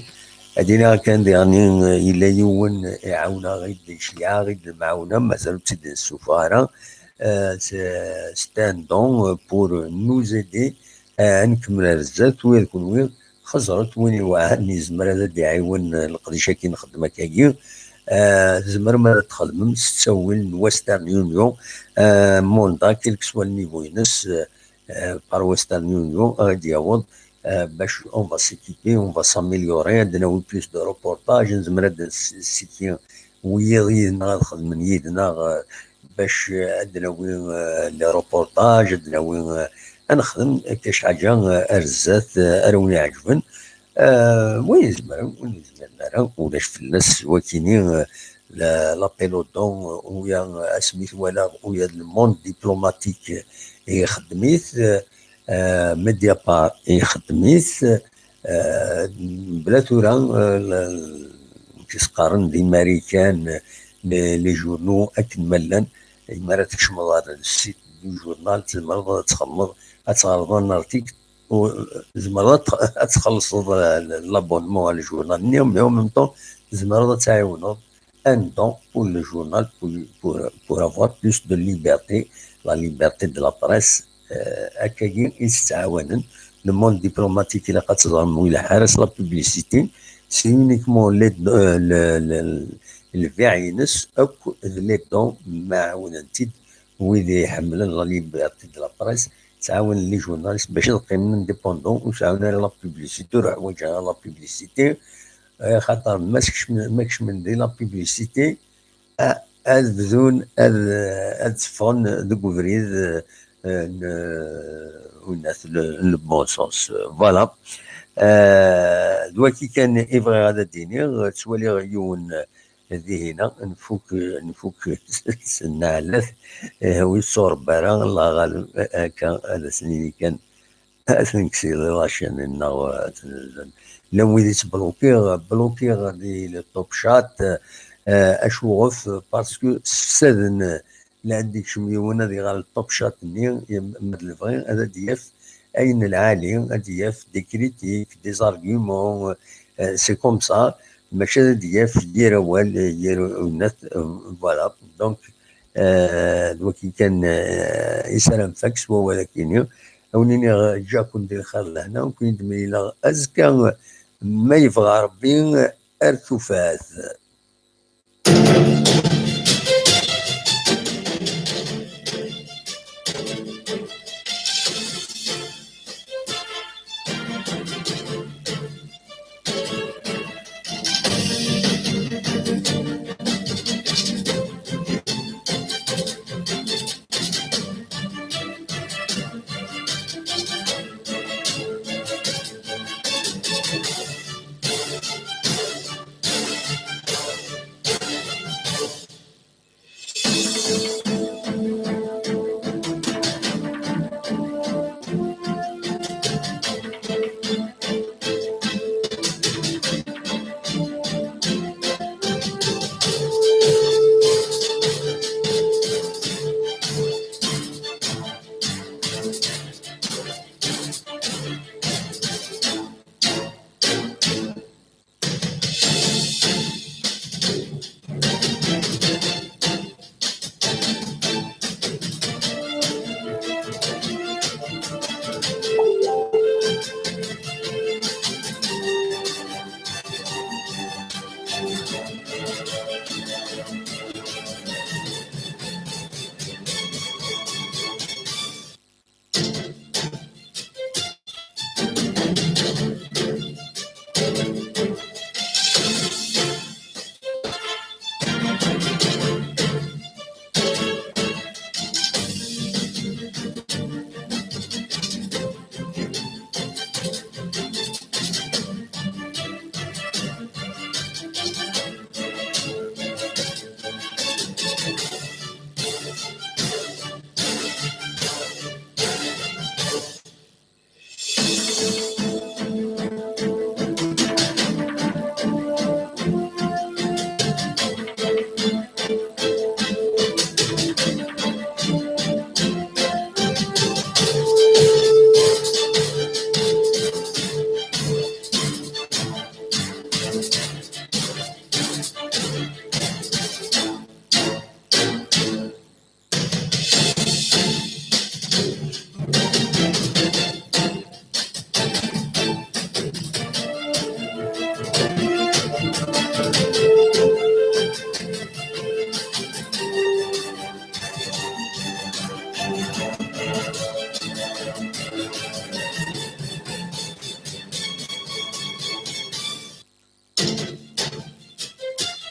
Ad iniɣ kan diɣen, eh, yella yiwen iɛawen-aɣ-id, iceyyeɛ-aɣ-id lemɛawna, mazal ur tt-id-nessufeɣ ara. Eh, c'est, c'est un don pour nous aider, eh, ad nkemmel ar zdat, ula d kenwi xeẓret, win iweɛɛan yezmer ad d-iɛiwen, eh, leqdic-agi nxeddem akkagi. Eh, tzemrem ad t-txedmem s ttawil n Western Union, eh, manda, quel que soit le niveau-ines, eh, eh, par Western Union, ad d-yaweḍ, eh, bac on va s'équiper, on va s'améliorer, ad d-nawi plus de reportages, nezmer ad nessiki wiyiḍ yid-neɣ ad xedmen yid-neɣ, eh, bac, eh, ad d-nawi, eh, les reportages, ad d-nawi, eh, ad nexdem akka ḥaǧa, eh, ar zdat, eh, ara wen-iɛeǧben. Eh, win izemren, win izemren ara, ulac fell-as, wakini, eh, la, l'appel aux dons, eh, uya, eh, asmi twalaḍ, uya le monde diplomatique, eh, ixeddem-it, eh, eh, Mediapart ixeddem-it, eh, bla tura, eh, la, amek i s-qqaren di Marikan, eh, les, les journaux akken ma llan, imi ara tkecmeḍ ar le site du journal, tzemreḍ ad txemmeḍ, ad tɣerḍeḍ un article, u tzemreḍ ad t-, ad txellṣeḍ, eh, l'abonnement à le journal-nni, mais en même temps, tzemreḍ ad tɛiwneḍ un don pour le journal, pour, pour, pour avoir plus de liberté, la liberté de la presse, eh, akkagi i s-ttɛawanen, Le monde diplomatique, ilaq ad teẓrem, ur ileḥḥu ara s la publicité. C'est uniquement les, euh, le, le, lbiɛ-ines akk d les dons ma ɛawnen-t-id wid iḥemmlen la liberté de la presse, ttɛawanen les journalistes bac ad qqimen indépendants, ur sɛun ara la publicité, ur ḥwaǧen ara la publicité. Eh, xaṭer ma skecmen, ma kecmen di la publicité, a-, ad bdun ad, ad ffɣen deg ubrid, eh, n, eh, unat, le, le bon sens. Voilà. Eh, d waki kan i bɣiɣ ad d-iniɣ. Ttwaliɣ yiwen, eh, dihina, nfuk, nfuk s nnaɛlat, eh, ur yettwaṛebba ara, Allah ɣaleb, eh, akka, ad as-nini kan, ad ten-kkes di lacin-nneɣ, eh, llan wid i ttblukiɣ, blukiɣ di le top chat, eh, acuɣef, parce que ssefsaden, eh, la ad ikcem yiwen ad iɣer le top chat-nni, ma d lebɣi ad d-yaf ayen lɛali, ad d-yaf des critiques, des arguments, eh, c'est comme ça, maca ad d-yaf yir awal, yir unat, eh, voilà. Donc, eh, d waki kan, eh, i s ara nfak s wawal akini. A wen-iniɣ, ǧǧiɣ-ken di lxir d lehna, ur ken-id-mlileɣ azekka, ma yebɣa Rebbi, ar tufat.